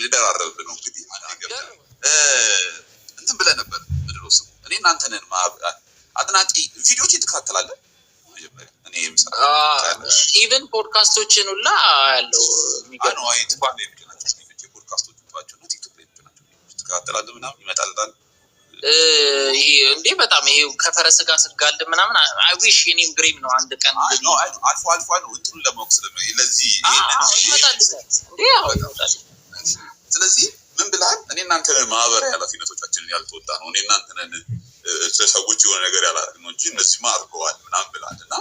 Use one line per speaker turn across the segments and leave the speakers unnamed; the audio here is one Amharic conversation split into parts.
ልደራረብ ነው እንግዲህ እንትን ብለህ ነበር። ምንድን ነው ስሙ? እኔ እናንተንን አድናቂ ቪዲዮዎች ትከታተላለህ? መጀመሪያ እኔ
Even ፖድካስቶችን ሁላ ያለው።
ቲክቶክ ላይ ብቻ ናቸው፣ ፖድካስቶች እና ቲክቶክ ላይ ብቻ ናቸው። ትከታተላለህ ምናምን ይመጣልታል።
ይሄ እንዴ በጣም ይሄ ከፈረስ ጋር ስጋልብ ምናምን I wish፣ የኔም dream ነው አንድ ቀን።
አልፎ አልፎ ነው እንትኑን ለማወቅ ለዚህ
ይመጣልኛል እንዴ፣ ይመጣል።
ስለዚህ ምን ብለሃል? እኔ እናንተ ነን ማህበራዊ ኃላፊነቶቻችንን ያልተወጣ ነው። እኔ እናንተ ነን ሰዎች የሆነ ነገር ያላደረግነው እንጂ እነዚህማ አድርገዋል ምናምን ብለሃል። እና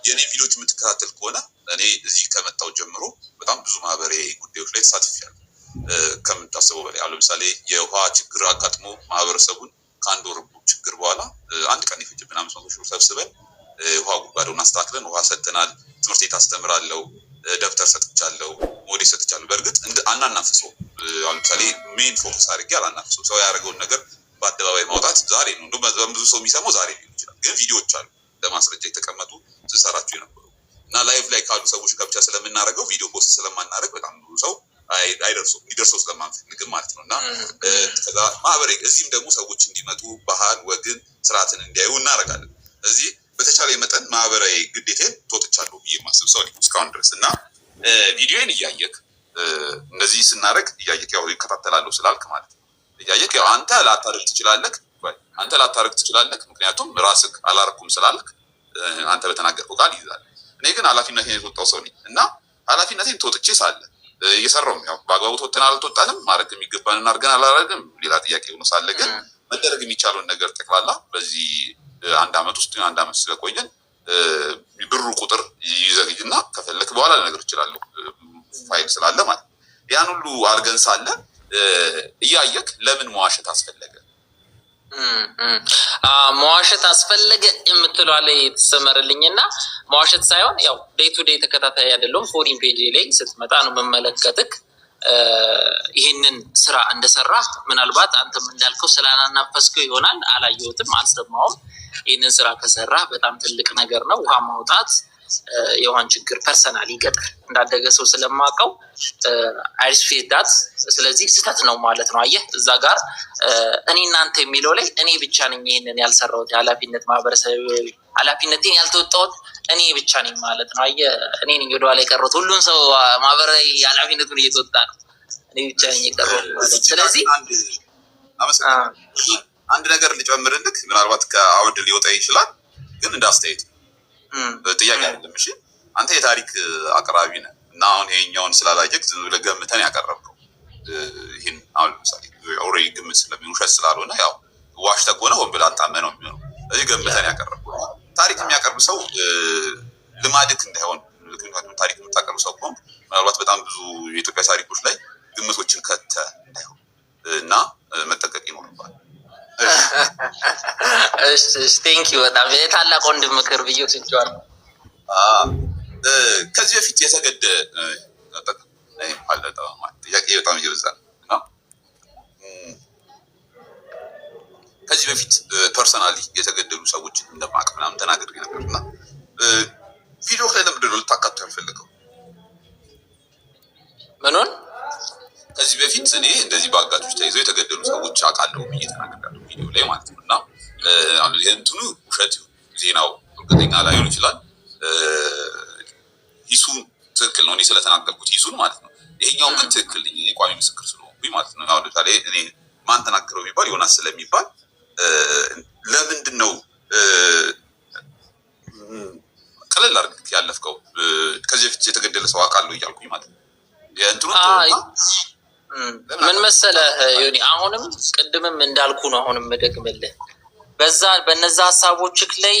የእኔ ቪዲዮዎች የምትከታተል ከሆነ እኔ እዚህ ከመጣሁ ጀምሮ በጣም ብዙ ማህበራዊ ጉዳዮች ላይ ተሳትፌያለሁ ከምታስበው በላይ። አሁን ለምሳሌ የውሃ ችግር አጋጥሞ ማህበረሰቡን ከአንድ ወር ችግር በኋላ አንድ ቀን የፈጀብን 500,000 ብር ሰብስበን ውሃ ጉድጓዱን አስተካክለን ውሃ ሰጥተናል። ትምህርት ቤት አስተምራለሁ፣ ደብተር ሰጥቻለሁ፣ ሞዴስ ሰጥቻለሁ። በእርግጥ አናናፍሰው። አሁን ለምሳሌ main focus አድርጌ አላናፍሰው። ሰው ያደረገውን ነገር በአደባባይ ማውጣት ዛሬ ነው። እንደውም በጣም ብዙ ሰው የሚሰማው ዛሬ ሊሆን ይችላል። ግን ቪዲዮዎች አሉ ለማስረጃ የተቀመጡ ስሰራቸው የነበሩ። እና live ላይ ካሉ ሰዎች ጋር ብቻ ስለምናደርገው፣ ቪዲዮ post ስለማናደርግ በጣም ብዙ ሰው አይደርሰው፣ እንዲደርሰው ስለማንፈልግም ማለት ነው። እና ከዛ ማህበራዊ እዚህም ደግሞ ሰዎች እንዲመጡ ባህል፣ ወግን፣ ስርዓትን እንዲያዩ እናደርጋለን። ስለዚህ በተቻለ መጠን ማህበራዊ ግዴታዬን ተወጥቻለሁ ብዬ የማስብ ሰው ነኝ እስካሁን ድረስ። እና ቪዲዮን እያየክ እንደዚህ ስናደርግ እያየክ፣ ያው ይከታተላለሁ ስላልክ ማለት ነው፣ እያየክ ያው አንተ ላታደርግ ትችላለህ፣ አንተ ላታደርግ ትችላለህ። ምክንያቱም ራስህ አላረኩም ስላልክ አንተ በተናገርከው ቃል ይይዛል። እኔ ግን ኃላፊነቴን የተወጣው ሰው ነኝ። እና ኃላፊነቴን ተወጥቼ ሳለ እየሰራውም ያው በአግባቡ ተወጥተን አልተወጣንም፣ ማድረግ የሚገባንን አድርገን አላደረግንም ሌላ ጥያቄ ሆኖ ሳለ ግን መደረግ የሚቻለውን ነገር ጠቅላላ በዚህ አንድ አመት ውስጥ፣ አንድ አመት ስለቆየን ብሩ ቁጥር ይዘግይና ከፈለክ በኋላ ልነግርህ እችላለሁ፣ ፋይል ስላለ ማለት ነው። ያን ሁሉ አድርገን ሳለ እያየክ ለምን መዋሸት አስፈለገ?
መዋሸት አስፈለገ የምትለዋ ላይ የተሰመረልኝ። እና መዋሸት ሳይሆን ያው day to day ተከታታይ አይደለሁም። For you page ላይ ስትመጣ ነው የምመለከትክ። ይህንን ስራ እንደሰራ ምናልባት አንተም እንዳልከው ስላላናፈስከው ይሆናል፣ አላየሁትም፣ አልሰማውም። ይህንን ስራ ከሰራ በጣም ትልቅ ነገር ነው። ውሃ ማውጣት የውሃን ችግር personally ገጠር እንዳደገ ሰው ስለማውቀው I respect that። ስለዚህ ስህተት ነው ማለት ነው። አየህ፣ እዛ ጋር እኔ እናንተ የሚለው ላይ እኔ ብቻ ነኝ ይህንን ያልሰራሁት፣ የኃላፊነት ማህበረሰብ ኃላፊነቴን ያልተወጣሁት እኔ ብቻ ነኝ ማለት ነው። አየህ፣ እኔ ነኝ ወደኋላ የቀረሁት። ሁሉም ሰው ማህበራዊ ኃላፊነቱን እየተወጣ ነው። እኔ ብቻ ነኝ የቀረሁት ማለት ነው። ስለዚህ
አንድ ነገር ልጨምርልክ፣ ምናልባት ከአውድ ሊወጣ ይችላል፣ ግን እንደ አስተያየት ጥያቄ አይደለም። እሺ፣ አንተ የታሪክ አቅራቢ ነህ እና አሁን ይሄኛውን ስላላየክ ዝም ብለህ ገምተን ያቀረብከው ይህን አሁን ለምሳሌ already ግምት ስለሚሆን፣ ውሸት ስላልሆነ፣ ያው ዋሽተህ ከሆነ ሆን ብለህ አጣመህ ነው የሚሆነው። ስለዚህ ገምተን ያቀረብከው፣ ታሪክ የሚያቀርብ ሰው ልማድክ እንዳይሆን፣ ምክንያቱም ታሪክ የምታቀርብ ሰው ከሆንክ ምናልባት በጣም ብዙ የኢትዮጵያ ታሪኮች ላይ ግምቶችን ከተህ እንዳይሆን እና መጠንቀቅ ይኖርባል።
እሺ፣ thank you፣ በጣም የታላቅ ወንድም ምክር ብዬ ወስጄዋለሁ።
ከዚህ በፊት የተገደ ጥያቄ በጣም እየበዛ ነው። እና ከዚህ በፊት personally የተገደሉ ሰዎችን እንደማውቅ ምናምን ተናግሬ ነበር። እና ቪዲዮ ላይ ለምንድን ነው ልታካቱ ያልፈለገው?
ምኑን?
ከዚህ በፊት እኔ እንደዚህ በአጋቾች ተይዘው የተገደሉ ሰዎች አውቃለሁ ብዬ ተናግሬያለሁ ቪዲዮ ላይ ማለት ነው። እና እንትኑ ውሸት ዜናው እርግጠኛ ላይሆን ይችላል። ሂሱን ትክክል ነው፣ እኔ ስለተናገርኩት ሂሱን ማለት ነው። ይሄኛውን ግን ትክክል ነኝ፣ እኔ ቋሚ ምስክር ስለሆንኩኝ ማለት ነው። አሁን ለምሳሌ እኔ ማን ተናገረው ቢባል ዮናስ ስለሚባል ለምንድን ነው ቀለል አድርገህ ያለፍከው? ከዚህ በፊት የተገደለ ሰው አውቃለሁ እያልኩኝ ማለት ነው። የእንትኑ
ምን መሰለህ ዮኒ፣ አሁንም ቅድምም እንዳልኩ ነው። አሁንም እደግምልህ፣ በዛ በነዛ ሀሳቦችህ ላይ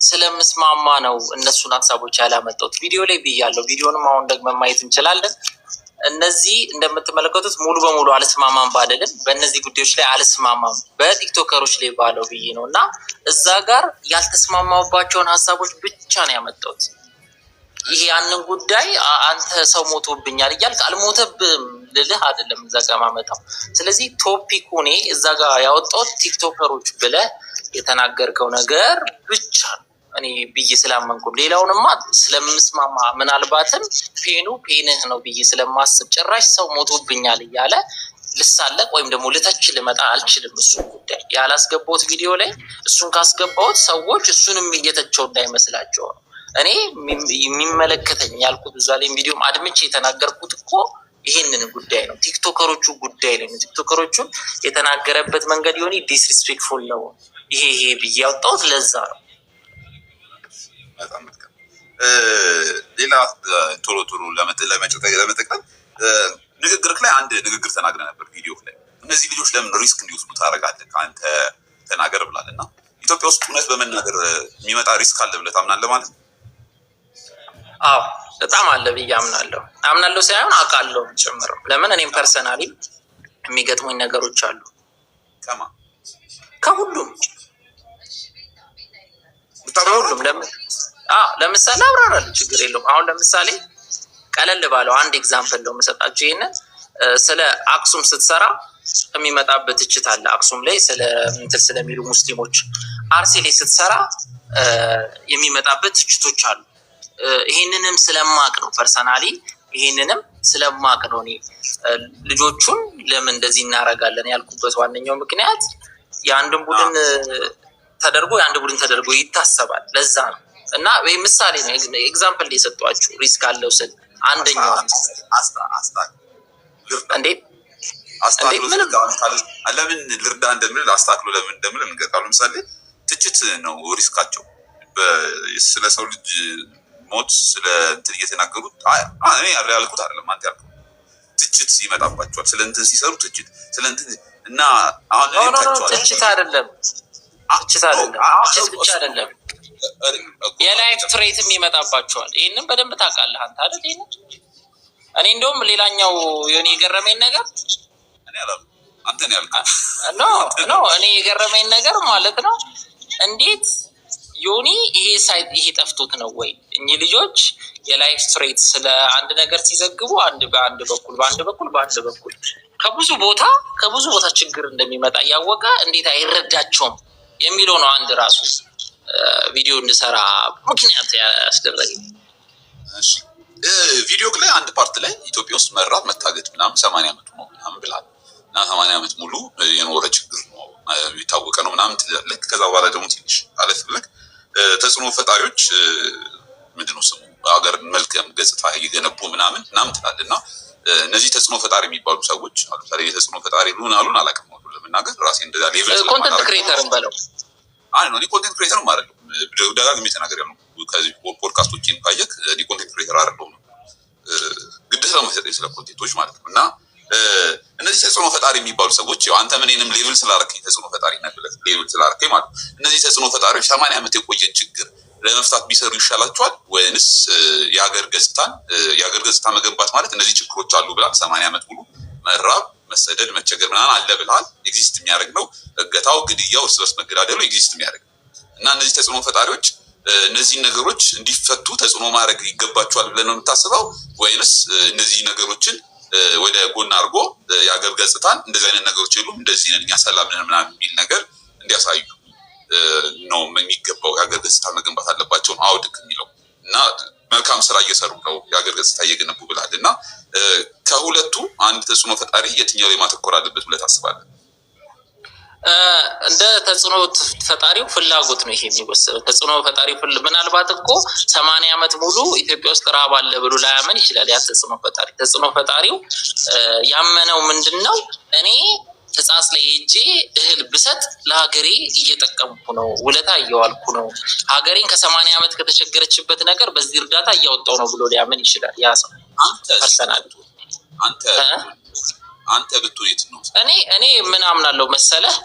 ስለምስማማ ነው እነሱን ሀሳቦች ያላመጣሁት። ቪዲዮ ላይ ብያለሁ። ቪዲዮንም አሁን ደግመን ማየት እንችላለን። እነዚህ እንደምትመለከቱት ሙሉ በሙሉ አልስማማም ባልልም በእነዚህ ጉዳዮች ላይ አልስማማም በቲክቶከሮች ላይ ባለው ብዬ ነው። እና እዛ ጋር ያልተስማማባቸውን ሀሳቦች ብቻ ነው ያመጣሁት። ይሄ ያንን ጉዳይ አንተ ሰው ሞቶብኛል እያልክ፣ አልሞተብህም ልልህ አይደለም እዛ ጋር ማመጣው። ስለዚህ topic ኡ እኔ እዛ ጋር ያወጣሁት ቲክቶከሮች ብለህ የተናገርከው ነገር ብቻ ነው። እኔ ብዬ ስላመንኩ፣ ሌላውንማ ስለምስማማ፣ ምናልባትም pain ኡ pain ህ ነው ብዬ ስለማስብ ጭራሽ ሰው ሞቶብኛል እያለ ልሳለቅ ወይም ደግሞ ልተች ልመጣ አልችልም። እሱን ጉዳይ ያላስገባሁት ቪዲዮ ላይ፣ እሱን ካስገባሁት ሰዎች እሱንም እየተቸው እንዳይመስላቸው ነው። እኔ የሚመለከተኝ ያልኩት እዛ ላይ ቪዲዮም አድምቼ የተናገርኩት እኮ ይሄንን ጉዳይ ነው። ቲክቶከሮቹ ጉዳይ ላይ ነው። ቲክቶከሮቹን የተናገረበት መንገድ የሆነ disrespectful ነው። ይሄ ይሄ ብዬ ያወጣሁት ለዛ ነው።
በጣም መልካም። ሌላ ቶሎ ቶሎ ለመጠቅለል፣ ንግግርህ ላይ አንድ ንግግር ተናግረ ነበር ቪዲዮ ላይ። እነዚህ ልጆች ለምን risk እንዲወስዱ ታደርጋለህ? ከአንተ ተናገር ብላል። እና ኢትዮጵያ ውስጥ እውነት በመናገር የሚመጣ risk አለ ብለህ ታምናለህ ማለት ነው?
አዎ፣ በጣም አለ ብዬ አምናለሁ። አምናለሁ ሳይሆን አውቃለሁ ጭምር። ለምን እኔም personally የሚገጥሙኝ ነገሮች አሉ።
ከማ
ከሁሉም፣ ከሁሉም። ለምሳሌ አብራራለሁ፣ ችግር የለውም። አሁን ለምሳሌ ቀለል ባለው አንድ example ነው የምሰጣቸው። ይሄንን ስለ አክሱም ስትሰራ የሚመጣበት ትችት አለ። አክሱም ላይ ስለ እንትን ስለሚሉ ሙስሊሞች፣ አርሲ ላይ ስትሰራ የሚመጣበት ትችቶች አሉ። ይሄንንም ስለማቅ ነው፣ personally ይሄንንም ስለማቅ ነው እኔ ልጆቹን ለምን እንደዚህ እናደርጋለን ያልኩበት ዋነኛው ምክንያት የአንድን ቡድን ተደርጎ የአንድ ቡድን ተደርጎ ይታሰባል። ለዛ ነው። እና ይህ ምሳሌ ነው፣ example የሰጧችሁ risk አለው ስል አንደኛው እንዴ
አስተካክሎ ለምን ልርዳ እንደምል፣ አስተካክሎ ለምን እንደምል እንገጣሉ። ለምሳሌ ትችት ነው risk ኣቸው። ስለ ሰው ልጅ ሞት ስለ እንትን እየተናገሩት፣ እኔ ያልኩት አይደለም፣ አንተ ያልከው ትችት ይመጣባቸዋል። ስለ እንትን ሲሰሩ ትችት፣ ስለ እንትን እና አሁን
ትችት አይደለም፣ ትችት አይደለም፣ ትችት ብቻ አይደለም፣ የ life threat ም ይመጣባቸዋል። ይህንን በደንብ ታውቃለህ አንተ አይደል? ይህንን እኔ እንደውም ሌላኛው የሆነ የገረመኝ ነገር
አንተ ነው ያልከው።
No, እኔ የገረመኝ ነገር ማለት ነው፣ እንዴት ዮኒ ይሄ side ይሄ ጠፍቶት ነው ወይ? እኚህ ልጆች የ life threat ስለ አንድ ነገር ሲዘግቡ አንድ በአንድ በኩል በአንድ በኩል በአንድ በኩል ከብዙ ቦታ ችግር እንደሚመጣ እያወቀ እንዴት አይረዳቸውም የሚለው ነው አንድ ራሱ ቪዲዮ እንድሰራ ምክንያት ያስደረገኝ።
እሺ፣ ቪዲዮ ላይ አንድ part ላይ ኢትዮጵያ ውስጥ መራብ፣ መታገት ምናምን 80 ዓመቱ ነው ምናምን ብላል። እና 80 ዓመት ሙሉ የኖረ ችግር ነው፣ የታወቀ ነው ምናምን ትላለህ። ከዛ በኋላ ደግሞ ትንሽ አለፍ ብለህ ተጽዕኖ ፈጣሪዎች ምንድነው ስሙ ሀገር መልካም ገጽታ እየገነቡ ምናምን ምናምን ትላለህ። እና እነዚህ ተጽዕኖ ፈጣሪ የሚባሉ ሰዎች አሉ። ለምሳሌ የተጽዕኖ ፈጣሪ ሉን አሉን አላውቅም፣ ለመናገር ራሴ እንደዛ level
content creator ን በለው።
አይ ነው፣ እኔ content creator ም አይደለሁም። ደጋግሜ ተናግሬያለሁ። ከዚህ ፖድካስቶችን ካየህ እኔ content creator አይደለሁም ነው፣ ግድ ስለማይሰጠኝ ስለ content ኦች ማለት ነው። እና እነዚህ ተጽዕኖ ፈጣሪ የሚባሉ ሰዎች፣ ያው አንተ እኔንም label ስላደረከኝ፣ ተጽዕኖ ፈጣሪ ነህ ብለህ label ስላደረከኝ ማለት ነው። እነዚህ ተጽዕኖ ፈጣሪዎች 80 ዓመት የቆየን ችግር ለመፍታት ቢሰሩ ይሻላቸዋል ወይንስ የሀገር ገጽታን? የሀገር ገጽታ መገንባት ማለት እነዚህ ችግሮች አሉ ብላል። 80 ዓመት ሙሉ መራብ፣ መሰደድ፣ መቸገር ምናምን አለ ብለሃል። Exist የሚያደርግ ነው። እገታው፣ ግድያው፣ እርስ በርስ መገዳደሉ exist የሚያደርግ ነው። እና እነዚህ ተጽዕኖ ፈጣሪዎች እነዚህን ነገሮች እንዲፈቱ ተጽዕኖ ማድረግ ይገባቸዋል ብለን ነው የምታስበው ወይንስ እነዚህ ነገሮችን ወደ ጎን አድርጎ የሀገር ገጽታን እንደዚህ አይነት ነገሮች የሉም፣ እንደዚህ ነን እኛ፣ ሰላም ነን ምናምን የሚል ነገር እንዲያሳዩ ነው የሚገባው? የሀገር ገጽታ መገንባት አለባቸው ነው አውድክ የሚለው። እና መልካም ስራ እየሰሩ ነው፣ የሀገር ገጽታ እየገነቡ ብላል። እና ከሁለቱ አንድ ተጽዕኖ ፈጣሪ የትኛው ላይ ማተኮር አለበት ብለህ ታስባለህ?
እንደ ተጽዕኖ ፈጣሪው ፍላጎት ነው ይሄ የሚወሰነው። ተጽዕኖ ፈጣሪው ምናልባት እኮ 80 ዓመት ሙሉ ኢትዮጵያ ውስጥ ረሃብ አለ ብሎ ላያምን ይችላል። ያ ተጽዕኖ ፈጣሪ፣ ተጽዕኖ ፈጣሪው ያመነው ምንድን ነው? እኔ ሕጻጽ ላይ ሄጄ እህል ብሰጥ ለሀገሬ እየጠቀምኩ ነው፣ ውለታ እየዋልኩ ነው፣ ሀገሬን ከ80 ዓመት ከተቸገረችበት ነገር በዚህ እርዳታ እያወጣው ነው ብሎ ሊያምን ይችላል። ያ ሰው personal
አንተ ብትሆን የት ነው?
እኔ ምን አምናለሁ መሰለህ፣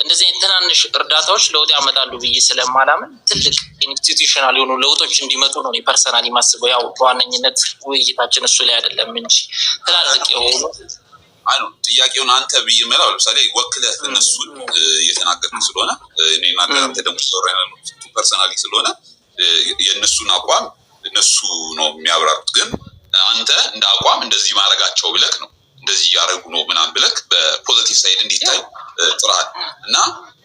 እንደዚህ አይነት ትናንሽ እርዳታዎች ለውጥ ያመጣሉ ብዬ ስለማላምን ትልቅ institutional የሆኑ ለውጦች እንዲመጡ ነው personally ማስበው። ያው በዋነኝነት ውይይታችን እሱ ላይ አይደለም እንጂ ትላልቅ የሆኑ
አይ ነው፣ ጥያቄውን አንተ ብዬ የምለው ለምሳሌ ወክለህ እነሱን እየተናገርክ ስለሆነ፣ እኔ አንተ ደግሞ personally ስለሆነ የእነሱን አቋም እነሱ ነው የሚያብራሩት። ግን አንተ እንደ አቋም እንደዚህ ማድረጋቸው ብለክ ነው፣ እንደዚህ እያደረጉ ነው ምናምን ብለክ በ positive side እንዲታይ ጥረሃል። እና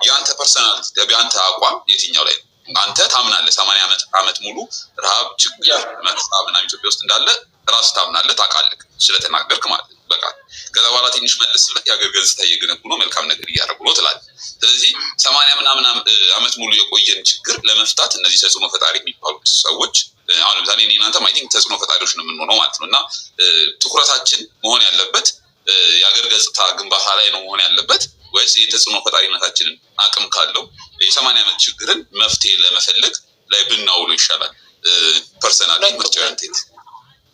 የአንተ personal የአንተ አቋም የትኛው ላይ ነው? አንተ ታምናለህ። 80 ዓመት ሙሉ ረሃብ፣ ችግር፣ መከራ ምናምን ኢትዮጵያ ውስጥ እንዳለ ራስህ ታምናለህ፣ ታውቃለህ፣ ስለተናገርክ ማለት ነው። በቃ ከዛ በኋላ ትንሽ መለስ ብለህ የሀገር ገጽታ እየገነቡ ነው፣ መልካም ነገር እያደረጉ ነው ትላለህ። ስለዚህ 80 ምናምን ዓመት ሙሉ የቆየን ችግር ለመፍታት እነዚህ ተጽዕኖ ፈጣሪ የሚባሉት ሰዎች፣ አሁን ለምሳሌ እኔ እናንተም I think ተጽዕኖ ፈጣሪዎች ነው የምንሆነው ማለት ነው። እና ትኩረታችን መሆን ያለበት የሀገር ገጽታ ግንባታ ላይ ነው መሆን ያለበት ወይስ የተጽዕኖ ፈጣሪነታችንን አቅም ካለው የ80 ዓመት ችግርን መፍትሄ ለመፈለግ ላይ ብናውሎ ይሻላል? Personally ምርጫው ያንተ ነው።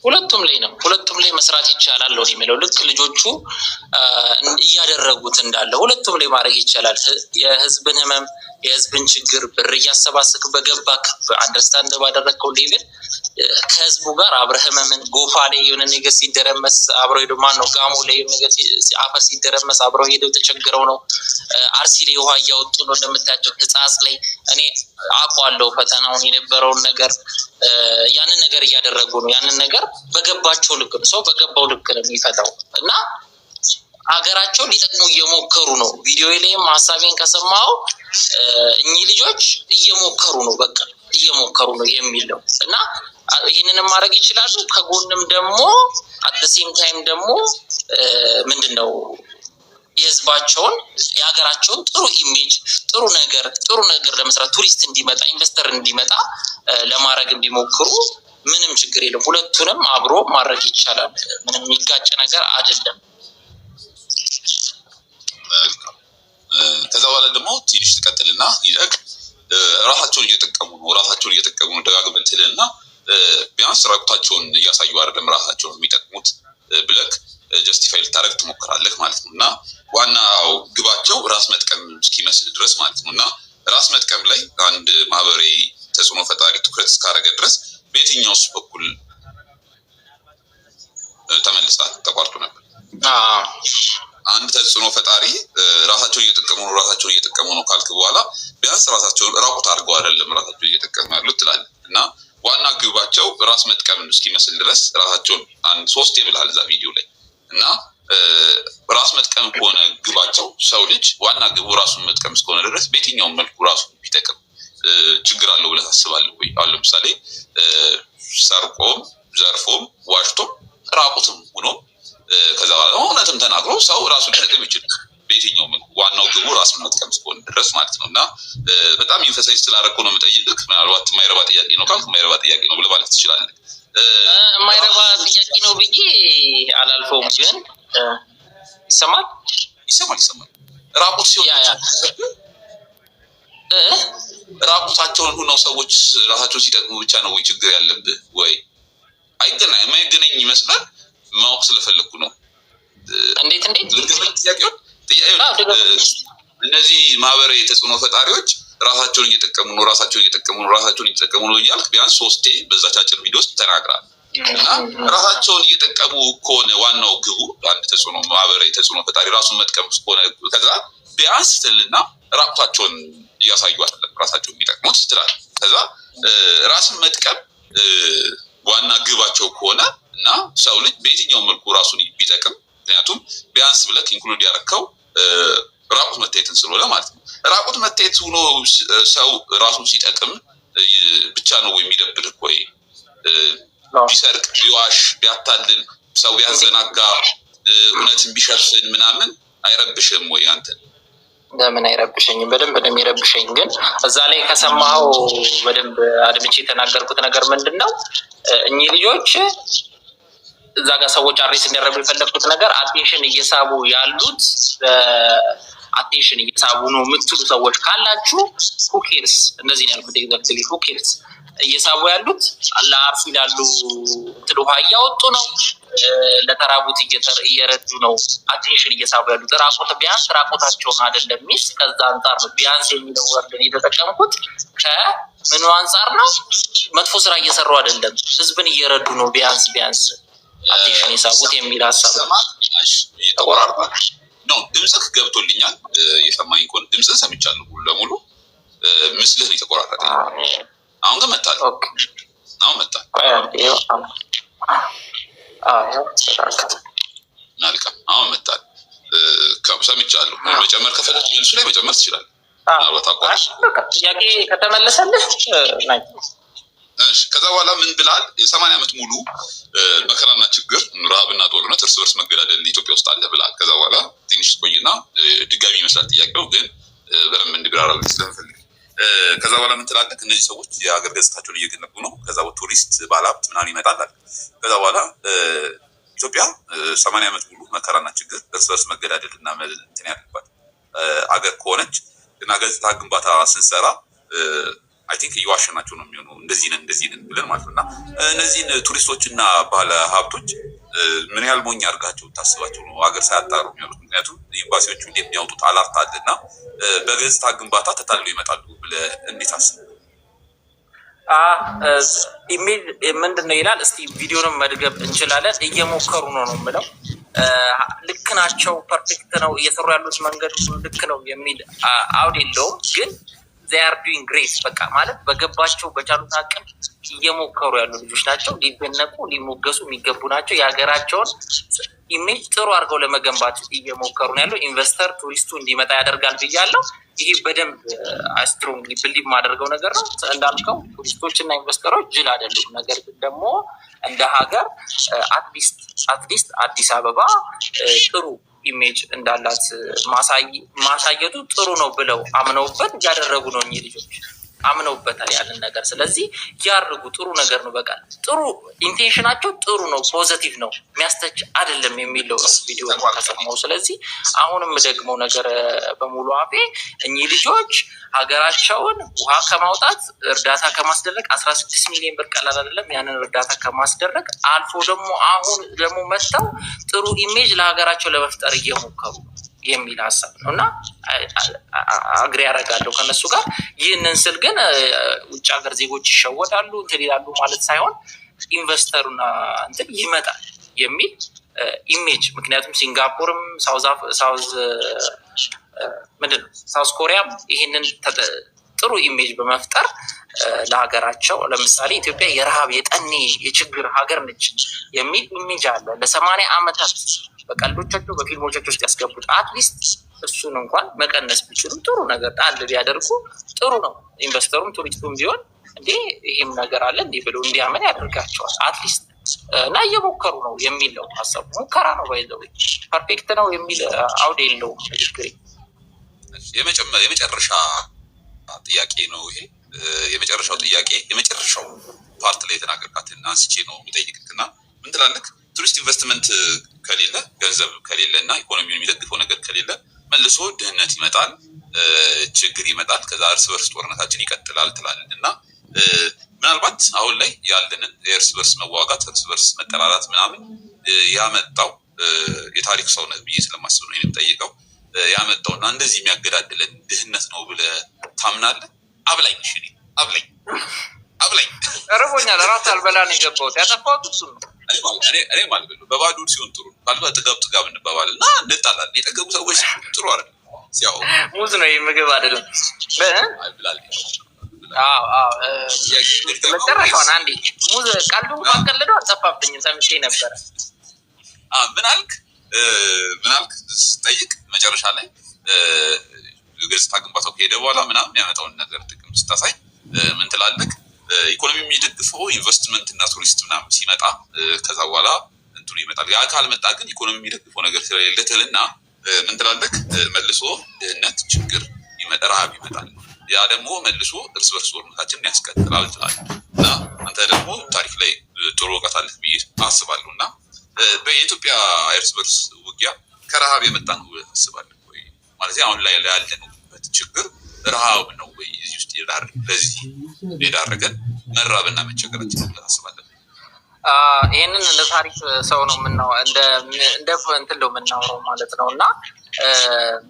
ሁለቱም ላይ ነው። ሁለቱም ላይ መስራት ይቻላል ነው የሚለው። ልክ ልጆቹ እያደረጉት እንዳለ ሁለቱም ላይ ማድረግ ይቻላል። የህዝብን ህመም፣ የህዝብን ችግር ብር እያሰባሰብክ በገባክ understand ባደረግከው level ከህዝቡ ጋር አብረህ ህመምን፣ ጎፋ ላይ የሆነ ነገር ሲደረመስ አብረው ሄዶ፣ ማን ነው፣ ጋሞ ላይ የሆነ ነገር አፈር ሲደረመስ አብረው ሄደው ተቸግረው ነው። አርሲ ላይ ውሃ እያወጡ ነው እንደምታያቸው። ህጻጽ ላይ እኔ አውቀዋለሁ ፈተናውን የነበረውን ነገር፣ ያንን ነገር እያደረጉ ነው። ያንን ነገር በገባቸው ልክ ነው። ሰው በገባው ልክ ነው የሚፈታው እና ሀገራቸውን ሊጠቅሙ እየሞከሩ ነው። ቪዲዮ ላይም ሀሳቤን ከሰማው እኚህ ልጆች እየሞከሩ ነው፣ በቃ እየሞከሩ ነው የሚል ነው እና ይህንንም ማድረግ ይችላሉ። ከጎንም ደግሞ at same time ደግሞ ምንድን ነው የህዝባቸውን የሀገራቸውን ጥሩ image፣ ጥሩ ነገር ለመስራት፣ ቱሪስት እንዲመጣ፣ investor እንዲመጣ ለማድረግ ቢሞክሩ ምንም ችግር የለም። ሁለቱንም አብሮ ማድረግ ይቻላል። ምንም የሚጋጭ ነገር አይደለም።
ከዛ በኋላ ደግሞ ትንሽ ትቀጥልና ይዘግ ራሳቸውን እየጠቀሙ ነው፣ ራሳቸውን እየጠቀሙ ነው ደጋግመህ ትልና ቢያንስ ራቁታቸውን እያሳዩ አይደለም ራሳቸውን የሚጠቅሙት ብለክ justify ልታደርግ ትሞክራለህ ማለት ነው። እና ዋናው ግባቸው ራስ መጥቀም እስኪመስል ድረስ ማለት ነው። እና ራስ መጥቀም ላይ አንድ ማህበራዊ ተጽዕኖ ፈጣሪ ትኩረት እስካደረገ ድረስ በየትኛውስ በኩል፣ ተመልሳ ተቋርጦ ነበር። አንድ ተጽዕኖ ፈጣሪ ራሳቸውን እየጠቀሙ ነው፣ ራሳቸውን እየጠቀሙ ነው ካልክ በኋላ ቢያንስ ራሳቸውን ራቁት አድርገው አይደለም ራሳቸውን እየጠቀሙ ያሉት ትላለህ። እና ዋና ግባቸው ራስ መጥቀም እስኪመስል ድረስ ራሳቸውን አንድ ሶስት ብልሃል እዛ ቪዲዮ ላይ። እና ራስ መጥቀም ከሆነ ግባቸው፣ ሰው ልጅ ዋና ግቡ ራሱን መጥቀም እስከሆነ ድረስ በየትኛውም መልኩ ራሱን ቢጠቅም ችግር አለው ብለህ ታስባለህ ወይ? አሁን ለምሳሌ ሰርቆም፣ ዘርፎም፣ ዋሽቶም፣ ራቁትም ሆኖ ከዛ በኋላ እውነትም ተናግሮ ሰው ራሱን ሊጠቅም ይችላል። በየትኛው መልኩ ዋናው ግቡ ራሱን መጥቀም እስከሆነ ድረስ ማለት ነው። እና በጣም emphasize ስላደረኩ ነው የምጠይቅህ። ምናልባት የማይረባ ጥያቄ ነው ካልክ የማይረባ ጥያቄ ነው ብለህ ማለት ትችላለህ።
የማይረባ ጥያቄ ነው ብዬ አላልፈውም፣ ግን ይሰማል።
ይሰማል፣ ይሰማል። ራቁት ሲሆን ራቁታቸውን ሁነው ሰዎች ራሳቸውን ሲጠቅሙ ብቻ ነው ወይ ችግር ያለብህ ወይ? አይገናኝ፣ የማይገናኝ ይመስላል። ማወቅ ስለፈለግኩ ነው።
እንዴት እንዴት?
ጥያቄውን። እነዚህ ማህበራዊ የተጽዕኖ ፈጣሪዎች ራሳቸውን እየጠቀሙ ነው፣ ራሳቸውን እየጠቀሙ ነው፣ ራሳቸውን እየጠቀሙ ነው እያልክ ቢያንስ ሶስቴ በዛች አጭር ቪዲዮ ውስጥ ተናግራል። እና ራሳቸውን እየጠቀሙ ከሆነ ዋናው ግቡ አንድ ተጽዕኖ ማህበራዊ ተጽዕኖ ፈጣሪ ራሱን መጥቀም ከሆነ፣ ከዛ ቢያንስ ትልና ራቁታቸውን እያሳዩ አይደለም ራሳቸውን የሚጠቅሙት ትላለህ። ከዛ ራስን መጥቀም ዋና ግባቸው ከሆነ እና ሰው ልጅ በየትኛው መልኩ ራሱን ቢጠቅም፣ ምክንያቱም ቢያንስ ብለህ include ያደረከው ራቁት መታየትን ስለሆነ ማለት ነው። ራቁት መታየት ሆኖ ሰው ራሱን ሲጠቅም ብቻ ነው ወይ የሚደብርህ? ወይ ቢሰርቅ፣ ቢዋሽ፣ ቢያታልል፣ ሰው ቢያዘናጋ፣ እውነትን ቢሸፍን ምናምን አይረብሽም ወይ አንተን?
ለምን አይረብሸኝም? በደንብ ነው የሚረብሸኝ። ግን እዛ ላይ ከሰማኸው በደንብ አድምቼ የተናገርኩት ነገር ምንድን ነው? እኚህ ልጆች እዛ ጋር ሰዎች address እንዲያደርጉ የፈለግኩት ነገር attention እየሳቡ ያሉት፣ attention እየሳቡ ነው የምትሉ ሰዎች ካላችሁ who cares? እንደዚህ ነው ያልኩት። Exactly, who cares? እየሳቡ ያሉት ለአርሲ ላሉ እንትን ውሃ እያወጡ ነው፣ ለተራቡት እየረዱ ነው። Attention እየሳቡ ያሉት ራቁት ቢያንስ ራቁታቸውን አይደለም ሚስ ከዛ አንጻር ነው ቢያንስ የሚለው word ን የተጠቀምኩት። ከምኑ አንጻር ነው? መጥፎ ስራ እየሰሩ አይደለም፣ ህዝብን እየረዱ ነው። ቢያንስ ቢያንስ attention የሳቡት የሚል ሀሳብ ነው።
ተቆራርጧል ነው። ድምፅህ ገብቶልኛል። የሰማኝ ከሆነ ድምፅህን ሰምቻለሁ ሙሉ ለሙሉ። ምስልህ ነው የተቆራረጠ። አሁን ግን መጣል፣ አሁን መጣል። መልካም፣ አሁን መጣል። ሰምቻለሁ። መጨመር ከፈለግ መልሱ ላይ መጨመር ትችላለህ። ምናልባት አቋርጬ
ጥያቄ ከተመለሰልህ።
እሺ፣ ከዛ በኋላ ምን ብላል? የ80 ዓመት ሙሉ መከራና ችግር፣ ረሃብና ጦርነት፣ እርስ በርስ መገዳደል ኢትዮጵያ ውስጥ አለ ብላል። ከዛ በኋላ ትንሽ ቆይና ድጋሚ ይመስላል ጥያቄው፣ ግን በደንብ እንዲብራራ ስለምፈልግ፣ ከዛ በኋላ ምን ትላለህ? እነዚህ ሰዎች የሀገር ገጽታቸውን እየገነቡ ነው። ከዛ ቱሪስት፣ ባለሀብት ምናምን ይመጣል አለ። ከዛ በኋላ ኢትዮጵያ 80 ዓመት ሙሉ መከራና ችግር፣ እርስ በርስ መገዳደል እና እንትን ያለባት አገር ከሆነች እና ገጽታ ግንባታ ስንሰራ I think እየዋሸናቸው ነው የሚሆነው፣ እንደዚህ ነን እንደዚህ ነን ብለን ማለት ነው። እና እነዚህን ቱሪስቶች እና ባለ ሀብቶች ምን ያህል ሞኝ አድርጋቸው ታስባቸው ነው ሀገር ሳያጣሩ የሚሆኑት? ምክንያቱም ኤምባሲዎቹ እንዴት የሚያወጡት alert አለ እና በገጽታ ግንባታ ተታልለው ይመጣሉ ብለህ እንዴት አስብ?
Image ምንድን ነው ይላል። እስቲ ቪዲዮንም መድገም እንችላለን። እየሞከሩ ነው ነው የምለው። ልክ ናቸው፣ perfect ነው እየሰሩ ያሉት፣ መንገድ ልክ ነው የሚል አውድ የለውም፣ ግን they are doing great። በቃ ማለት በገባቸው በቻሉት አቅም እየሞከሩ ያሉ ልጆች ናቸው። ሊደነቁ ሊሞገሱ የሚገቡ ናቸው። የሀገራቸውን image ጥሩ አድርገው ለመገንባት እየሞከሩ ነው ያለው። Investor ቱሪስቱ እንዲመጣ ያደርጋል ብያለሁ። ይሄ በደንብ strongly believe የማደርገው ነገር ነው። እንዳልከው ቱሪስቶች እና investor ኦች ጅል አይደሉም። ነገር ግን ደግሞ እንደ ሀገር at least አዲስ አበባ ጥሩ image እንዳላት ማሳየቱ ጥሩ ነው ብለው አምነውበት እያደረጉ ነው። እኚህ ልጆች አምነውበታል ያንን ነገር። ስለዚህ ያርጉ፣ ጥሩ ነገር ነው። በቃ ጥሩ intention ኣቸው ጥሩ ነው፣ positive ነው፣ የሚያስተች አይደለም የሚለው ቪዲዮ ከሰማሁ። ስለዚህ አሁንም ደግሞ ነገር በሙሉ አፌ እኚህ ልጆች ሀገራቸውን ውሃ ከማውጣት፣ እርዳታ ከማስደረግ፣ 16 ሚሊዮን ብር ቀላል አይደለም። ያንን እርዳታ ከማስደረግ አልፎ ደግሞ አሁን ደግሞ መጥተው ጥሩ image ለሀገራቸው ለመፍጠር እየሞከሩ ነው የሚል ሀሳብ ነው እና agree ያደርጋለሁ ከነሱ ጋር። ይህንን ስል ግን ውጭ ሀገር ዜጎች ይሸወዳሉ፣ እንትን ይላሉ ማለት ሳይሆን investor ኡና እንትን ይመጣል የሚል image፣ ምክንያቱም ሲንጋፖርም South ምንድን ነው South Korea ም ይህንን ጥሩ image በመፍጠር ለሀገራቸው፣ ለምሳሌ ኢትዮጵያ የረሃብ፣ የጠኔ፣ የችግር ሀገር ነች የሚል image አለ። ለ80 ዓመታት በቀልዶቻቸው በፊልሞቻቸው ውስጥ ያስገቡት at least እሱን እንኳን መቀነስ ቢችሉ፣ ጥሩ ነገር ጣል ቢያደርጉ ጥሩ ነው። Investor ኡም ቱሪስቱም ቢሆን እንዴ ይህም ነገር አለ እንዲህ ብሎ እንዲያምን ያደርጋቸዋል። At least እና እየሞከሩ ነው የሚል ነው ሀሳቡ። ሙከራ ነው፣ by the way perfect ነው የሚል አውድ የለውም ንግግሬ።
የመጨረሻ ጥያቄ ነው ይሄ። የመጨረሻው ጥያቄ የመጨረሻው part ላይ የተናገርካትን አንስቼ ነው የሚጠይቅህ እና ምን ትላለህ? ቱሪስት ኢንቨስትመንት ከሌለ፣ ገንዘብ ከሌለ እና ኢኮኖሚውን የሚደግፈው ነገር ከሌለ መልሶ ድህነት ይመጣል፣ ችግር ይመጣል፣ ከዛ እርስ በርስ ጦርነታችን ይቀጥላል ትላለህ። እና ምናልባት አሁን ላይ ያለንን የእርስ በርስ መዋጋት፣ እርስ በርስ መጠላላት ምናምን ያመጣው፣ የታሪክ ሰው ነህ ብዬ ስለማስብ ነው የምጠይቀው፣ ያመጣው እና እንደዚህ የሚያገዳድለን ድህነት ነው ብለህ ታምናለህ? አብላኝ፣ እሺ፣ እኔ አብላኝ፣ አብላኝ።
እርቦኛል። እራት አልበላ ነው የገባሁት። ያጠፋሁት እሱን ነው።
እኔ ማለት ነው በባዶ ሲሆን ጥሩ ነው። ካልባ ጥጋብ ጥጋብ እንባባል እና እንጣላለን። የጠገቡ ሰዎች ጥሩ አይደለም። ሲያው
ሙዝ ነው፣ ይህ ምግብ አይደለም።
ብላል።
መጨረሻዋን አንዴ ሙዝ ቀልዱ ማቀልደው አልጠፋብኝም፣ ሰምቼ ነበረ።
ምን አልክ? ምን አልክ ስጠይቅ መጨረሻ ላይ ገጽታ ግንባታው ከሄደ በኋላ ምናምን ያመጣውን ነገር ጥቅም ስታሳይ ምን ትላለህ? ኢኮኖሚ የሚደግፈው ኢንቨስትመንት እና ቱሪስት ምናምን ሲመጣ ከዛ በኋላ እንትኑ ይመጣል። ያ ካልመጣ ግን ኢኮኖሚ የሚደግፈው ነገር ስለሌለ ትልና ምን ትላለህ? መልሶ ድህነት፣ ችግር፣ ረሃብ ይመጣል። ያ ደግሞ መልሶ እርስ በርስ ጦርነታችንን ያስቀጥላል ትላለህ። እና አንተ ደግሞ ታሪክ ላይ ጥሩ እውቀት አለህ ብዬ አስባለሁ። እና በኢትዮጵያ እርስ በርስ ውጊያ ከረሃብ የመጣ ነው ብለህ ታስባለህ ወይ? ማለት አሁን ላይ ያለንበት ችግር ረሃብ ነው ወይ እዚህ ውስጥ ለዚህ የዳረገን መራብና መቸገራችን ነው ብለህ ታስባለህ?
ይህንን እንደ ታሪክ ሰው ነው የምናው እንደ እንትን ነው የምናውረው ማለት ነው። እና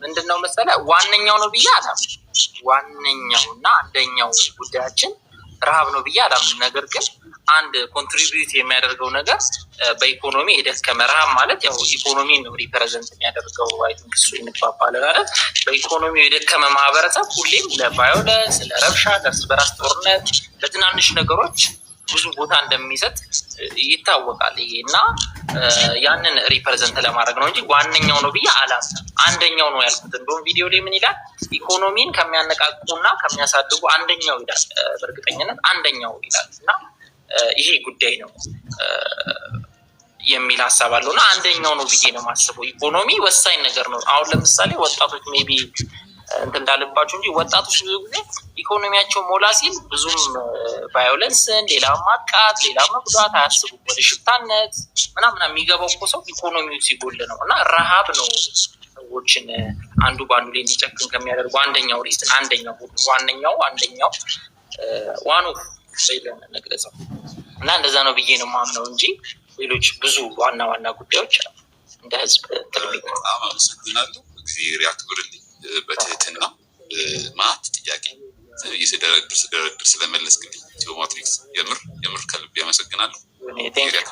ምንድን ነው መሰለህ፣ ዋነኛው ነው ብዬ አላምንም። ዋነኛው እና አንደኛው ጉዳያችን ረሃብ ነው ብዬ አላምንም። ነገር ግን አንድ contribute የሚያደርገው ነገር በኢኮኖሚ የደከመ፣ ረሃብ ማለት ያው ኢኮኖሚ ነው represent የሚያደርገው፣ I think እሱ እንግባባለን አይደል? በኢኮኖሚው የደከመ ማህበረሰብ ሁሌም ለ violence፣ ለረብሻ፣ ለእርስ በራስ ጦርነት፣ ለትናንሽ ነገሮች ብዙ ቦታ እንደሚሰጥ ይታወቃል። ይሄ እና ያንን represent ለማድረግ ነው እንጂ ዋነኛው ነው ብዬ አላምንም። አንደኛው ነው ያልኩት። እንደውም ቪዲዮ ላይ ምን ይላል? ኢኮኖሚን ከሚያነቃቁና ከሚያሳድጉ አንደኛው ይላል። በእርግጠኝነት አንደኛው ይላል እና ይሄ ጉዳይ ነው የሚል ሀሳብ አለው እና አንደኛው ነው ብዬ ነው የማስበው። ኢኮኖሚ ወሳኝ ነገር ነው። አሁን ለምሳሌ ወጣቶች maybe እንትን እንዳልባቸው እንጂ ወጣቶች ብዙ ጊዜ ኢኮኖሚያቸው ሞላ ሲል ብዙም violence ን፣ ሌላ ማጥቃት፣ ሌላ መጉዳት አያስቡም። ወደ ሽፍታነት ምናምን የሚገባው እኮ ሰው ኢኮኖሚው ሲጎል ነው እና ረሃብ ነው ሰዎችን አንዱ በአንዱ ላይ እንዲጨክን ከሚያደርጉ አንደኛው reason፣ አንደኛው፣ ዋነኛው፣ አንደኛው፣ one of ብለን እንግለጸው እና እንደዛ ነው ብዬ ነው የማምነው እንጂ ሌሎች ብዙ ዋና ዋና ጉዳዮች እንደ ህዝብ እንትን የሚሉ።
በጣም አመሰግናለሁ። እግዚአብሔር ያክብርልኝ። በትህትና ማት ጥያቄ ስደረድር ስደረድር ስለመለስክልኝ ኢትዮ ማትሪክስ የምር የምር ከልብ ያመሰግናለሁ።
Thank you.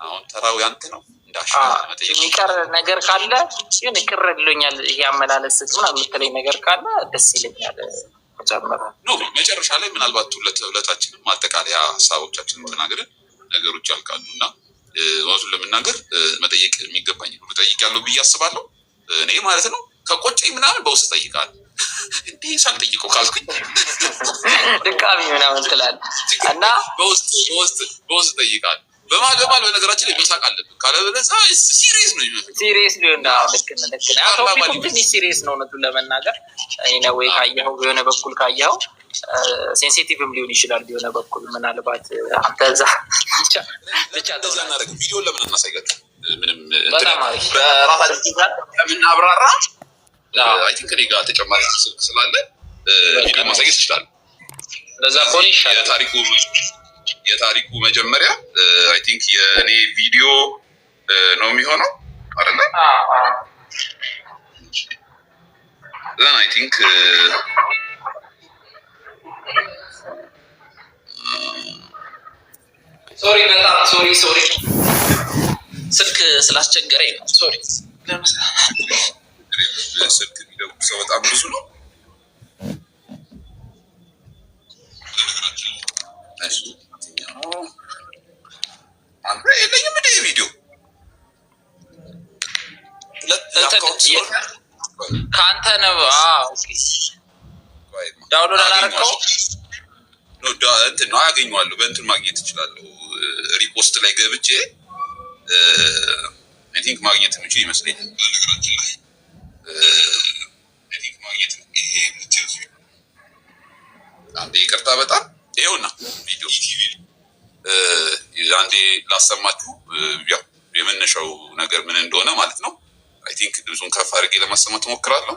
አሁን ተራው ያንተ ነው። እንዳሻ መጠየቅ።
የሚቀር ነገር ካለ ይሁን ቅር ብሎኛል፣ ይሄ አመላለስ ምናምን የምትለኝ ነገር ካለ ደስ ይለኛል መጨመር።
No፣ መጨረሻ ላይ ምናልባት ሁለታችንም ማጠቃለያ ሀሳቦቻችንን ተናግረን ነገሮች ያልቃሉ እና እውነቱን ለመናገር መጠየቅ የሚገባኝ ሁሉ ጠይቄያለሁ ብዬ አስባለሁ። እኔ ማለት ነው ከቆጨኝ ምናምን በውስጥ እጠይቃለሁ። እንዲህ ሳልጠይቀው ካልኩኝ
ድጋሚ ምናምን ትላለህ እና
በውስጥ እጠይቃለሁ። በመሀል በመሀል በነገራችን ላይ መሳቅ አለብን። ካለበለዚያ serious ነው የሚመስለው።
Serious ሊሆን ነው። ልክ ነህ፣ ልክ ነህ። Topic ኩም ትንሽ serious ነው እውነቱን ለመናገር፣ ወይ ካየኸው የሆነ በኩል ካየኸው sensitive ም ሊሆን ይችላል የሆነ በኩል ምናልባት አንተ እዛ ብቻ ብቻ
እንደዛ እናደርግ። ቪዲዮን ለምን አናሳያቸው? ምንም
በጣም አሪፍ።
በራሳችን ከምናብራራ I think እኔ ጋር ተጨማሪ ስልክ ስላለ ቪዲዮ ማሳየት ይችላል።
ለዛ ከሆነ ይሻላል።
የታሪኩ መጀመሪያ I think የእኔ ቪዲዮ ነው የሚሆነው አይደለ? Then I think
Sorry፣ በጣም sorry፣ sorry፣ ስልክ ስላስቸገረኝ ነው። Sorry።
ስልክ የሚደውል ሰው በጣም ብዙ ነው። እሺ፣ አንተ የለኝም እንደ ቪዲዮ ሁለት account ስለሆነ
ከአንተ ነው። Okay፣ download አላረከው?
No፣ እንትን ነው፣ አያገኘዋለሁ። በእንትን ማግኘት እችላለሁ። Repost ላይ ገብቼ I think ማግኘት የምችል ይመስለኛል። በነገራችን ላይ I think ማግኘት ይሄ የምትይው አንዴ ይቅርታ፣ በጣም ይኸውና ቪዲዮ አንዴ ላሰማችሁ፣ ያው የመነሻው ነገር ምን እንደሆነ ማለት ነው። I think ድምፁን ከፍ አድርጌ ለማሰማት እሞክራለሁ።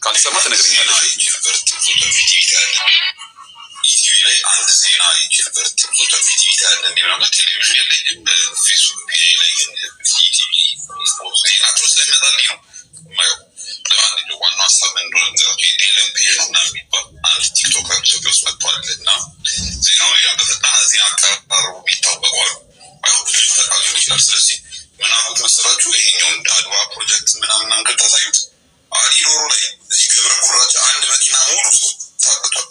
ካልሰማ ትነግረኛለሽ። ኢቲቪ ላይ አንድ ዜና አይቼ ነበር። ቲቪ አለ እንዲ ምናምን፣ ቴሌቪዥን የለኝም። ፌስቡክ page ላይ ግን ኢቲቪ ዜናቸው ስለሚመጣልኝ ነው የማየው። ለማንኛውም ዋናው ሀሳብ ምን እንደሆነ ልንገራችሁ። የዲኤልኤም page ነው ምናምን የሚባል አንድ TikToker ኢትዮጵያ ውስጥ መጥቷል እና ዜናው ያ በፈጣን ዜና አቀራረቡ የሚታወቁ አሉ። አይ ብዙ ፈጣን ሊሆን ይችላል። ስለዚህ ምን አልኩት መሰላችሁ? ይሄኛው እንደ አድዋ ፕሮጀክት ምናምን አንገል ታሳዩት አሊሮሮ ላይ እዚህ ገብረ ጉራቻ አንድ መኪና ሙሉ ሰው ታግቷል።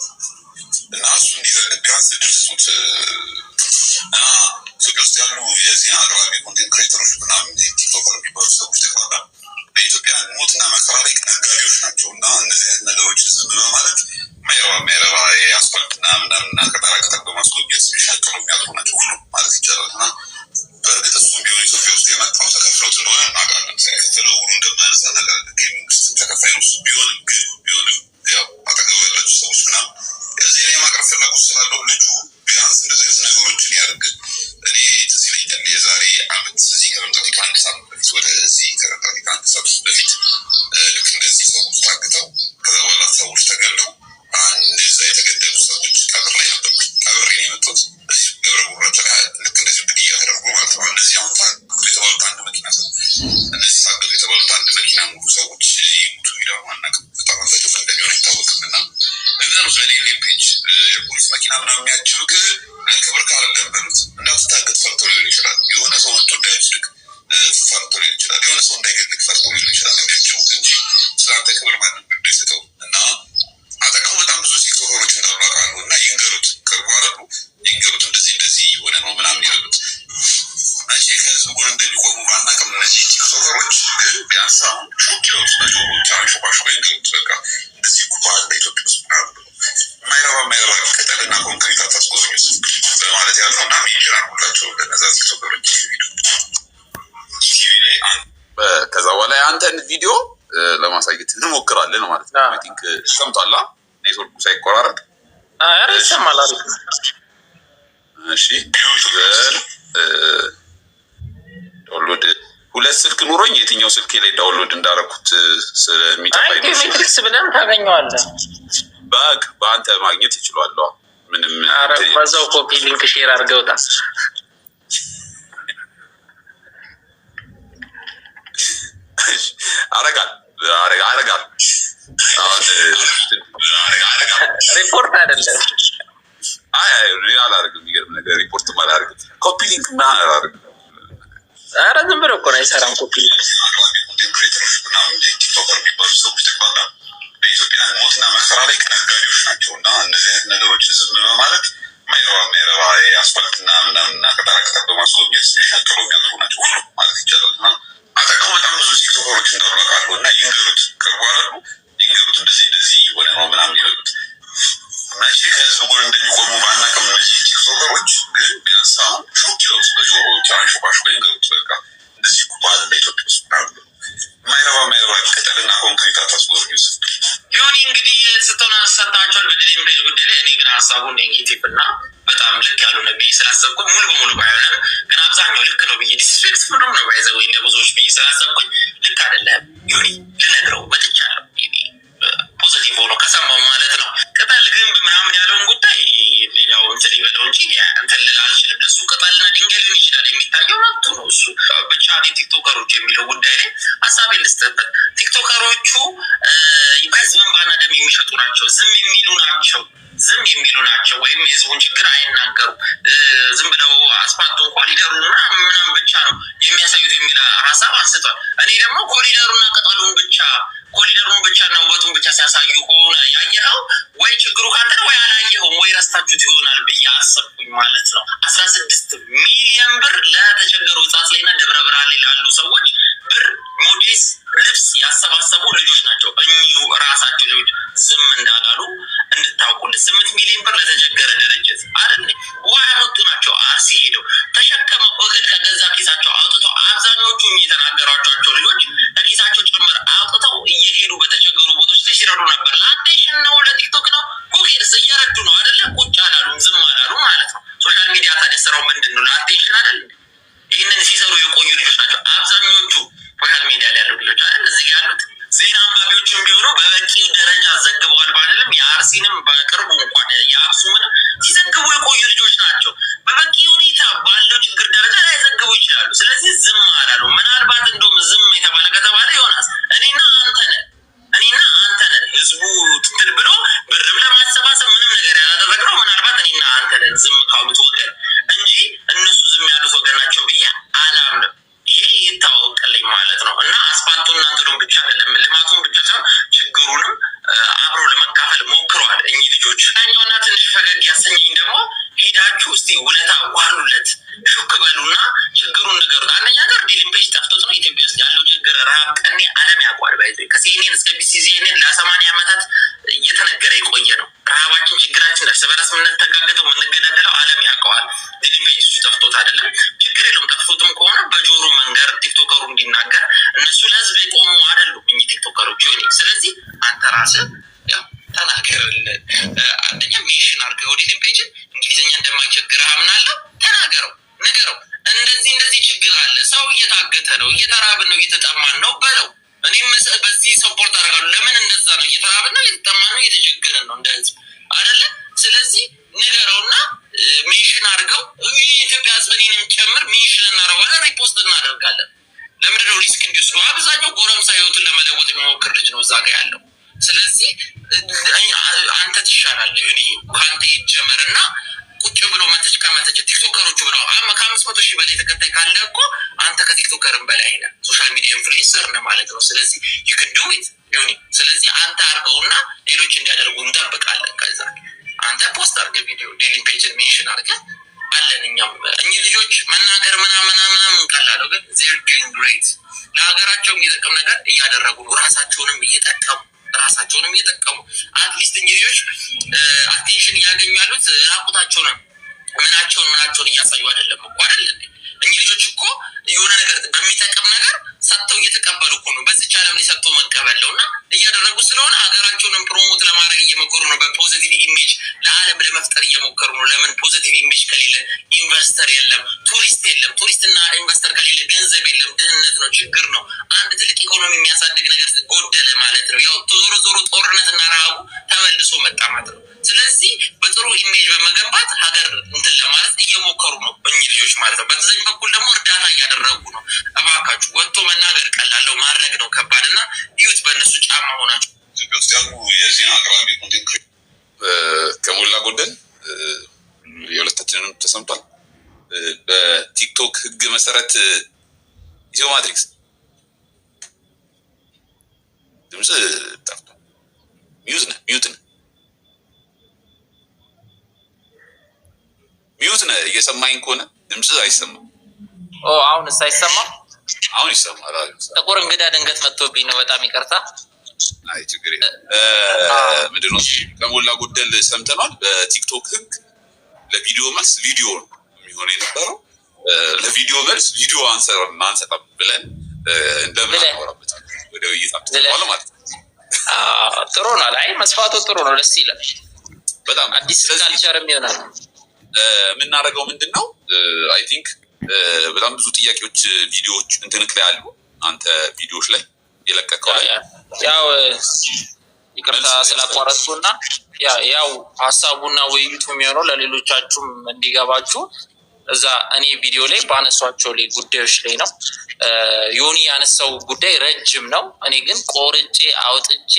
እና እሱ እንዲዘግብ ቢያንስ እድል ስጡት። እና ኢትዮጵያ ውስጥ ያሉ የዜና አቅራቢ content creator ኦች ምናምን TikToker የሚባሉ ሰዎች ጠቅላላ በኢትዮጵያ ሞትና መከራ ላይ ነጋዴዎች ናቸው። እና እነዚህ አይነት ነገሮች ዝም በማለት ማይረባ ማይረባ የአስፋልትና ምናምንና ቅጠላ ቅጠል በማስጎብኘት የሚሻቀሉ የሚያድሩ ናቸው ሁሉ ማለት ይቻላል። እና በእርግጥ እሱም ቢሆን ኢትዮጵያ ውስጥ የመጣው ተከፍሎት እንደሆነ እናውቃለን። ሳይከፈለው እግሩ እንደማያነሳ እናውቃለን። ከመንግስት ተከፋይ ነው እሱ። ቢሆንም ግን ቢሆንም ያው አጠገቡ ያላችሁ ሰዎች ምናምን ዜና የማቅረብ ፍላጎት ስላለው ልጁ ቢያንስ እንደዚህ አይነት ነገሮችን ያደርግ። እኔ ትዝ ይለኛል የዛሬ ዓመት እዚህ ከመምጣቴ ከአንድ ሳምንት በፊት፣ ወደዚህ ከመምጣቴ ከአንድ ሳምንት በፊት ልክ እንደዚህ ሰዎች ታግተው ከዛ በኋላ ሰዎች ተገለው አንድ እዛ የተገደሉ ሰዎች ቀብር ላይ ነበርኩኝ። ቀብሬ ነው የመጡት። እዚህ ገብረ ጉራቻ ላይ ልክ እንደዚህ ግድያ ተደርጎ ማለት ነው። እነዚህ አሁን ታገቱ የተባሉት አንድ መኪና ሰው፣ እነዚህ ታገቱ የተባሉት አንድ መኪና ሙሉ ሰዎች ይሙቱ የሚለው አናውቅም። በጣም አፈጭ እንደሚሆን አይታወቅም። እና ነገሩ ስለ ሌሌ page የፖሊስ መኪና ምናምን የሚያጅብ ለክብር ካለም በሉት እንዳትታገት ፈርቶ ሊሆን ይችላል። የሆነ ሰው መጥቶ እንዳይወስድክ ፈርቶ ሊሆን ይችላል። የሆነ ሰው እንዳይገልክ ፈርቶ ሊሆን ይችላል የሚያጅቡት እንጂ ስለአንተ ክብር ማንም ግድ አይሰጠውም። እና አጠገቡ በጣም ብዙ TikToker ኦች እንዳሉ አውቃለሁ። እና ይንገሩት፣ ቅርቡ አይደሉ። ቲክቶከሮች ግን ቢያንስ አሁን ሾክ ይወጡ በጆሮች አንሾካሾ ይንገሩት። በቃ እንደዚህ እኮ አለ ኢትዮጵያ ውስጥ ምናምን ብሎ የማይረባ የማይረባ ቅጠልና ኮንክሪት አታስጎብኙት በማለት ያለው እና mention አድርጉላቸው ለነዛ ቲክቶከሮች ቪዲዮ ኢቲቪ ላይ። ከዛ በኋላ የአንተን ቪዲዮ ለማሳየት እንሞክራለን ማለት ነው። I think ሰምቷላ ኔትወርኩ ሳይቆራረጥ።
ኧረ ይሰማል። አሪፍ ነው።
እሺ፣ download ሁለት ስልክ ኑሮኝ የትኛው ስልኬ ላይ download እንዳረኩት ስለሚጠፋኝ
አይ ሜትሪክስ ብለን ታገኘዋለህ።
በቃ በአንተ ማግኘት ይችላሉ። ምንም
ኧረ በዛው copy link share አድርገውታል።
አረጋል አረጋል አሁን
ሪፖርት አይደለም።
አይ አይ አላደርግም። የሚገርም ነገር ሪፖርትም አላደርግም። Copy link ምናምን አላደርግም።
ኧረ ዝም ብሎ እኮ ነው አይሰራም። Copy link
content creator ኦች ምናምን ቲክቶከር የሚባሉ ሰዎች ጠቅላላ በኢትዮጵያ ሞትና መከራ ላይ ነጋዴዎች ናቸው እና እነዚህ አይነት ነገሮችን ዝም በማለት የማይረባ የማይረባ የአስፋልትና ምናምንና ቅጠላ ቅጠል በማስጎብኘት ሊሻቀሉ የሚያደርጉ ናቸው ሁሉ ማለት ይቻላል። እና አጠገቡ በጣም ብዙ ቲክቶከሮች እንዳሉ አውቃለሁ እና ይንገሩት፣ ቅርቡ አላሉ ይንገሩት፣ እንደዚህ እንደዚህ የሆነ ነው ምናምን ይበሉት። መቼ ከህዝብ ጎን እንደሚቆሙ ባናውቅም እነዚህ ቲክቶከሮች ግን ቢያንስ አሁን ሾክ ይወጡ በጆሮዎች አንሾካሾ ይንገሩት። በቃ እንደዚህ እኮ አለ ኢትዮጵያ ውስጥ ምናምን ብሎ የማይረባ የማይረባ ቅጠልና ኮንክሪት አታስጎብኙት።
ዮኒ እንግዲህ ስትሆን ሰጥታችኋል በዲሊም ፔጅ ጉዳይ ላይ። እኔ ግን ሀሳቡ negative እና በጣም ልክ ያልሆነ ብዬ ስላሰብኩኝ ሙሉ በሙሉ ባይሆንም ግን አብዛኛው ልክ ነው ብዬ disrespectful ም ነው by the way ለብዙዎች ብዬ ስላሰብኩኝ ልክ አይደለም ዮኒ ልነግረው መጥቻለሁ። Positive ሆኖ ከሰማው ማለት ነው። ቅጠል ግንብ ምናምን ያለውን ጉዳይ ያው እንትን ይበለው እንጂ እንትን ልል አልችልም። ለሱ ቅጠልና ድንጋይ ሊሆን ይችላል የሚታየው፣ መብቱ ነው እሱ። ብቻ እኔ ቲክቶከሮች የሚለው ጉዳይ ላይ ሀሳቤን ልስጥበት። ቲክቶከሮቹ በህዝብ እንባና ደም የሚሸጡ ናቸው። ዝም የሚሉ ናቸው። ዝም የሚሉ ናቸው። ወይም የህዝቡን ችግር አይናገሩም። ዝም ብለው አስፋልቱን ኮሪደሩና ምናምን ብቻ ነው የሚያሳዩት የሚል ሀሳብ አንስቷል። እኔ ደግሞ ኮሪደሩና ቅጠሉን ብቻ፣ ኮሪደሩን ብቻ እና ውበቱን ብቻ ሲያሳዩ ከሆነ ያየኸው ወይ ችግሩ ካንተ ነው ወይ አላየኸውም ወይ ረስታችሁት ይሆናል ብዬ አሰብኩኝ ማለት ነው። 16 ሚሊዮን ብር ለተቸገሩ ህጻጽ ላይና ደብረ ብርሃን ላይ ላሉ ሰዎች ብር፣ ሞዴስ፣ ልብስ ያሰባሰቡ ልጆች ናቸው። እኚሁ ራሳቸው ልጆች ዝም እንዳላሉ እንድታውቁልን። 8 ሚሊዮን ብር ለተቸገረ ድርጅት አይደል ውሃ ያመጡ ናቸው። አርሲ ሄደው ተሸከመው እህል ከገዛ ኪሳቸው አውጥተው፣ አብዛኞቹ የተናገሯቸው ልጆች ከኪሳቸው ጭምር አውጥተው እየሄዱ በተቸገሩ ቦታዎች ላይ ሲረዱ ነበር። ለ attention ነው፣ ለቲክቶክ ነው፣ who cares? እየረዱ ነው አይደለ? ቁጭ አላሉም፣ ዝም አላሉ ማለት ነው። Social media ታዲያ ስራው ምንድን ነው? ለ attention አይደል? ይህንን ሲሰሩ የቆዩ ልጆች ናቸው አብዛኞቹ social media ላይ ያሉ ልጆች አይደል? እዚህ ያሉት ዜና አንባቢዎችም ቢሆኑ በበቂ ደረጃ ዘግበዋል ባልልም የአርሲንም በቅርቡ እንኳን የአክሱምንም ሲዘግቡ የቆዩ ልጆች ናቸው። በበቂ ሁኔታ ባለው ችግር ደረጃ ላይዘግቡ ይችላሉ። ስለዚህ ዝም አላሉ። ምናልባት እንደውም ዝም የተባለ ከተባለ ዮናስ እኔና አንተ ነን፣ እኔና አንተ ነን። ህዝቡ ትትል ብሎ ብርም ለማሰባሰብ ምንም ነገር ያላደረግነው ምናልባት እኔና አንተ ነን ዝም ካሉት ወገን እንጂ እነሱ ዝም ያሉት ወገን ናቸው ብዬ አላምንም። ይሄ ይታወቅልኝ ማለት ነው። እና አስፋልቱና እንትኑን ብቻ አይደለም፣ ልማቱን ብቻ ሳይሆን ችግሩንም አብሮ ለመካፈል ሞክረዋል እኚህ ልጆች። ኛውና ትንሽ ፈገግ ያሰኘኝ ደግሞ ሄዳችሁ እስቲ ውለታ ዋሉለት፣ ሹክ በሉና ችግሩን ንገሩት። አንደኛ ነገር ዲሊም ፔጅ ጠፍቶት ነው። ኢትዮጵያ ውስጥ ያለው ችግር ረሃብ፣ ቀኔ ዓለም ያውቋል። by the way ከሲኤንኤን እስከ ቢቢሲ ሲኤንኤን ለ80 ዓመታት እየተነገረ የቆየ ነው። ረሃባችን፣ ችግራችን፣ እርስ በርስ የምንተጋገጠው የምንገዳደለው ዓለም ያውቀዋል። ዲሊም ፔጅ እሱ ጠፍቶት አይደለም። ችግር የለውም። ጠፍቶትም ከሆነ በጆሮ መንገር፣ ቲክቶከሩ እንዲናገር። እነሱ ለህዝብ የቆሙ አይደሉም እኚህ ቲክቶከሮች ሆኔ። ስለዚህ አንተ ራስህ ያው ተናገርልን። አንደኛ mention አድርገው ዲሊም ፔጅን፣ እንግሊዝኛ እንደማይቸግርህ አምናለሁ። ተናገረው፣ ንገረው። እንደዚህ እንደዚህ ችግር አለ፣ ሰው እየታገተ ነው፣ እየተራብን ነው፣ እየተጠማን ነው በለው። እኔም በዚህ support አደርጋለሁ። ለምን እንደዛ ነው? እየተራብን ነው፣ እየተጠማን ነው፣ እየተቸገረን ነው እንደ ህዝብ አይደለ? ስለዚህ ንገረውና mention አድርገው። የኢትዮጵያ ህዝብ እኔንም ጨምር mention እናደርገዋለን፣ repost እናደርጋለን። ለምንድነው risk እንዲወስዱ? አብዛኛው ጎረምሳ ህይወቱን ለመለወጥ የሚሞክር ልጅ ነው እዛ ጋ ያለው። ስለዚህ አንተ ትሻላለህ። ከአንተ ይጀመርና ቁጭ ብሎ መተች ከመተች ቲክቶከሮቹ ብለው ከ500,000 በላይ ተከታይ ካለ እኮ አንተ ከቲክቶከርም በላይ ነህ። Social media influencer ነህ ማለት ነው። ስለዚህ you can do it ዮኒ። ስለዚህ አንተ አድርገውና ሌሎች እንዲያደርጉ እንጠብቃለን። ከዛ አንተ post አድርገህ ቪዲዮ ዴሊም ፔጅን mention አድርገህ አለን። እኛም እኚህ ልጆች መናገር ምናምን ምናምን ቀላለው፣ ግን they're doing great። ለሀገራቸው የሚጠቅም ነገር እያደረጉ ነው። ራሳቸውንም እየጠቀሙ at least እኚህ ልጆች attention እያገኙ ያሉት ራቁታቸውንም ምናቸውን ምናቸውን እያሳዩ አይደለም እኮ፣ አይደል እንዴ? እኚህ ልጆች እኮ የሆነ ነገር በሚጠቅም ነገር ሰጥተው እየተቀበሉ እኮ ነው። በዚች ዓለም ላይ ሰጥተው መቀበል ነው እና እያደረጉ ስለሆነ ሀገራቸውንም promote ለማድረግ እየሞከሩ ነው። በ positive image ለዓለም ለመፍጠር እየሞከሩ ነው። ለምን positive image ከሌለ investor የለም፣ ቱሪስት የለም። ቱሪስት እና investor ከሌለ ገንዘብ የለም፣ ድህነት ነው፣ ችግር ነው። አንድ ትልቅ ኢኮኖሚ የሚያሳድግ ነገር ጎደለ ማለት ነው። ያው ዞሮ ዞሮ ጦርነትና ረሃቡ ተመልሶ መጣ ማለት ነው። ስለዚህ በጥሩ image በመገንባት ሀገር እንትን ለማለት እየሞከሩ ነው እኚህ ልጆች ማለት ነው። በተዘኝ በኩል ደግሞ እርዳታ እያደረጉ ነው። እባካችሁ፣ ወጥቶ መናገር ቀላለው፣ ማድረግ ነው ከባድ እና እዩት በእነሱ ጫማ ሆናችሁ።
ኢትዮጵያ ውስጥ ያሉ የዜና አቅራቢ content ከሞላ ጎደል የሁለታችንንም ተሰምቷል። በቲክቶክ ህግ መሰረት ኢትዮ ማትሪክስ ድምፅ ጠፍቷል። Mute ነህ፣ mute ነህ፣ mute ነህ። እየሰማኝ ከሆነ ድምፅ አይሰማም።
ኦ፣ አሁንስ አይሰማም?
አሁን ይሰማል።
ጥቁር እንግዳ ድንገት መጥቶብኝ ነው። በጣም ይቅርታ።
አይ፣ ችግር የለም። ምንድን ነው፣ ከሞላ ጎደል ሰምተናል። በቲክቶክ ህግ ለቪዲዮ መልስ ቪዲዮ ነው የሚሆነው የነበረው። ለቪዲዮ መልስ ቪዲዮ አንሰጣም ብለን እንደምን አናወራበት ወደ ውይይት አምጥተዋል ማለት ነው።
ጥሩ ነው። አይ፣ መስፋቱ ጥሩ ነው። ደስ ይላል።
በጣም።
አዲስ culture ም ይሆናል።
የምናደርገው ምንድን ነው? I think በጣም ብዙ ጥያቄዎች ቪዲዮዎች እንትንክ ላይ አሉ። አንተ ቪዲዮዎች ላይ የለቀቀው ላይ
ያው ይቅርታ ስላቋረጥኩና ያው ሀሳቡና ውይይቱ የሚሆነው ለሌሎቻችሁም እንዲገባችሁ እዛ እኔ ቪዲዮ ላይ ባነሷቸው ላይ ጉዳዮች ላይ ነው። ዮኒ ያነሳው ጉዳይ ረጅም ነው። እኔ ግን ቆርጬ አውጥቼ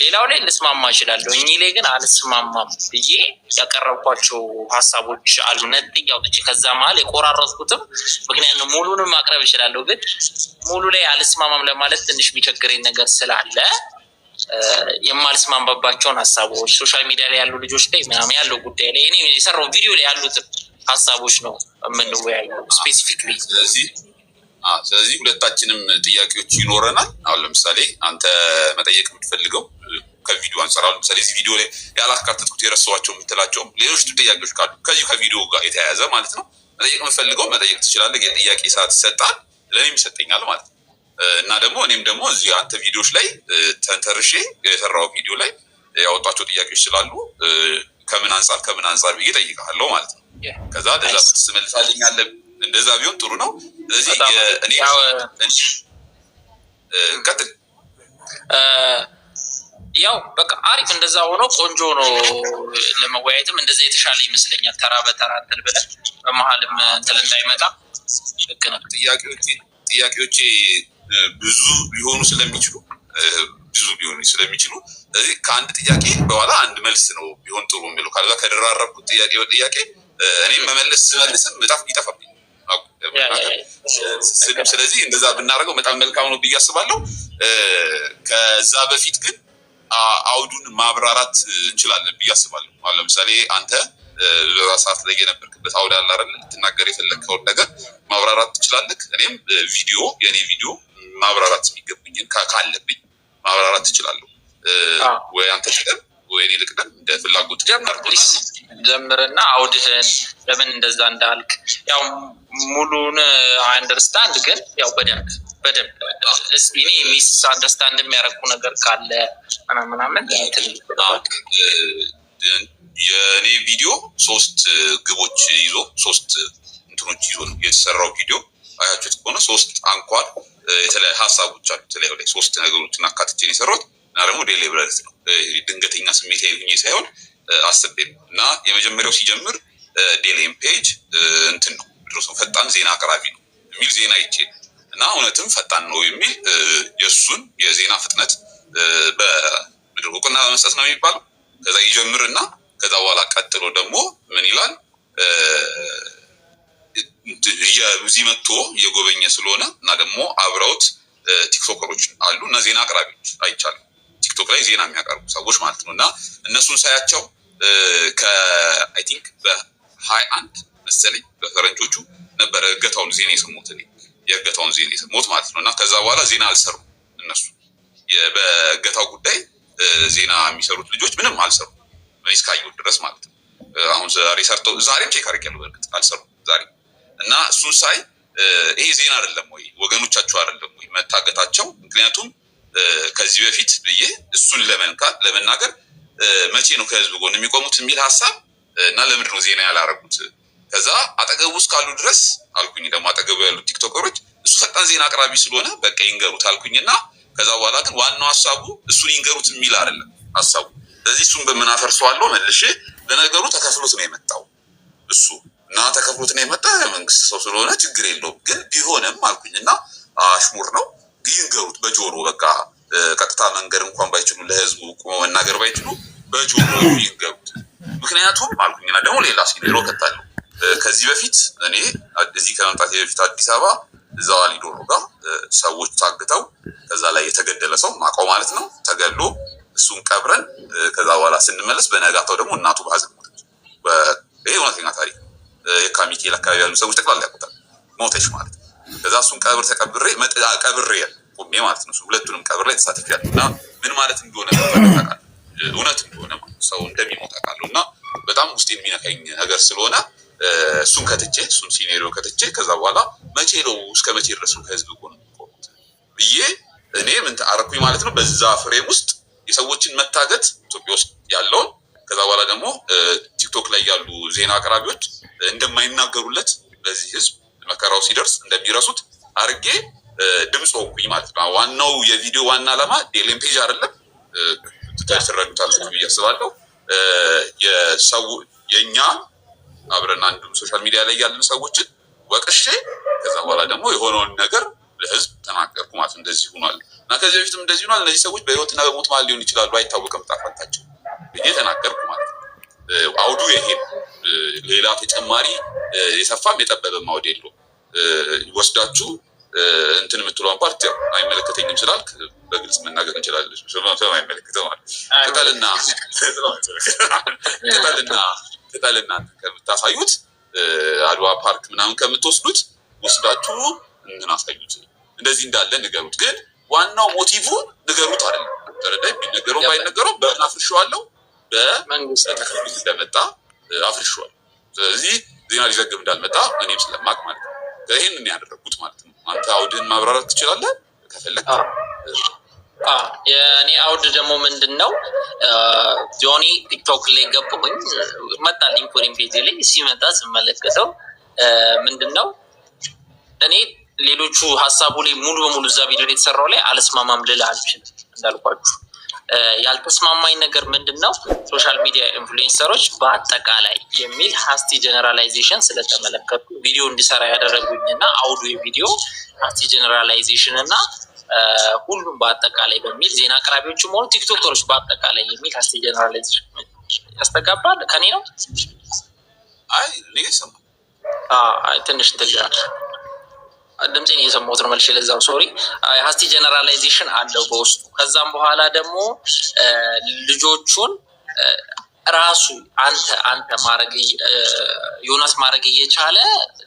ሌላው ላይ ልስማማ እችላለሁ፣ እኚህ ላይ ግን አልስማማም ብዬ ያቀረብኳቸው ሀሳቦች አሉ። ነጥዬ አውጥቼ ከዛ መሀል የቆራረጥኩትም ምክንያት ነው። ሙሉንም ማቅረብ እችላለሁ፣ ግን ሙሉ ላይ አልስማማም ለማለት ትንሽ የሚቸግረኝ ነገር ስላለ የማልስማማባቸውን ሀሳቦች social media ላይ ያሉ ልጆች ላይ ምናምን ያለው ጉዳይ ላይ፣ እኔ የሰራው ቪዲዮ ላይ ያሉትን ሀሳቦች ነው የምንወያየው specifically።
ስለዚህ ሁለታችንም ጥያቄዎች ይኖረናል። አሁን ለምሳሌ አንተ መጠየቅ የምትፈልገው ከቪዲዮ አንጻር፣ አሁን ለምሳሌ እዚህ ቪዲዮ ላይ ያላካተትኩት፣ የረሳኋቸው የምትላቸውም ሌሎች ጥያቄዎች ካሉ ከዚሁ ከቪዲዮ ጋር የተያያዘ ማለት ነው፣ መጠየቅ የምፈልገው መጠየቅ ትችላለህ። የጥያቄ ሰዓት ይሰጣል፣ ለእኔም ይሰጠኛል ማለት ነው። እና ደግሞ እኔም ደግሞ እዚህ አንተ ቪዲዮዎች ላይ ተንተርሼ የሰራው ቪዲዮ ላይ ያወጣቸው ጥያቄዎች ስላሉ ከምን አንጻር ከምን አንጻር ብዬ እጠይቅሃለሁ ማለት ነው። ከዛ ለዛ ትመልሳልኛለህ። እንደዛ ቢሆን ጥሩ ነው። ስለዚህ እኔ ቀጥል።
ያው በቃ አሪፍ፣ እንደዛ ሆኖ ቆንጆ ነው። ለመወያየትም እንደዛ የተሻለ ይመስለኛል። ተራ በተራ እንትን ብለን በመሀልም እንትን እንዳይመጣ፣ ልክ ነው።
ጥያቄዎቼ ብዙ ሊሆኑ ስለሚችሉ ስለዚህ ከአንድ ጥያቄ በኋላ አንድ መልስ ነው ቢሆን ጥሩ የሚለው። ካለዛ ከደራረብኩት ጥያቄ በጥያቄ እኔም መመለስ ስመልስም በጣም ይጠፋብኝ። ስለዚህ እንደዛ ብናደርገው በጣም መልካም ነው ብዬ አስባለሁ። ከዛ በፊት ግን አውዱን ማብራራት እንችላለን ብዬ አስባለሁ። አሁን ለምሳሌ አንተ በዛ ሰዓት ላይ የነበርክበት አውድ አለ አይደል? ልትናገር የፈለግከውን ነገር ማብራራት ትችላለህ። እኔም ቪዲዮ የእኔ ቪዲዮ ማብራራት የሚገቡኝን ካለብኝ ማብራራት ትችላለሁ። ወይ አንተ ቅደም ወይ እኔ ልቅደም፣ እንደ ፍላጎት።
ጀምር please፣ ጀምርና አውድህን ለምን እንደዛ እንዳልክ፣ ያው ሙሉን understand ግን ያው በደንብ በደንብ እስኪ እኔ misunderstand የሚያደርጉ ነገር ካለ ምናምን ምናምን እንትን።
የእኔ ቪዲዮ ሶስት ግቦች ይዞ፣ ሶስት እንትኖች ይዞ ነው የተሰራው። ቪዲዮ አያችሁት ከሆነ ሶስት አንኳር የተለያዩ ሀሳቦች አሉ። የተለያዩ ላይ ሶስት ነገሮችን አካትቼ ነው የሰራሁት እና ደግሞ deliberate ነው፣ ድንገተኛ ስሜታዊ ሁኜ ሳይሆን አስቤ ነው። እና የመጀመሪያው ሲጀምር ዴሌም ፔጅ እንትን ነው፣ ፈጣን ዜና አቅራቢ ነው የሚል ዜና አይቼ እና እውነትም ፈጣን ነው የሚል የእሱን የዜና ፍጥነት በምድር እውቅና በመስጠት ነው የሚባለው። ከዛ ይጀምርና ከዛ በኋላ ቀጥሎ ደግሞ ምን ይላል? እዚህ መጥቶ የጎበኘ ስለሆነ እና ደግሞ አብረውት ቲክቶከሮች አሉ እና ዜና አቅራቢዎች አይቻልም። ቲክቶክ ላይ ዜና የሚያቀርቡ ሰዎች ማለት ነው። እና እነሱን ሳያቸው ከ I think በ21 መሰለኝ በፈረንጆቹ ነበረ እገታውን ዜና የሰሙት እኔ። የእገታውን ዜና የሰማሁት ማለት ነው። እና ከዛ በኋላ ዜና አልሰሩም እነሱ፣ በእገታው ጉዳይ ዜና የሚሰሩት ልጆች ምንም አልሰሩም እስካየሁት ድረስ ማለት ነው። አሁን ዛሬ ሰርተው፣ ዛሬም check አድርጌያለሁ። በእርግጥ አልሰሩም ዛሬ። እና እሱን ሳይ ይሄ ዜና አይደለም ወይ? ወገኖቻቸው አይደለም ወይ መታገታቸው? ምክንያቱም ከዚህ በፊት ብዬ እሱን ለመንካት ለመናገር መቼ ነው ከህዝብ ጎን የሚቆሙት የሚል ሀሳብ እና ለምንድን ነው ዜና ያላረጉት? ከዛ አጠገቡ እስካሉ ድረስ አልኩኝ። ደግሞ አጠገቡ ያሉት ቲክቶከሮች እሱ ፈጣን ዜና አቅራቢ ስለሆነ በቃ ይንገሩት አልኩኝና ከዛ በኋላ ግን ዋናው ሀሳቡ እሱን ይንገሩት የሚል አይደለም ሀሳቡ። ስለዚህ እሱን በምን አፈርሰዋለሁ መልሼ? ለነገሩ ተከፍሎት ነው የመጣው እሱ እና ተከፍሎት ነው የመጣ፣ የመንግስት ሰው ስለሆነ ችግር የለውም። ግን ቢሆንም አልኩኝና አሽሙር ነው፣ ይንገሩት በጆሮ፣ በቃ ቀጥታ መንገር እንኳን ባይችሉ፣ ለህዝቡ ቆሞ መናገር ባይችሉ በጆሮ ይንገሩት። ምክንያቱም አልኩኝና ደግሞ ሌላ scenario ከታለሁ። ከዚህ በፊት እኔ እዚህ ከመምጣቴ በፊት አዲስ አበባ እዛው አሊዶሮ ጋር ሰዎች ታግተው ከዛ ላይ የተገደለ ሰው ማውቀው ማለት ነው፣ ተገሎ እሱን ቀብረን ከዛ በኋላ ስንመለስ በነጋታው ደግሞ እናቱ በሀዘን ሞተች። ይሄ እውነተኛ ታሪክ ነው። የካ ሚካኤል አካባቢ ያሉ ሰዎች ጠቅላላ ያውቁታል። ሞተች ማለት ነው። ከዛ እሱን ቀብር ተቀብሬ ቀብሬ ቆሜ ማለት ነው። ሁለቱንም ቀብር ላይ ተሳትፌያለሁ እና ምን ማለት እንደሆነ ታውቃለህ፣ እውነት እንደሆነ ሰው እንደሚሞት አውቃለሁ እና በጣም ውስጤን የሚነካኝ ነገር ስለሆነ እሱን ከትቼ፣ እሱን scenario ከትቼ ከዛ በኋላ መቼ ነው፣ እስከ መቼ ድረስ ነው ከህዝብ ጎን የሚቆሙት ብዬ እኔ ምን አረኩኝ ማለት ነው። በዛ frame ውስጥ የሰዎችን መታገት ኢትዮጵያ ውስጥ ያለውን፣ ከዛ በኋላ ደግሞ ቲክቶክ ላይ ያሉ ዜና አቅራቢዎች እንደማይናገሩለት፣ ለዚህ ህዝብ መከራው ሲደርስ እንደሚረሱት አርጌ ድምፅ ሆንኩኝ ማለት ነው። ዋናው የቪዲዮ ዋና ዓላማ ዴሌን page አይደለም፣ ትረዱታላችሁ ብዬ አስባለሁ። የሰው የእኛ አብረን አንዱም social media ላይ ያለን ሰዎችን ወቅሼ ከዛ በኋላ ደግሞ የሆነውን ነገር ለህዝብ ተናገርኩ ማለት፣ እንደዚህ ሆኗል እና ከዚህ በፊትም እንደዚህ ሆኗል። እነዚህ ሰዎች በህይወትና በሞት መሀል ሊሆን ይችላሉ፣ አይታወቅም ዕጣ ፈንታቸው ብዬ ተናገርኩ ማለት ነው። አውዱ ይሄ ነው። ሌላ ተጨማሪ የሰፋም የጠበበም አውድ የለውም። ወስዳችሁ እንትን የምትለውን part ያው አይመለከተኝም ስላልክ በግልጽ መናገር እንችላለን። ስለማይመለከተው ማለት ቅጠልና ቅጠልና ቅጠልና ከምታሳዩት፣ አድዋ ፓርክ ምናምን ከምትወስዱት ወስዳችሁ እንትን አሳዩት። እንደዚህ እንዳለ ንገሩት። ግን ዋናው motive ንገሩት አይደለም። ተረዳይ? ቢነገረው ባይነገረው በምን አፍርሼዋለሁ፣ በተከፍሎት እንደመጣ አፍርሼዋለሁ። ስለዚህ ዜና ሊዘግብ እንዳልመጣ እኔም ስለማቅ ማለት ነው። ይህንን ያደረግኩት ማለት ነው። አንተ አውድህን ማብራራት ትችላለህ ከፈለግ።
የእኔ አውድ ደግሞ ምንድን ነው? ጆኒ ቲክቶክ ላይ ገባሁኝ፣ መጣልኝ for you page ላይ ሲመጣ ስመለከተው ምንድን ነው፣ እኔ ሌሎቹ ሀሳቡ ላይ ሙሉ በሙሉ እዛ ቪዲዮ ላይ የተሰራው ላይ አልስማማም ልል አልችልም። እንዳልኳችሁ ያልተስማማኝ ነገር ምንድን ነው? Social media influencer ኦች በአጠቃላይ የሚል hasty generalization ስለተመለከቱ ቪዲዮ እንዲሰራ ያደረጉኝ እና አውዱ የቪዲዮ hasty generalization እና ሁሉም በአጠቃላይ በሚል፣ ዜና አቅራቢዎችም ሆኑ ቲክቶከሮች በአጠቃላይ የሚል hasty generalization ያስተጋባል። ከኔ ነው?
አይ፣ እኔ ይሰማል።
ትንሽ እንትን ይላል። ድምፄን እየሰማሁት ነው መልሼ፣ ለዛው sorry። Hasty generalization አለው በውስጡ። ከዛም በኋላ ደግሞ ልጆቹን ራሱ አንተ ማድረግ፣ ዮናስ ማድረግ እየቻለ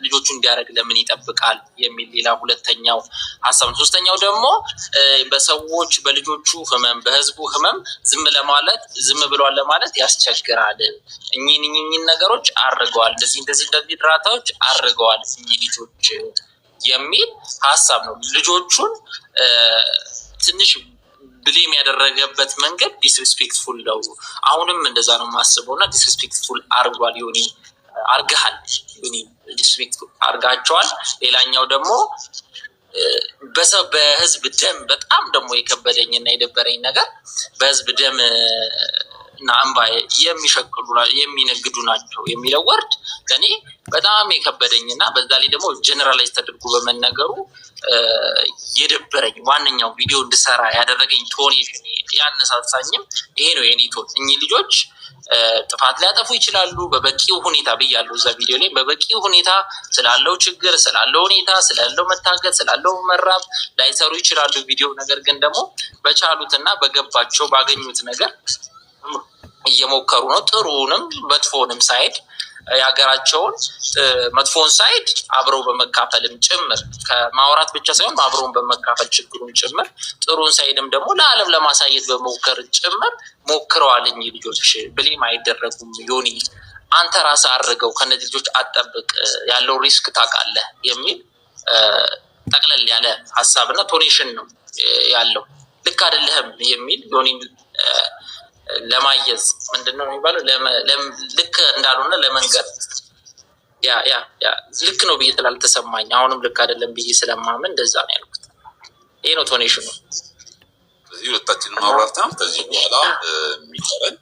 ልጆቹ እንዲያደርግ ለምን ይጠብቃል የሚል ሌላ ሁለተኛው ሀሳብ ነው። ሶስተኛው ደግሞ በሰዎች፣ በልጆቹ ህመም፣ በህዝቡ ህመም ዝም ለማለት፣ ዝም ብሏል ለማለት ያስቸግራል። እኚህን እኚህን ነገሮች አድርገዋል፣ እንደዚህ እንደዚህ እንደዚህ ድራታዎች አድርገዋል እኚህ ልጆች የሚል ሀሳብ ነው። ልጆቹን ትንሽ blame ያደረገበት መንገድ disrespectful ነው። አሁንም እንደዛ ነው የማስበው እና disrespectful አርጓል፣ ዮኒ አርግሃል፣ ዮኒ disrespectful አርጋቸዋል። ሌላኛው ደግሞ በሰው፣ በህዝብ ደም፣ በጣም ደግሞ የከበደኝ እና የደበረኝ ነገር በህዝብ ደም እና እንባ የሚሸቅሉ፣ የሚነግዱ ናቸው የሚለው word ለእኔ በጣም የከበደኝ እና በዛ ላይ ደግሞ generalize ተደርጎ በመነገሩ የደበረኝ፣ ዋነኛው ቪዲዮ እንድሰራ ያደረገኝ tone ያነሳሳኝም ይሄ ነው የኔ tone። እኚህ ልጆች ጥፋት ሊያጠፉ ይችላሉ በበቂው ሁኔታ ብያለሁ እዛ ቪዲዮ ላይ። በበቂ ሁኔታ ስላለው ችግር፣ ስላለው ሁኔታ፣ ስላለው መታገት፣ ስላለው መራብ ላይሰሩ ይችላሉ ቪዲዮ። ነገር ግን ደግሞ በቻሉትና በገባቸው ባገኙት ነገር እየሞከሩ ነው። ጥሩንም መጥፎንም side የሀገራቸውን መጥፎን side አብረው በመካፈልም ጭምር፣ ከማውራት ብቻ ሳይሆን አብረውን በመካፈል ችግሩን ጭምር፣ ጥሩን side ም ደግሞ ለዓለም ለማሳየት በመሞከር ጭምር ሞክረዋል። እኚህ ልጆች blame አይደረጉም። ዮኒ፣ አንተ ራስህ አድርገው፣ ከነዚህ ልጆች አጠብቅ፣ ያለው risk ታውቃለህ የሚል ጠቅለል ያለ ሀሳብና tonation ነው ያለው። ልክ አይደለህም የሚል፣ ዮኒን ለማየዝ፣ ምንድን ነው የሚባለው፣ ልክ እንዳልሆነ ለመንገር። Yeah, ልክ ነው ብዬ ስላልተሰማኝ፣ አሁንም ልክ አይደለም ብዬ ስለማምን እንደዛ ነው ያልኩት። ይሄ ነው tonation ኑ።
ስለዚህ ሁለታችንን ማብራርተናል። ከዚህ በኋላ የሚቀረን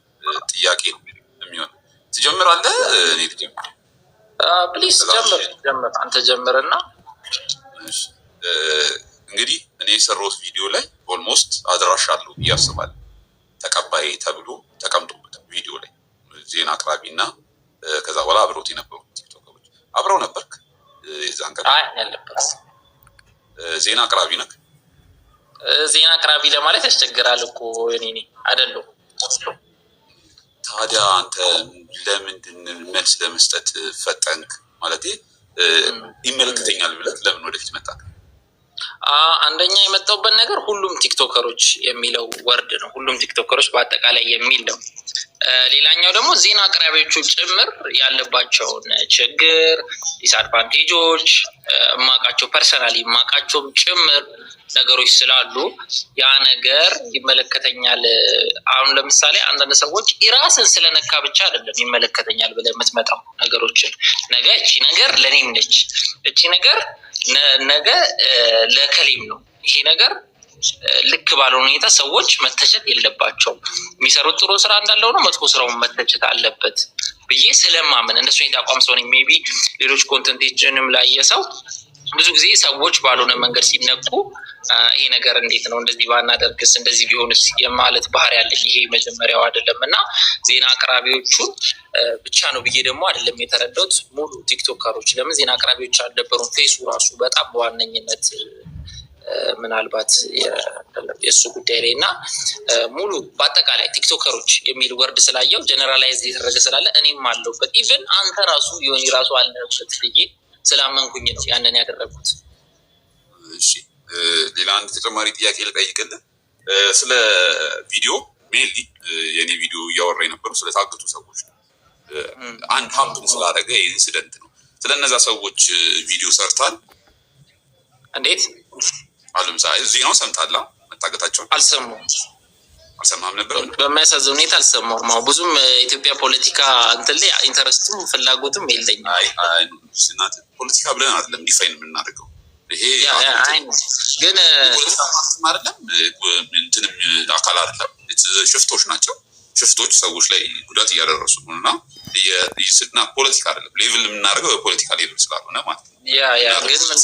ጥያቄ ነው የሚሆነው። ትጀምራለህ? እኔ ልጀምር?
Please ጀምር፣ ጀምር፣ አንተ ጀምርና።
እንግዲህ እኔ የሰራሁት ቪዲዮ ላይ almost አድራሻ አለው ብዬ አስባለሁ። ተቀባይ ተብሎ ተቀምጦበታል ቪዲዮ ላይ፣ ዜና አቅራቢ እና ከዛ በኋላ አብረውት የነበሩ ቲክቶከሮች። አብረው ነበርክ የዛን ቀን?
አይ፣ አልነበርኩም።
ዜና አቅራቢ ነህ?
ዜና አቅራቢ ለማለት ያስቸግራል እኮ፣ እኔ አይደለሁም።
ታዲያ አንተ ለምንድን መልስ ለመስጠት ፈጠንክ? ማለቴ ይመለከተኛል ብለህ ለምን ወደፊት መጣህ?
አንደኛ የመጣሁበት ነገር ሁሉም ቲክቶከሮች የሚለው word ነው። ሁሉም ቲክቶከሮች በአጠቃላይ የሚል ነው። ሌላኛው ደግሞ ዜና አቅራቢዎቹ ጭምር ያለባቸውን ችግር፣ disadvantage ኦች እማቃቸው፣ personally እማቃቸውም ጭምር ነገሮች ስላሉ ያ ነገር ይመለከተኛል። አሁን ለምሳሌ አንዳንድ ሰዎች ራስን ስለነካ ብቻ አይደለም ይመለከተኛል ብለህ የምትመጣው ነገሮችን፣ ነገ እቺ ነገር ለእኔም ነች፣ እቺ ነገር ነገ ለከሌም ነው፣ ይሄ ነገር ልክ ባልሆነ ሁኔታ ሰዎች መተቸት የለባቸውም። የሚሰሩት ጥሩ ስራ እንዳለው ነው፣ መጥፎ ስራውን መተቸት አለበት ብዬ ስለማምን እንደሱ አይነት አቋም ሰው ነኝ። Maybe ሌሎች content ኦችንም ላየ ሰው ብዙ ጊዜ ሰዎች ባልሆነ መንገድ ሲነኩ ይሄ ነገር እንዴት ነው፣ እንደዚህ ባናደርግስ፣ እንደዚህ ቢሆንስ የማለት ባህሪ ያለኝ፣ ይሄ መጀመሪያው አይደለም። እና ዜና አቅራቢዎቹን ብቻ ነው ብዬ ደግሞ አይደለም የተረዳሁት። ሙሉ ቲክቶከሮች ለምን ዜና አቅራቢዎች አልነበሩም? Face ኡ ራሱ በጣም በዋነኝነት ምናልባት የእሱ ጉዳይ ላይ እና ሙሉ በአጠቃላይ ቲክቶከሮች የሚል word ስላየው generalize የተደረገ ስላለ እኔም አለሁበት፣ even አንተ ራሱ ዮኒ ራሱ አለበት ብዬ ስላመንኩኝ ነው ያንን ያደረግኩት።
እሺ፣ ሌላ አንድ ተጨማሪ ጥያቄ ልጠይቅልህ። ስለ ቪዲዮ mainly የኔ ቪዲዮ እያወራ የነበረው ስለታገቱ ሰዎች ነው። አንድ happen ስላደረገ incident ነው። ስለ እነዛ ሰዎች ቪዲዮ ሰርታል?
እንዴት?
አሁን ለምሳሌ ዜናው ሰምታላ መታገታቸውን?
አልሰማሁም።
አልሰማህም ነበር?
በሚያሳዝን ሁኔታ አልሰማሁም። አዎ፣ ብዙም የኢትዮጵያ ፖለቲካ እንትን ላይ interest ኡም ፍላጎትም የለኝም።
አይ፣ ፖለቲካ ብለን አይደለም define የምናደርገው ይሄ።
Yeah, I know፣ ግን
ፖለቲካ ፓርቲም አይደለም፣ እንትንም አካል አይደለም። ሽፍቶች ናቸው። ሽፍቶች ሰዎች ላይ ጉዳት እያደረሱ ነው እና ፖለቲካ አይደለም፣ level የምናደርገው በፖለቲካ level ስላልሆነ ማለት ነው።
Yeah, ግን ምን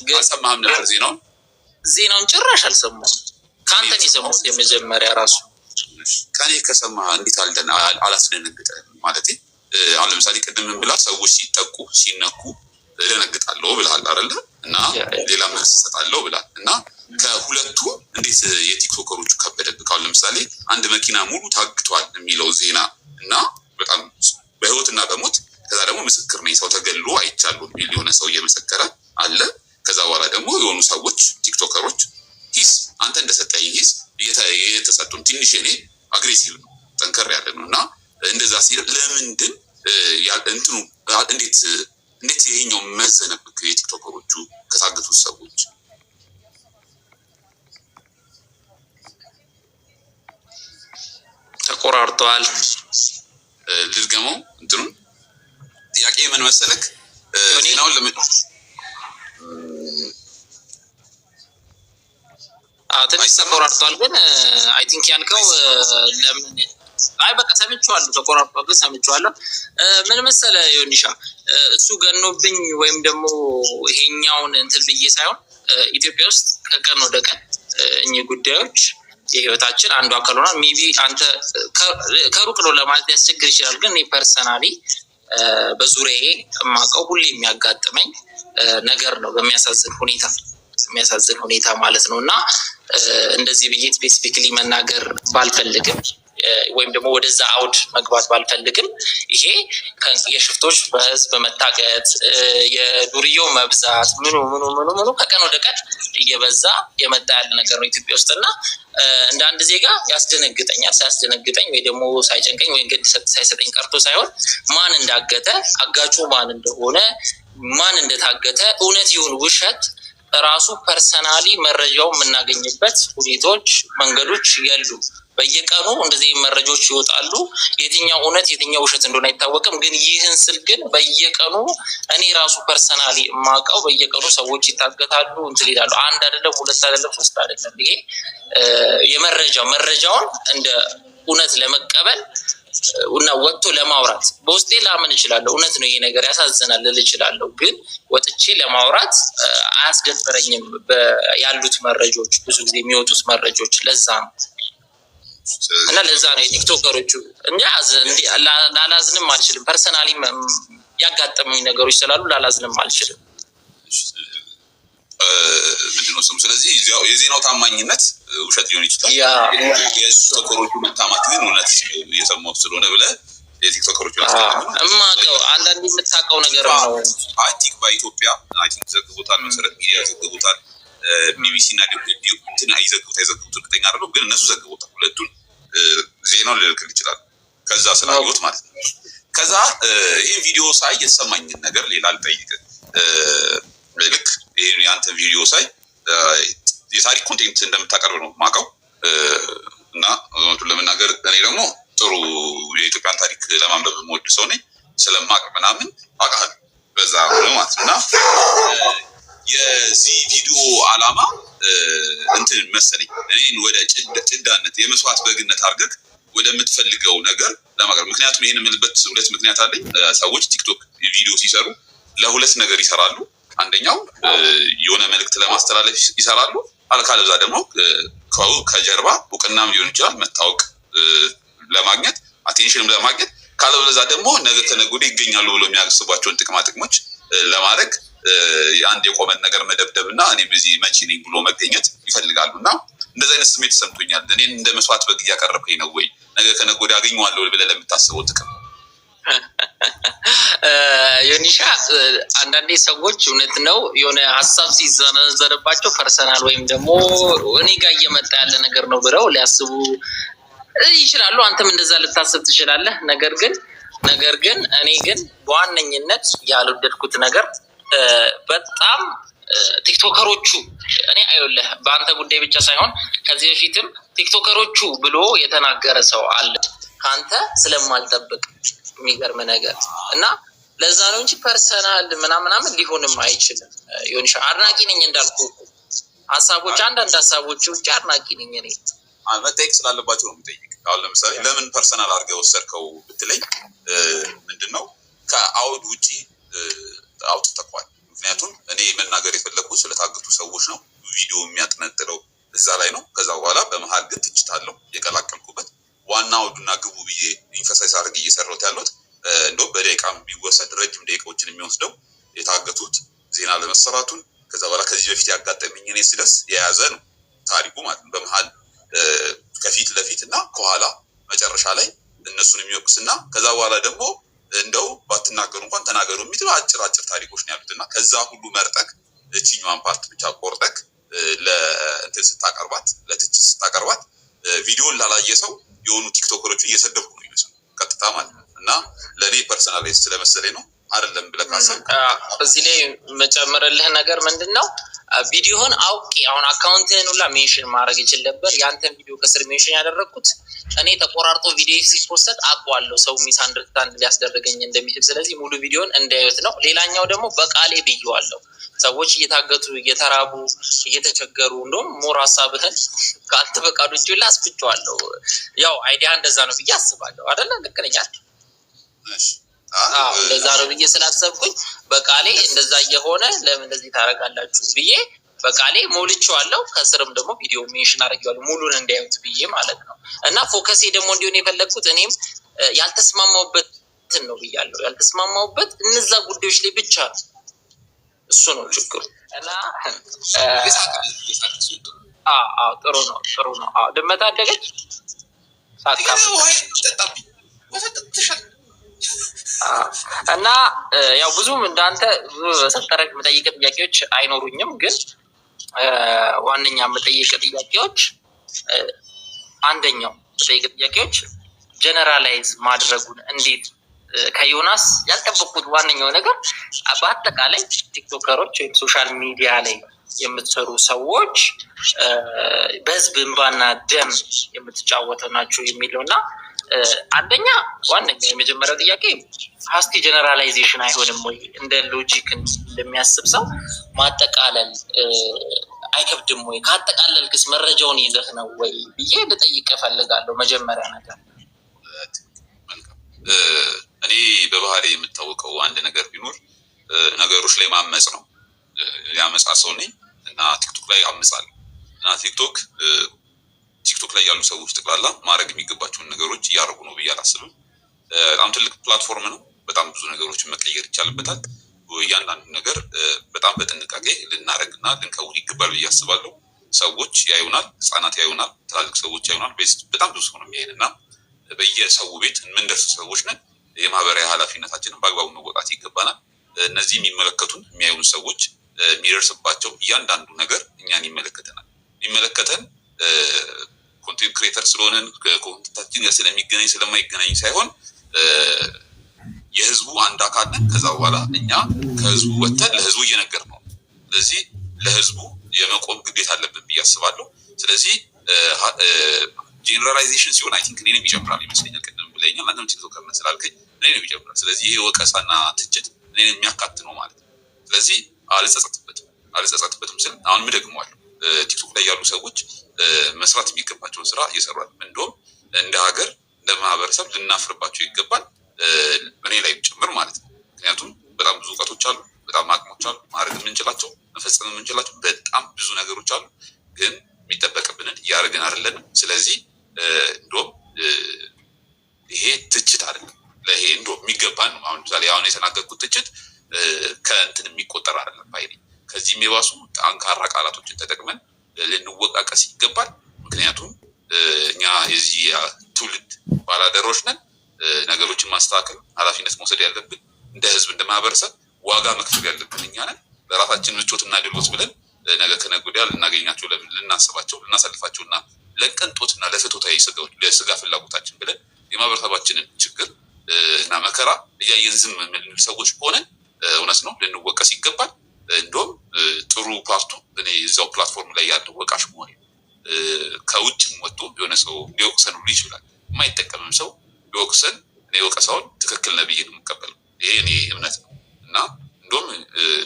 ግን
አልሰማህም ነበር ዜናውን?
ዜናውን ጭራሽ አልሰማሁም። ከአንተ ነው የሰማሁት የመጀመሪያ ራሱ።
ከኔ ከሰማህ እንዴት አላስደነግጠህም? ማለቴ አሁን ለምሳሌ ቅድም ምን ብላ፣ ሰዎች ሲጠቁ ሲነኩ እደነግጣለሁ ብልሃል አይደለ? እና ሌላ መልስ እሰጣለሁ ብላል። እና ከሁለቱ እንዴት የቲክቶከሮቹ ከበደብህ? አሁን ለምሳሌ አንድ መኪና ሙሉ ታግቷል የሚለው ዜና እና በጣም በህይወትና በሞት፣ ከዛ ደግሞ ምስክር ነኝ፣ ሰው ተገሎ አይቻለሁ የሚል የሆነ ሰው እየመሰከረ አለ። ከዛ በኋላ ደግሞ የሆኑ ሰዎች ቲክቶከሮች ሂስ፣ አንተ እንደሰጠኝ ሂስ የተሰጡን፣ ትንሽ እኔ aggressive ነው፣ ጠንከር ያለ ነው። እና እንደዛ ሲል ለምንድን እንትኑ እንዴት ይሄኛው መዘነብክ የቲክቶከሮቹ ከታገቱት ሰዎች?
ተቆራርጠዋል።
ልድገመው እንትኑን። ጥያቄ ምን መሰለክ? ዜናውን ለምን
ትንሽ ተቆራርጧል፣ ግን I think ያልከው ለምን፣ አይ በቃ ሰምቼዋለሁ። ተቆራርጧል፣ ግን ሰምቼዋለሁ። ምን መሰለ ዮኒሻ፣ እሱ ገኖብኝ ወይም ደግሞ ይሄኛውን እንትን ብዬ ሳይሆን ኢትዮጵያ ውስጥ ከቀን ወደ ቀን እኚህ ጉዳዮች የህይወታችን አንዱ አካል ሆኗል። Maybe አንተ ከሩቅ ነው ለማለት ሊያስቸግር ይችላል፣ ግን እኔ personally በዙሪያዬ የማውቀው ሁሌ የሚያጋጥመኝ ነገር ነው፣ በሚያሳዝን ሁኔታ፣ የሚያሳዝን ሁኔታ ማለት ነው። እና እንደዚህ ብዬ specifically መናገር ባልፈልግም ወይም ደግሞ ወደዛ አውድ መግባት ባልፈልግም ይሄ የሽፍቶች በህዝብ መታገት፣ የዱርዬው መብዛት፣ ምኑ ምኑ ምኑ ምኑ ከቀን ወደ ቀን እየበዛ የመጣ ያለ ነገር ነው ኢትዮጵያ ውስጥ። እና እንደ አንድ ዜጋ ያስደነግጠኛል። ሳያስደነግጠኝ ወይ ደግሞ ሳይጨንቀኝ ወይ ግድ ሳይሰጠኝ ቀርቶ ሳይሆን ማን እንዳገተ፣ አጋቹ ማን እንደሆነ፣ ማን እንደታገተ፣ እውነት ይሁን ውሸት ራሱ personally መረጃው የምናገኝበት ሁኔታዎች፣ መንገዶች የሉም። በየቀኑ እንደዚህ መረጃዎች ይወጣሉ። የትኛው እውነት የትኛው ውሸት እንደሆነ አይታወቅም። ግን ይህን ስል ግን በየቀኑ እኔ ራሱ personally የማውቀው በየቀኑ ሰዎች ይታገታሉ፣ እንትን ይላሉ። አንድ አይደለም፣ ሁለት አይደለም፣ ሶስት አይደለም። ይሄ የመረጃው መረጃውን እንደ እውነት ለመቀበል እና ወጥቶ ለማውራት በውስጤ ላምን እችላለሁ። እውነት ነው፣ ይሄ ነገር ያሳዝናል ልል እችላለሁ። ግን ወጥቼ ለማውራት አያስደፍረኝም ያሉት መረጃዎች፣ ብዙ ጊዜ የሚወጡት መረጃዎች። ለዛ ነው እና ለዛ ነው የቲክቶከሮቹ እንጂ ላላዝንም አልችልም። Personally ያጋጠሙኝ ነገሮች ስላሉ ላላዝንም አልችልም።
ምንድነው ስሙ? ስለዚህ የዜናው ታማኝነት ውሸት ሊሆን ይችላል። የቲክቶከሮቹ መታማት ግን እውነት እየሰማሁት ስለሆነ ብለህ የቲክቶከሮቹ
እማውቀው አንዳንድ የምታውቀው ነገር ነው።
I think በኢትዮጵያ I think ዘግቦታል፣ መሰረት ሚዲያ ዘግቦታል። ቢቢሲ እና እንትን አይዘግቡት አይዘግቡት እርግጠኛ አይደለሁም፣ ግን እነሱ ዘግቦታል። ሁለቱን ዜናውን ልልክል ይችላል። ከዛ ስላየሁት ማለት ነው። ከዛ ይህን ቪዲዮ ሳይ የተሰማኝን ነገር ሌላ ልጠይቅ። ልክ ይህን የአንተን ቪዲዮ ሳይ የታሪክ content እንደምታቀርብ ነው የማውቀው፣ እና እውነቱን ለመናገር እኔ ደግሞ ጥሩ የኢትዮጵያን ታሪክ ለማንበብ የምወድ ሰው ነኝ። ስለማቅ ምናምን አውቃለሁ በዛ ነው ማለት ነው። እና የዚህ ቪዲዮ ዓላማ እንትን መሰለኝ፣ እኔን ወደ ጭዳነት የመስዋዕት በግነት አድርገህ ወደምትፈልገው ነገር ለማቅረብ። ምክንያቱም ይህን የምልበት ሁለት ምክንያት አለኝ። ሰዎች ቲክቶክ ቪዲዮ ሲሰሩ ለሁለት ነገር ይሰራሉ። አንደኛው የሆነ መልእክት ለማስተላለፍ ይሰራሉ። አለካለዛ ደግሞ ከጀርባ እውቅናም ሊሆን ይችላል፣ መታወቅ ለማግኘት፣ attention ም ለማግኘት፣ ካለበለዛ ደግሞ ነገ ከነገ ወዲያ ይገኛሉ ብሎ የሚያስቧቸውን ጥቅማ ጥቅሞች ለማድረግ አንድ የቆመን ነገር መደብደብ እና እኔም እዚህ መቺ ነኝ ብሎ መገኘት ይፈልጋሉ። እና እንደዚህ አይነት ስሜት ሰምቶኛል። እኔን እንደ መስዋዕት በግ እያቀረብከኝ ነው ወይ ነገ ከነገ ወዲያ አገኘዋለሁ ብለህ ለምታስበው ጥቅም?
ዮኒሻ፣ አንዳንዴ ሰዎች እውነት ነው የሆነ ሀሳብ ሲዘነዘርባቸው personal ወይም ደግሞ እኔ ጋር እየመጣ ያለ ነገር ነው ብለው ሊያስቡ ይችላሉ። አንተም እንደዛ ልታስብ ትችላለህ። ነገር ግን እኔ ግን በዋነኝነት ያልወደድኩት ነገር በጣም ቲክቶከሮቹ፣ እኔ አይወለህ በአንተ ጉዳይ ብቻ ሳይሆን ከዚህ በፊትም ቲክቶከሮቹ ብሎ የተናገረ ሰው አለ፣ ከአንተ ስለማልጠብቅ። የሚገርም ነገር እና ለዛ ነው እንጂ personal ምናምናምን ሊሆንም አይችልም። ዮኒሻ፣ አድናቂ ነኝ እንዳልኩ፣ ሀሳቦች አንዳንድ ሀሳቦች ውጭ አድናቂ ነኝ እኔ።
መጠየቅ ስላለባቸው ነው የምጠይቅ። አሁን ለምሳሌ ለምን personal አድርገህ ወሰድከው ብትለኝ ምንድን ነው ከአውድ ውጪ አውጥተኳል። ምክንያቱም እኔ መናገር የፈለግኩት ስለታገቱ ሰዎች ነው። ቪዲዮ የሚያጠነጥለው እዛ ላይ ነው። ከዛ በኋላ በመሀል ግን ትችት አለው የቀላቀልኩበት። ዋና አውዱና ግቡ ብዬ emphasize አድርጌ እየሰራሁት ያሉት እንደውም በደቂቃም ቢወሰድ ረጅም ደቂቃዎችን የሚወስደው የታገቱት ዜና ለመሰራቱን፣ ከዛ በኋላ ከዚህ በፊት ያጋጠመኝ እኔ ስደርስ የያዘ ነው ታሪኩ ማለት ነው። በመሀል ከፊት ለፊት እና ከኋላ መጨረሻ ላይ እነሱን የሚወቅስ እና ከዛ በኋላ ደግሞ እንደው ባትናገሩ እንኳን ተናገሩ የሚትሉ አጭር አጭር ታሪኮች ነው ያሉት። እና ከዛ ሁሉ መርጠክ እችኛዋን part ብቻ ቆርጠክ ለእንትን ስታቀርባት፣ ለትችት ስታቀርባት፣ ቪዲዮን ላላየ ሰው የሆኑ ቲክቶከሮችን እየሰደብኩ ነው ይመስሉ ቀጥታ ማለት ነው። እና ለእኔ personalize ስለመሰለኝ ነው። አይደለም ብለህ ካሰብክ
እዚህ ላይ መጨመርልህ ነገር ምንድን ነው? ቪዲዮህን አውቄ አሁን account ህን ሁላ mention ማድረግ ይችል ነበር። የአንተን ቪዲዮ ከስር mention ያደረግኩት እኔ ተቆራርጦ ቪዲዮ ሲ post አውቀዋለሁ ሰው misunderstand ሊያስደርገኝ እንደሚችል። ስለዚህ ሙሉ ቪዲዮን እንዲያዩት ነው። ሌላኛው ደግሞ በቃሌ ብዬዋለሁ። ሰዎች እየታገቱ፣ እየተራቡ፣ እየተቸገሩ፣ እንደውም more ሀሳብህን ከአንተ በቃል ውጭ ሁላ አስፍቼዋለሁ። ያው idea እንደዛ ነው ብዬ አስባለሁ። አይደለ? ልክ ነኝ አይደል? እንደዛ ነው ብዬ ስላሰብኩኝ በቃሌ እንደዛ እየሆነ ለምን እንደዚህ ታደርጋላችሁ ብዬ በቃሌ ሞልቼዋለሁ። ከስርም ደግሞ ቪዲዮ mention አድርጌዋለሁ ሙሉን እንዲያዩት ብዬ ማለት ነው። እና focus ኤ ደግሞ እንዲሆን የፈለግኩት እኔም ያልተስማማሁበትን ነው ብያለሁ። ያልተስማማሁበት እነዛ ጉዳዮች ላይ ብቻ ነው። እሱ ነው ችግሩ። እና ጥሩ ነው፣ ጥሩ ነው። ድመት አደገች።
ጠጣብኝ፣ ወተት ጠጥተሻል።
እና ያው ብዙም እንዳንተ ብዙ በሰጠረቅ የምጠይቅ ጥያቄዎች አይኖሩኝም፣ ግን ዋነኛ የምጠይቅ ጥያቄዎች፣ አንደኛው የምጠይቅ ጥያቄዎች generalize ማድረጉን እንዴት ከዮናስ ያልጠበቅኩት ዋነኛው ነገር በአጠቃላይ ቲክቶከሮች ወይም social media ላይ የምትሰሩ ሰዎች በህዝብ እንባና ደም የምትጫወተው ናቸው የሚለው። እና አንደኛ ዋነኛው የመጀመሪያው ጥያቄ hasty generalization አይሆንም ወይ? እንደ logic እንደሚያስብ ሰው ማጠቃለል አይከብድም ወይ? ካጠቃለልክስ መረጃውን ይዘህ ነው ወይ ብዬ ልጠይቅ እፈልጋለሁ። መጀመሪያ ነገር።
መልካም። እኔ በባህሪ የምታወቀው አንድ ነገር ቢኖር ነገሮች ላይ ማመፅ ነው። የአመፃ ሰው ነኝ እና ቲክቶክ ላይ አምጻለሁ እና ቲክቶክ ላይ ያሉ ሰዎች ጠቅላላ ማድረግ የሚገባቸውን ነገሮች እያደረጉ ነው ብዬ አላስብም። በጣም ትልቅ platform ነው። በጣም ብዙ ነገሮችን መቀየር ይቻልበታል። እያንዳንዱ ነገር በጣም በጥንቃቄ ልናደርግ እና ልንከውን ይገባል ብዬ አስባለሁ። ሰዎች ያዩናል፣ ህጻናት ያዩናል፣ ትላልቅ ሰዎች ያዩናል። በጣም ብዙ ሰው ነው የሚያይን እና በየሰው ቤት የምንደርስ ሰዎች ነን። የማህበራዊ ኃላፊነታችንን በአግባቡ መወጣት ይገባናል። እነዚህ የሚመለከቱን፣ የሚያዩን ሰዎች የሚደርስባቸው እያንዳንዱ ነገር እኛን ይመለከተናል። የሚመለከተን content creator ስለሆንን ከ content ኣችን ጋር ስለሚገናኝ ስለማይገናኝ ሳይሆን የህዝቡ አንድ አካል ነን። ከዛ በኋላ እኛ ከህዝቡ ወጥተን ለህዝቡ እየነገርን ነው። ስለዚህ ለህዝቡ የመቆም ግዴታ አለብን ብዬ አስባለሁ። ስለዚህ generalization ሲሆን I think እኔንም ይጨምራል ይመስለኛል። ቅድም ብለኸኛል፣ አንተም ቲክቶከር ነህ ስላልከኝ እኔንም ይጨምራል። ስለዚህ ይሄ ወቀሳና ትችት እኔን የሚያካትት ነው ማለት ነው። ስለዚህ አልጸጸትበትም። አልጸጸትበትም ስል አሁንም እደግመዋለሁ። ቲክቶክ ላይ ያሉ ሰዎች መስራት የሚገባቸውን ስራ እየሰሩ አይደለም። እንደውም እንደ ሀገር፣ እንደ ማህበረሰብ ልናፍርባቸው ይገባል። እኔ ላይ ጭምር ማለት ነው። ምክንያቱም በጣም ብዙ እውቀቶች አሉ፣ በጣም አቅሞች አሉ፣ ማድረግ የምንችላቸው፣ መፈጸም የምንችላቸው በጣም ብዙ ነገሮች አሉ። ግን የሚጠበቅብንን እያደረግን አይደለንም። ስለዚህ እንደውም ይሄ ትችት አይደለም፣ ለይሄ እንደውም የሚገባን ነው። አሁን ምሳሌ አሁን የተናገርኩት ትችት ከእንትን የሚቆጠር አይደለም ባይ ነኝ። ከዚህም የባሱ ጠንካራ ቃላቶችን ተጠቅመን ልንወቃቀስ ይገባል። ምክንያቱም እኛ የዚህ ትውልድ ባላደራዎች ነን። ነገሮችን ማስተካከል፣ ኃላፊነት መውሰድ ያለብን፣ እንደ ህዝብ፣ እንደ ማህበረሰብ ዋጋ መክፈል ያለብን እኛ ነን። ለራሳችን ምቾትና ድሎት ብለን ነገ ከነገ ወዲያ ልናገኛቸው፣ ልናስባቸው፣ ልናሳልፋቸው እና ለቅንጦትና ለፍትወታዊ ለስጋ ፍላጎታችን ብለን የማህበረሰባችንን ችግር እና መከራ እያየን ዝም የምንል ሰዎች ከሆነን እውነት ነው ልንወቀስ ይገባል። እንደውም ጥሩ part ኡ እኔ እዚያው platform ላይ ያለው ወቃሽ መሆን፣ ከውጭም ወጥቶ የሆነ ሰው ሊወቅሰን ሁሉ ይችላል። የማይጠቀምም ሰው ቢወቅሰን እኔ ወቀሳውን ትክክል ነህ ብዬ ነው የምቀበለው። ይሄ እኔ እምነት ነው እና እንደውም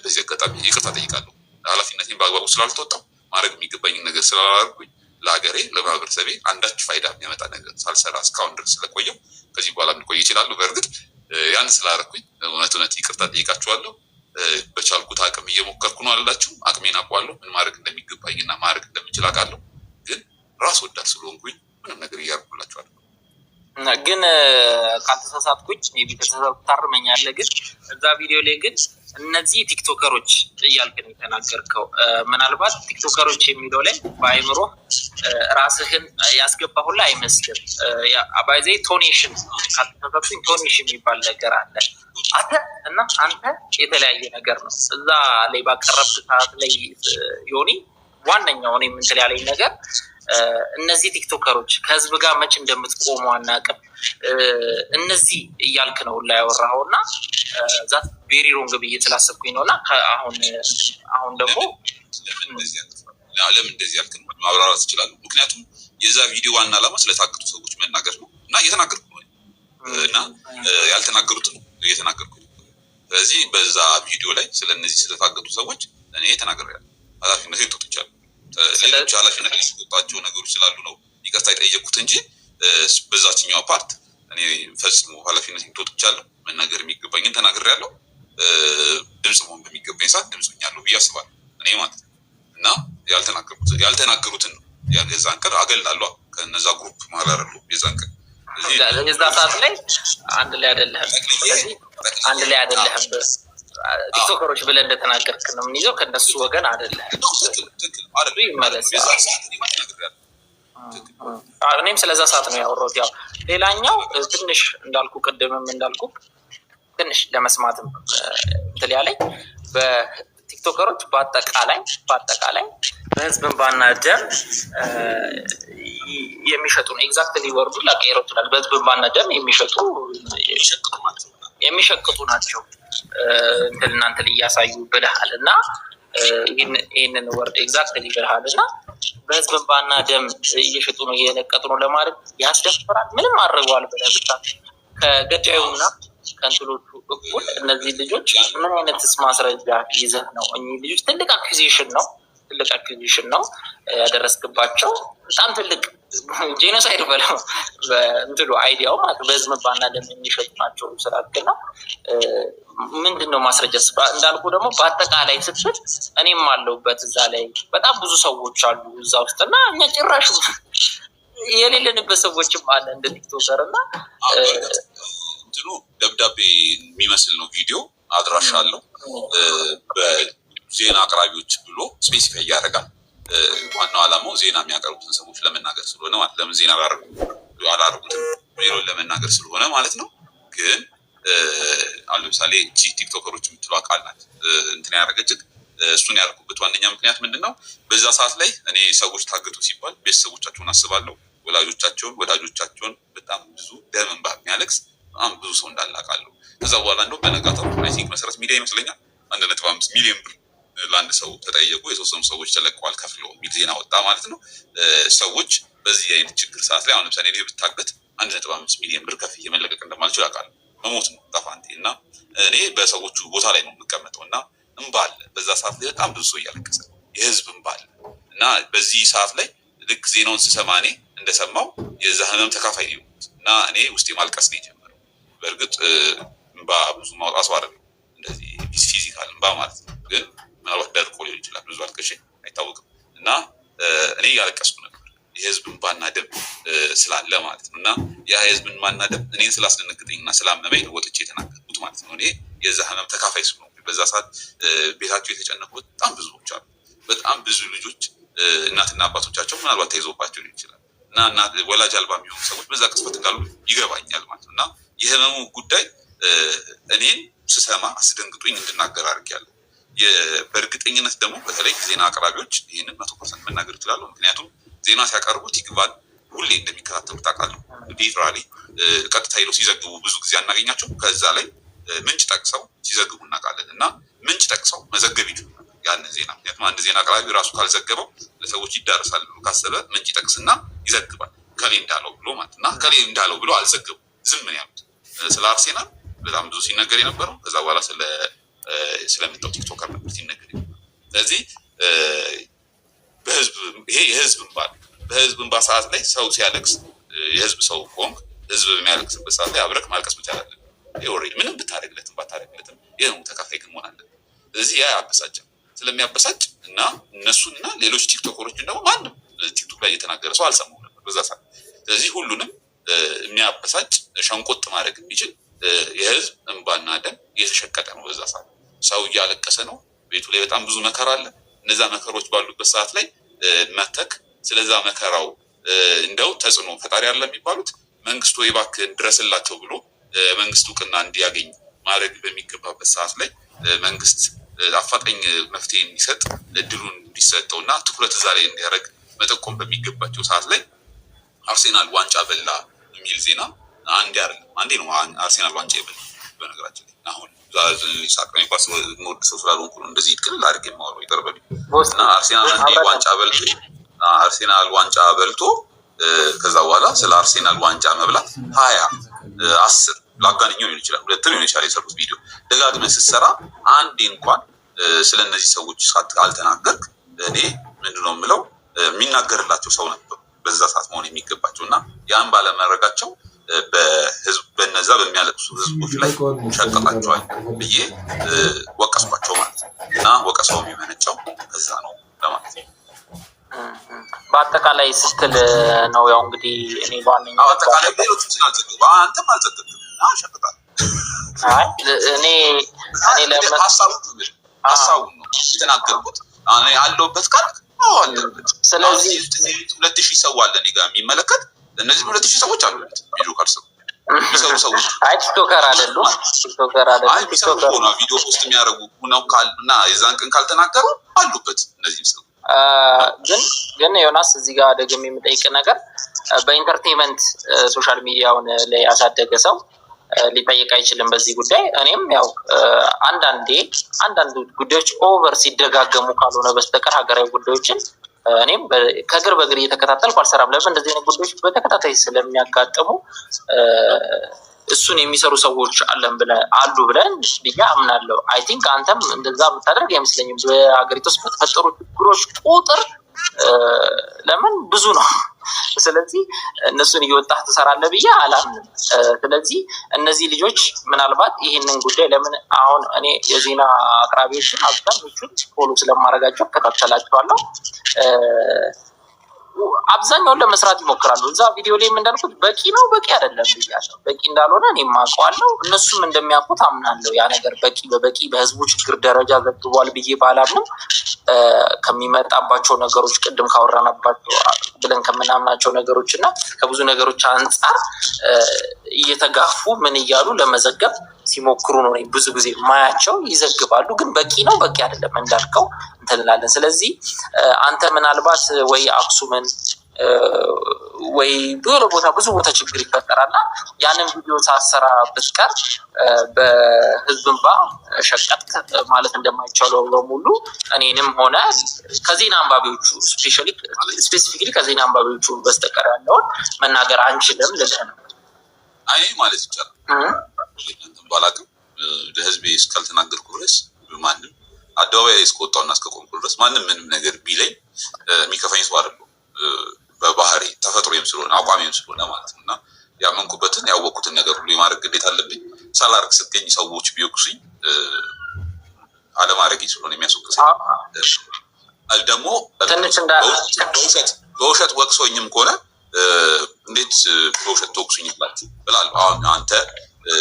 በዚህ አጋጣሚ ይቅርታ ጠይቃለሁ። ኃላፊነቴን በአግባቡ ስላልተወጣሁ፣ ማድረግ የሚገባኝን ነገር ስላላደረኩኝ፣ ለሀገሬ፣ ለማህበረሰቤ አንዳች ፋይዳ የሚያመጣ ነገር ሳልሰራ እስካሁን ድረስ ስለቆየው፣ ከዚህ በኋላ ልቆይ ይችላሉ። በእርግጥ ያን ስላደረኩኝ እውነት እውነት ይቅርታ ጠይቃችኋለሁ። በቻልኩት አቅም እየሞከርኩ ነው አላችሁም። አቅሜን አውቀዋለሁ። ምን ማድረግ እንደሚገባኝና ማድረግ እንደምችል አውቃለሁ። ግን ራስ ወዳድ ስለሆንኩኝ ምንም ነገር እያደረኩላችሁ አይደለም።
ግን ካልተሳሳትኩኝ፣ maybe ከተሳሳትኩ ታርመኛለህ። ግን እዛ ቪዲዮ ላይ ግን እነዚህ ቲክቶከሮች እያልክ ነው የተናገርከው። ምናልባት ቲክቶከሮች የሚለው ላይ በአይምሮ ራስህን ያስገባ ሁላ አይመስልም። By the way tonation፣ ካልተሳሳትኩኝ tonation የሚባል ነገር አለ። አንተ እና አንተ የተለያየ ነገር ነው። እዛ ላይ ባቀረብክ ሰዓት ላይ ዮኒ፣ ዋነኛው እኔ እንትን ያለኝ ነገር እነዚህ ቲክቶከሮች ከህዝብ ጋር መች እንደምትቆሙ አናውቅም፣ እነዚህ እያልክ ነው ላይ ያወራኸው እና that very wrong ብዬ ስላሰብኩኝ ነው። እና አሁን አሁን ደግሞ
ለምን እንደዚህ ያልክ ማብራራት እችላለሁ። ምክንያቱም የዛ ቪዲዮ ዋና ዓላማ ስለታገቱ ሰዎች መናገር ነው እና እየተናገርኩ ነው እና ያልተናገሩትን እየተናገርኩ ነው። ስለዚህ በዛ ቪዲዮ ላይ ስለነዚህ ስለታገቱ ሰዎች እኔ ተናግሬያለሁ። ኃላፊነቴን ተወጥቻለሁ። ሌሎች ኃላፊነት ሊሰጣቸው ነገሮች ስላሉ ነው ይቅርታ የጠየኩት እንጂ በዛችኛው part እኔ ፈጽሞ ኃላፊነቴን ተወጥቻለሁ። መናገር የሚገባኝን ተናግሬያለሁ። ድምፅ መሆን በሚገባኝ ሰዓት ድምፅ ሆኛለሁ ብዬ አስባለሁ እኔ ማለት ነው። እና ያልተናገሩትን ነው የዛን ቀን አገላለሁ። ከነዛ group መሀል አይደለሁም የዛን ቀን።
የዛ ሰዓት ላይ አንድ ላይ አይደለህም። ስለዚህ አንድ ላይ አይደለህም። ቲክቶከሮች ብለህ እንደተናገርክ ነው የምንይዘው። ከእነሱ ወገን አይደለህም። ይመለስ።
የዛን ሰዓት እኔማ ተናግሬያለሁ።
እኔም ስለዛ ሰዓት ነው ያወራሁት። ያው ሌላኛው ትንሽ እንዳልኩ ቅድምም እንዳልኩ ትንሽ ለመስማትም እንትን ያለኝ በቲክቶከሮች በአጠቃላይ በህዝብ እንባና ደም የሚሸጡ ነው። Exactly word ኡ ላቀይረው ይችላል። በህዝብ እንባና ደም የሚሸጡ የሚሸቅጡ ናቸው። እንትን እናንተን እያሳዩ ብለሃል እና ይህንን word exactly ብለሃል እና በህዝብ እንባና ደም እየሸጡ ነው፣ እየለቀጡ ነው ለማለት ያስደፍራል። ምንም አድርገዋል ብለህ ብታ ከገዳዩና ከእንትኖቹ እኩል እነዚህ ልጆች ምን አይነትስ ማስረጃ ይዘህ ነው? እኚህ ልጆች ትልቅ accusation ነው፣ ትልቅ accusation ነው ያደረስክባቸው። በጣም ትልቅ genocide በለው እንትሉ idea ው ማለት በህዝብ እንባና ደም የሚሸጡ ናቸው ስላልክ ነው። ምንድን ነው ማስረጃ? እንዳልኩ ደግሞ በአጠቃላይ ስትል እኔም አለሁበት እዛ ላይ፣ በጣም ብዙ ሰዎች አሉ እዛ ውስጥ እና እኛ ጭራሽ የሌለንበት ሰዎችም አለ እንደ TikToker እና
እንትኑ ደብዳቤ የሚመስል ነው ቪዲዮ፣ አድራሻ አለው፣ በዜና አቅራቢዎች ብሎ specify ያደርጋል። ዋናው ዓላማው ዜና የሚያቀርቡትን ሰዎች ለመናገር ስለሆነ ማለት፣ ለምን ዜና አላደረጉትም የሚለውን ለመናገር ስለሆነ ማለት ነው። ግን አሁን ለምሳሌ እቺ ቲክቶከሮች የምትለው ቃል ናት እንትን ያደረገችግ። እሱን ያደረኩበት ዋነኛ ምክንያት ምንድን ነው? በዛ ሰዓት ላይ እኔ ሰዎች ታገቱ ሲባል ቤተሰቦቻቸውን አስባለሁ፣ ወላጆቻቸውን፣ ወዳጆቻቸውን፣ በጣም ብዙ ደም እንባ የሚያለቅስ በጣም ብዙ ሰው እንዳለ አውቃለሁ። ከዛ በኋላ እንደው በነጋታው I think መሰረት ሚዲያ ይመስለኛል 1.5 ሚሊዮን ብር ለአንድ ሰው ተጠየቁ፣ የተወሰኑ ሰዎች ተለቀዋል ከፍለው የሚል ዜና ወጣ ማለት ነው። ሰዎች በዚህ አይነት ችግር ሰዓት ላይ አሁን ለምሳሌ እኔ ብታገት 1.5 ሚሊዮን ብር ከፍዬ መለቀቅ እንደማልችል አውቃለሁ። መሞት ነው ጠፋንቴ እና እኔ በሰዎቹ ቦታ ላይ ነው የምቀመጠው እና እንባ አለ። በዛ ሰዓት ላይ በጣም ብዙ ሰው እያለቀሰ ነው። የህዝብ እንባ አለ እና በዚህ ሰዓት ላይ ልክ ዜናውን ስሰማ እኔ እንደሰማው የዛ ህመም ተካፋይ ነው የሆንኩት እና እኔ ውስጤ ማልቀስ ነው የጀመረው። በእርግጥ እንባ ብዙ ማውጣት ሰው አይደለም፣ እንደዚህ physical እንባ ማለት ነው። ግን ምናልባት ደርቆ ሊሆን ይችላል፣ ብዙ አልቅሼ አይታወቅም። እና እኔ እያለቀስኩ ነበር የህዝብ እንባና ደም ስላለ ማለት ነው። እና ያ የህዝብ እንባና ደም እኔን ስላስደነግጠኝ እና ስላመመኝ ነው ወጥቼ የተናገርኩት ማለት ነው። እኔ የዛ ህመም ተካፋይ ስለሆንኩ በዛ ሰዓት ቤታቸው የተጨነቁ በጣም ብዙዎች አሉ። በጣም ብዙ ልጆች እናትና አባቶቻቸው ምናልባት ተይዞባቸው ሊሆን ይችላል እና ወላጅ አልባ የሚሆኑ ሰዎች በዛ ቅጽበት እንዳሉ ይገባኛል ማለት ነው። እና የህመሙ ጉዳይ እኔን ስሰማ አስደንግጦኝ እንድናገር አድርጌያለሁ። በእርግጠኝነት ደግሞ በተለይ ዜና አቅራቢዎች ይህንን 100% መናገር ይችላሉ። ምክንያቱም ዜና ሲያቀርቡ ቲክቫን ሁሌ እንደሚከታተሉ ታውቃለህ። Literally ቀጥታ ሄደው ሲዘግቡ ብዙ ጊዜ አናገኛቸው። ከዛ ላይ ምንጭ ጠቅሰው ሲዘግቡ እናውቃለን። እና ምንጭ ጠቅሰው መዘገብ ይችላል ያንን ዜና። ምክንያቱም አንድ ዜና አቅራቢ ራሱ ካልዘገበው ለሰዎች ይዳረሳል ብሎ ካሰበ ምንጭ ይጠቅስና ይዘግባል። ከሌ እንዳለው ብሎ ማለት እና ከሌ እንዳለው ብሎ አልዘገቡም። ዝም ነው ያሉት። ስለ አርሴናል በጣም ብዙ ሲነገር የነበረው ከዛ በኋላ ስለመጣው TikToker ነበር ሲነገር የነበረው። ስለዚህ በህዝብ ይሄ የህዝብ እንባ ነው። በህዝብ እንባ ሰዓት ላይ ሰው ሲያለቅስ የህዝብ ሰው ከሆንክ ህዝብ በሚያለቅስበት ሰዓት ላይ አብረክ ማልቀስ መቻል አለብህ። Already ምንም ብታደርግለትም ባታደርግለትም ይህ ተካፋይ ግን መሆን አለብህ። ስለዚህ ያ ያበሳጫል። ስለሚያበሳጭ እና እነሱን እና ሌሎች ቲክቶከሮችን ደግሞ ማንም ቲክቶክ ላይ የተናገረ ሰው አልሰማሁም ነበር በዛ ሰዓት። ስለዚህ ሁሉንም የሚያበሳጭ ሸንቆጥ ማድረግ የሚችል የህዝብ እንባና ደም እየተሸቀጠ ነው። በዛ ሰዓት ሰው እያለቀሰ ነው። ቤቱ ላይ በጣም ብዙ መከራ አለ። እነዛ መከሮች ባሉበት ሰዓት ላይ መተክ ስለዛ መከራው እንደው ተጽዕኖ ፈጣሪ አለ የሚባሉት መንግስቱ እባክህን ድረስላቸው ብሎ መንግስት እውቅና እንዲያገኝ ማድረግ በሚገባበት ሰዓት ላይ መንግስት አፋጣኝ መፍትሄ እንዲሰጥ እድሉን እንዲሰጠው እና ትኩረት እዛ ላይ እንዲያደርግ መጠቆም በሚገባቸው ሰዓት ላይ አርሴናል ዋንጫ በላ የሚል ዜና አንዴ አይደለም፣ አንዴ ነው አርሴናል ዋንጫ የበላ። በነገራችን ላይ አሁን ሳቅሬ ኳስ የምወድ ሰው ስላልሆንኩ ነው እንደዚህ ቅልል አድርጌ የማወራው፣ ይቅር በሉኝ። እና አርሴናል አንዴ ዋንጫ በልቶ፣ አርሴናል ዋንጫ በልቶ ከዛ በኋላ ስለ አርሴናል ዋንጫ መብላት 20 10 ላጋንኛው ሊሆን ይችላል፣ ሁለት ሊሆን ይችላል የሰሩት ቪዲዮ። ደጋግመህ ስትሰራ አንዴ እንኳን ስለ እነዚህ ሰዎች አልተናገርክ፣ እኔ ምንድነው የምለው፣ የሚናገርላቸው ሰው ነበሩ በዛ ሰዓት መሆን የሚገባቸው እና ያን ባለማድረጋቸው በህዝብ በነዛ በሚያለቅሱ ህዝቦች ላይ ሸቀጣቸዋል ብዬ ወቀስኳቸው ማለት ነው። እና ወቀሳው የሚመነጨው ከዛ ነው ለማለት ነው።
በአጠቃላይ ስትል ነው ያው እንግዲህ እኔ በዋነኛነት
አጠቃላይ ሌሎችም ስላልዘገቡ አንተም አልዘገብክም፣ ሸቅጣል።
አይ እኔ
ሀሳቡን ነው የተናገርኩት። ያለሁበት ካልክ አዎ አለበት።
ስለዚህ
2000 ሰው አለ እኔ ጋር የሚመለከት። እነዚህ 2000 ሰዎች አሉበት ቪዲዮ ካልሰሩ የሚሰሩ ሰዎች።
አይ፣ TikToker አይደሉም። TikToker አይደሉም።
አይ፣ የሚሰሩ ነው፣ ቪዲዮ post የሚያደርጉ ነው እና የዛን ቀን ካልተናገሩ አሉበት እነዚህም ሰው።
ግን ዮናስ፣ እዚህ ጋር ደግሞ የምጠይቅ ነገር በ entertainment social media ውን ላይ ያሳደገ ሰው ሊጠይቅ አይችልም በዚህ ጉዳይ። እኔም ያው አንዳንዴ አንዳንድ ጉዳዮች over ሲደጋገሙ ካልሆነ በስተቀር ሀገራዊ ጉዳዮችን እኔም ከእግር በእግር እየተከታተልኩ አልሰራም። ለምን እንደዚህ አይነት ጉዳዮች በተከታታይ ስለሚያጋጥሙ እሱን የሚሰሩ ሰዎች አለን ብለህ አሉ ብለን ብዬ አምናለሁ። I think አንተም እንደዛ የምታደርግ አይመስለኝም። በሀገሪቱ ውስጥ በተፈጠሩ ችግሮች ቁጥር ለምን ብዙ ነው። ስለዚህ እነሱን እየወጣህ ትሰራለህ ብዬ አላምንም። ስለዚህ እነዚህ ልጆች ምናልባት ይህንን ጉዳይ ለምን አሁን እኔ የዜና አቅራቢዎችን አብዛኞቹን follow ስለማደርጋቸው እከታተላቸዋለሁ። አብዛኛውን ለመስራት ይሞክራሉ። እዛ ቪዲዮ ላይ እንዳልኩት በቂ ነው በቂ አይደለም ብያለሁ። በቂ እንዳልሆነ እኔም አውቀዋለሁ፣ እነሱም እንደሚያውቁት አምናለሁ። ያ ነገር በቂ በበቂ በህዝቡ ችግር ደረጃ ዘግቧል ብዬ ባላምንም ከሚመጣባቸው ነገሮች፣ ቅድም ካወራናባቸው ብለን ከምናምናቸው ነገሮች እና ከብዙ ነገሮች አንጻር እየተጋፉ ምን እያሉ ለመዘገብ ሲሞክሩ ነው ብዙ ጊዜ ማያቸው። ይዘግባሉ፣ ግን በቂ ነው በቂ አይደለም እንዳልከው እንትን እንላለን። ስለዚህ አንተ ምናልባት ወይ አክሱምን ወይ ብዙ ቦታ ብዙ ቦታ ችግር ይፈጠራል እና ያንን ቪዲዮ ሳትሰራ ብትቀር በህዝብ እንባ ሸቀጥክ ማለት እንደማይቻለው በሙሉ እኔንም ሆነ ከዜና አንባቢዎቹ፣ specifically ከዜና አንባቢዎቹ በስተቀር ያለውን መናገር አንችልም ልልህ ነው።
አይ፣ ማለት ይቻላል። ባላቅም ለህዝቤ እስካልተናገርኩ ድረስ፣ ማንም አደባባይ ላይ እስከወጣሁና እስከቆምኩ ድረስ ማንም ምንም ነገር ቢለኝ የሚከፋኝ ሰው አይደለሁም። በባህሪ ተፈጥሮም ስለሆነ አቋሜም ስለሆነ ማለት ነው። እና ያመንኩበትን ያወቅኩትን ነገር ሁሉ የማድረግ ግዴታ አለብኝ። ሳላርግ ስትገኝ ሰዎች ቢወቅሱኝ አለማድረጌ ስለሆነ የሚያስወቅሰኝ ደግሞ በውሸት ወቅሶኝም ከሆነ እንዴት በውሸት ትወቅሱኛላችሁ እላለሁ። አሁን አንተ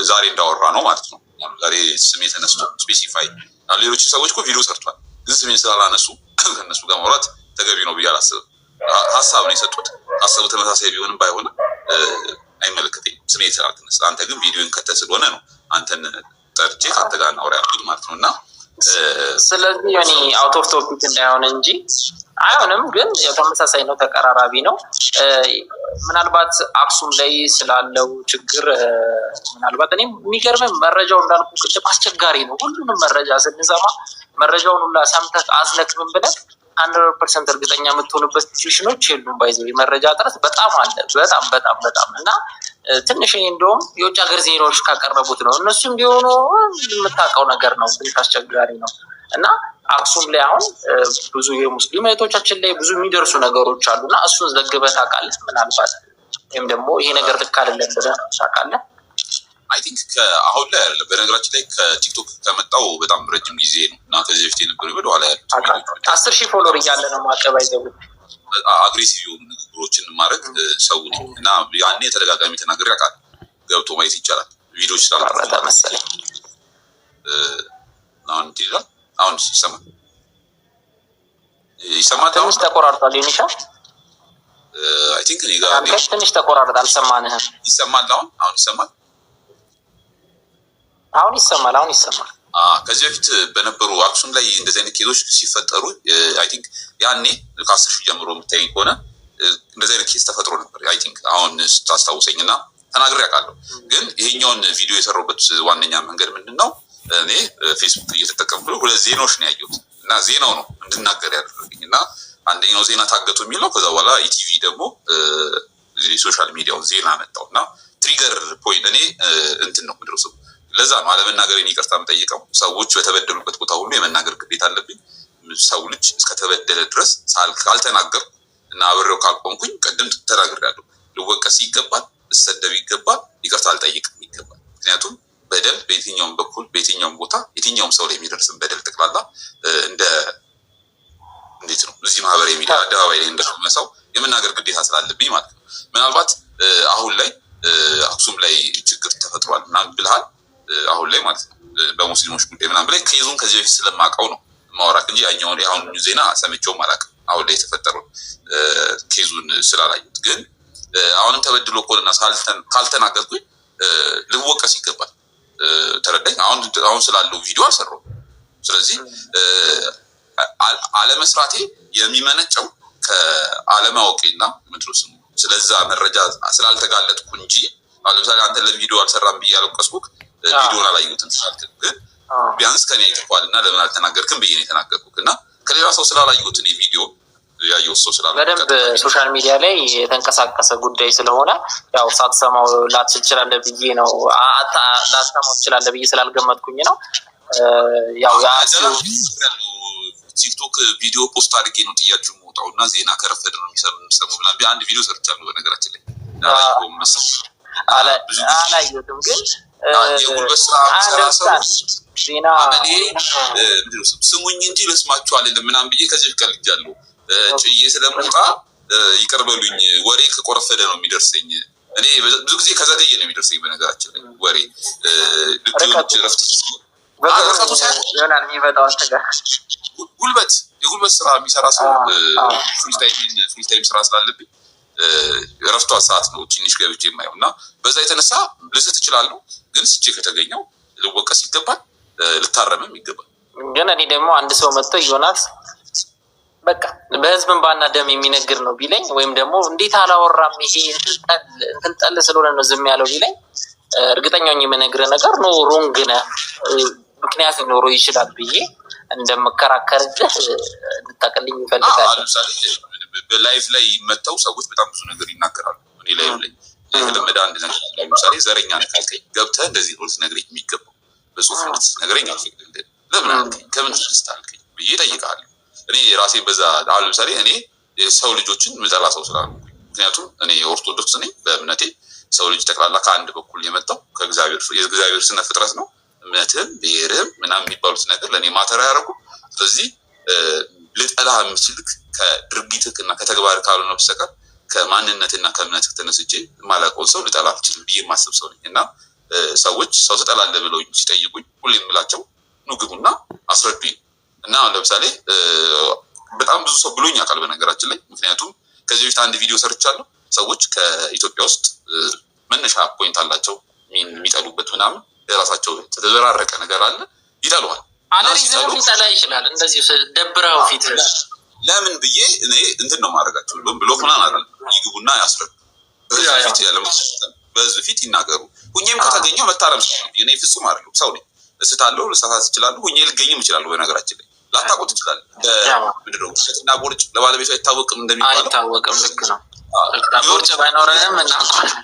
ዛሬ እንዳወራ ነው ማለት ነው። ዛሬ ስሜ ተነስቶ specify ሌሎች ሰዎች እኮ ቪዲዮ ሰርቷል፣ ግን ስሜን ስላላነሱ ከእነሱ ጋር ማውራት ተገቢ ነው ብዬ አላስብም። ሀሳብ ነው የሰጡት። ሀሳቡ ተመሳሳይ ቢሆንም ባይሆንም አይመለከተኝም ስሜ ስላልተነሳ። አንተ ግን ቪዲዮን ከተህ ስለሆነ ነው አንተን ጠርቼ ከአንተ ጋር እናውራ ያልኩት ማለት ነው። እና
ስለዚህ እኔ out of topic እንዳይሆን እንጂ አይሆንም፣ ግን ያው ተመሳሳይ ነው፣ ተቀራራቢ ነው። ምናልባት አክሱም ላይ ስላለው ችግር ምናልባት እኔም የሚገርምህ መረጃው እንዳልኩ ቅድም አስቸጋሪ ነው። ሁሉንም መረጃ ስንሰማ መረጃውን ሁላ ሰምተህ አዝነክ ምን ብለህ 100% እርግጠኛ የምትሆንበት ሲቹዌሽኖች የሉም። By the way መረጃ እጥረት በጣም አለ፣ በጣም በጣም በጣም። እና ትንሽ እንደውም የውጭ ሀገር ዜናዎች ካቀረቡት ነው፣ እነሱም ቢሆኑ የምታውቀው ነገር ነው፣ ትንሽ አስቸጋሪ ነው። እና አክሱም ላይ አሁን ብዙ የሙስሊም እህቶቻችን ላይ ብዙ የሚደርሱ ነገሮች አሉ። እና እሱን ዘግበህ ታውቃለህ? ምናልባት ወይም ደግሞ ይሄ ነገር ልክ አይደለም ብለህ ታውቃለህ?
I think አሁን ላይ አይደለም። በነገራችን ላይ ከቲክቶክ ከመጣው በጣም ረጅም ጊዜ ነው እና ከዚህ በፊት የነበሩ ወደ ኋላ ያሉት
10,000 follower እያለ ነው ማቀብ አይዘው
aggressive የሆኑ ንግግሮችን ማድረግ ሰው ነኝ እና ያኔ ተደጋጋሚ ተናግሬ አውቃለሁ። ገብቶ ማየት ይቻላል። ቪዲዮች
ስላለ መሰለኝ።
አሁን ይላል፣ አሁን ይሰማል፣ ይሰማል።
ትንሽ ተቆራርጧል። ዩኒሻ
I think እኔ ጋር
ትንሽ ተቆራርጧል፣ አልሰማንህም።
ይሰማል። አሁን ይሰማል።
አሁን ይሰማል። አሁን ይሰማል።
ከዚህ በፊት በነበሩ አክሱም ላይ እንደዚህ አይነት case ኦች ሲፈጠሩ I think ያኔ ከ10,000 ጀምሮ የምታየኝ ከሆነ እንደዚህ አይነት case ተፈጥሮ ነበር። I think አሁን ስታስታውሰኝ እና ተናግሬ አውቃለሁ። ግን ይሄኛውን ቪዲዮ የሰራሁበት ዋነኛ መንገድ ምንድን ነው? እኔ ፌስቡክ እየተጠቀምኩ ሁለት ዜናዎች ነው ያየሁት እና ዜናው ነው እንድናገር ያደረገኝ። እና አንደኛው ዜና ታገቱ የሚለው፣ ከዛ በኋላ ኢቲቪ ደግሞ የ social media ውን ዜና መጣው እና trigger point እኔ እንትን ነው ምድረሰው። ለዛ ነው አለመናገሬን ይቅርታ የምጠይቀው። ሰዎች በተበደሉበት ቦታ ሁሉ የመናገር ግዴታ አለብኝ። ሰው ልጅ እስከተበደለ ድረስ ካልተናገርኩ እና አብሬው ካልቆምኩኝ፣ ቅድም ተናግሬያለሁ፣ ልወቀስ ይገባል፣ ልሰደብ ይገባል፣ ይቅርታ አልጠይቅም ይገባል። ምክንያቱም በደል በየትኛውም በኩል በየትኛውም ቦታ የትኛውም ሰው ላይ የሚደርስን በደል ጠቅላላ እንደ እንዴት ነው እዚህ ማህበራዊ ሚዲያ አደባባይ ላይ እንደቆመ ሰው የመናገር ግዴታ ስላለብኝ ማለት ነው። ምናልባት አሁን ላይ አክሱም ላይ ችግር ተፈጥሯል ምናምን ብልሃል፣ አሁን ላይ ማለት ነው በሙስሊሞች ጉዳይ ምናምን ብለህ case ኡን ከዚህ በፊት ስለማውቀው ነው ማወራክ እንጂ ያኛውን የአሁኑ ዜና ሰምቼውም አላውቅም። አሁን ላይ የተፈጠረው case ኡን ስላላዩት። ግን አሁንም ተበድሎ ከሆነና ካልተናገርኩኝ ልወቀስ ይገባል። ተረዳኝ። አሁን ስላለው ቪዲዮ አልሰራሁም። ስለዚህ አለመስራቴ የሚመነጨው ከአለማወቄና ምንድን ነው ስሙ ስለዛ መረጃ ስላልተጋለጥኩ እንጂ፣ አሁን ለምሳሌ አንተ ለቪዲዮ አልሰራም ብዬ ያለቀስኩክ ቪዲዮን አላየሁትም ስላልክ፣ ግን ቢያንስ ከኔ አይተኸዋል እና ለምን አልተናገርክም ብዬ ነው የተናገርኩክ። እና ከሌላ ሰው ስላላየሁት፣ እኔ ቪዲዮ ያየሁት ሰው ስላለ
በደንብ social media ላይ የተንቀሳቀሰ ጉዳይ ስለሆነ ያው ሳትሰማው ላትችል ትችላለህ ብዬ ነው፣ ላትሰማው ትችላለህ ብዬ ስላልገመትኩኝ ነው። ያው
ቲክቶክ ቪዲዮ post አድርጌ ነው ጥያችሁ የምወጣው እና ዜና ከረፈደ ነው የሚሰሙ ምናምን አንድ ቪዲዮ ሰርቻለሁ። በነገራችን ላይ አላየሁም መሰለኝ።
አላየሁትም፣ ግን
የጉልበት ስራ ሰራ ሰው
ዜና
አመሌ ስሙኝ እንጂ ልስማችሁ አልልም ምናምን ብዬ ከዚህ ቀልጃለሁ። ጭዬ ስለምወጣ ይቅር በሉኝ። ወሬ ከቆረፈደ ነው የሚደርሰኝ። እኔ ብዙ ጊዜ ከዘገየ ነው የሚደርሰኝ። በነገራችን ላይ ወሬ ልክ የሆነች እረፍት ርቀቱ ሳይሆን
ይሆናል የሚመጣው አንተ ጋር።
የጉልበት ስራ የሚሰራ ሰው full time ስራ ስላለብኝ እረፍቷ ሰዓት ነው ትንሽ ገብቼ የማየው እና በዛ የተነሳ ልስት እችላለሁ። ግን ስቼ ከተገኘው ልወቀስ ይገባል፣ ልታረምም ይገባል።
ግን እኔ ደግሞ አንድ ሰው መጥቶ ዮናስ በቃ በህዝብ እንባና ደም የሚነግር ነው ቢለኝ፣ ወይም ደግሞ እንዴት አላወራም፣ ይሄ እንትን ጠል ስለሆነ ነው ዝም ያለው ቢለኝ፣ እርግጠኛ ሆኜ የምነግርህ ነገር no፣ wrong ነህ፣ ምክንያት ሊኖረው ይችላል ብዬ እንደምከራከርልህ እንድታውቅልኝ እፈልጋለሁ።
ለምሳሌ በ live ላይ መጥተው ሰዎች በጣም ብዙ ነገር ይናገራሉ። እኔ live ላይ የተለመደ አንድ ነገር አለ። ለምሳሌ ዘረኛ ነህ ካልከኝ ገብተህ እንደዚህ ነው ልትነግረኝ የሚገባው። በጽሁፍ እንድትነግረኝ አልፈቅድልህም። ለምን አልከኝ፣ ከምን ተነስተህ አልከኝ ብዬ እጠይቅሃለሁ። እኔ ራሴን በዛ አሁን ለምሳሌ እኔ የሰው ልጆችን ምጠላ ሰው ስላልሆንኩኝ፣ ምክንያቱም እኔ ኦርቶዶክስ ነኝ በእምነቴ። ሰው ልጅ ጠቅላላ ከአንድ በኩል የመጣው ከእግዚአብሔር፣ የእግዚአብሔር ስነ ፍጥረት ነው። እምነትህም ብሔርህም ምናምን የሚባሉት ነገር ለእኔ matter አያደርጉም። ስለዚህ ልጠላህ የምችልክ ከድርጊትህ እና ከተግባር ካልሆነ በስተቀር ከማንነትና ከእምነትህ ተነስቼ የማላውቀውን ሰው ልጠላ አልችልም ብዬ የማስብ ሰው ነኝ። እና ሰዎች ሰው ትጠላለህ ብለው ሲጠይቁኝ ሁሌ የምላቸው ኑ ግቡና አስረዱኝ። እና አሁን ለምሳሌ በጣም ብዙ ሰው ብሎኝ ያውቃል በነገራችን ላይ። ምክንያቱም ከዚህ በፊት አንድ ቪዲዮ ሰርቻለሁ። ሰዎች ከኢትዮጵያ ውስጥ መነሻ point አላቸው የሚጠሉበት ምናምን፣ የራሳቸው የተዘበራረቀ ነገር አለ፣ ይጠሉሃል።
አለ reason ም ሊጠላ ይችላል። እንደዚሁ ደብረው ፊት
ለምን ብዬ እኔ እንትን ነው ማድረጋቸው block ምናምን አይደለም። ይግቡና ያስረዱ። በህዝብ ፊት በህዝብ ፊት ይናገሩ። ሁኜም ከተገኘው መታረም፣ እኔ ፍጹም አይደለሁም፣ ሰው ነኝ። እስታለሁ፣ ልሳሳት እችላለሁ። ሁኜ ልገኝም እችላለሁ። በነገራችን ላይ ላታውቁት ትችላለህ። ምንድን ነው እና ቦርጭ ለባለቤቱ አይታወቅም እንደሚባለው
አይታወቅም። ልክ ነው። ቦርጭ ባይኖረንም እናውቀዋለን።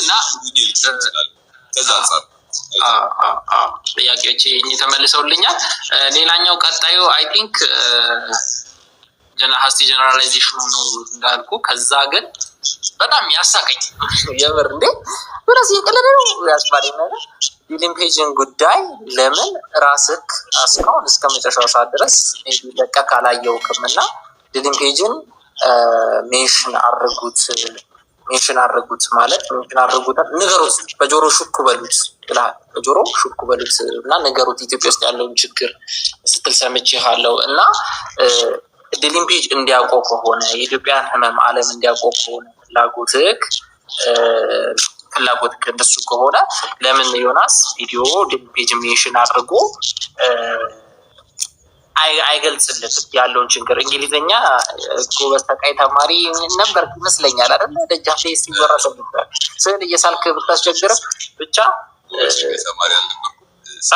እና
ሁኜ ልገኝ እችላለሁ። ከዛ አንጻር
ጥያቄዎች እኚህ ተመልሰውልኛል። ሌላኛው ቀጣዩ I think hasty generalization ኑ ነው እንዳልኩ። ከዛ ግን በጣም ያሳቀኝ፣ የምር እንዴ ራስ እየቀለደ ነው ያስባለኝ ነገር፣ ዲሊን ፔጅን ጉዳይ ለምን ራስክ እስካሁን እስከ መጨረሻው ሰዓት ድረስ maybe ለቀህ አላየውክም? እና ዲሊን ፔጅን mention አድርጉት፣ mention አድርጉት ማለት mention አድርጉት፣ ንገሩት፣ በጆሮ ሹክ በሉት ብለሃል። በጆሮ ሹክ በሉት እና ንገሩት ኢትዮጵያ ውስጥ ያለውን ችግር ስትል ሰምቼሃለሁ። እና ዲሊን ፔጅ እንዲያውቀው ከሆነ፣ የኢትዮጵያን ሕመም ዓለም እንዲያውቀው ከሆነ ፍላጎትህ እንደሱ ከሆነ ለምን ዮናስ ቪዲዮ ዲሊን ፔጅ mention አድርጎ አይገልጽለትም ያለውን ችግር? እንግሊዝኛ ጎበዝ ተቃይ ተማሪ ነበር ይመስለኛል አይደለ? ደጃፍ ላይ ሲወራ ነበር። ስዕል እየሳልክ ብታስቸግርም ብቻ
ተማሪ አልነበርኩም።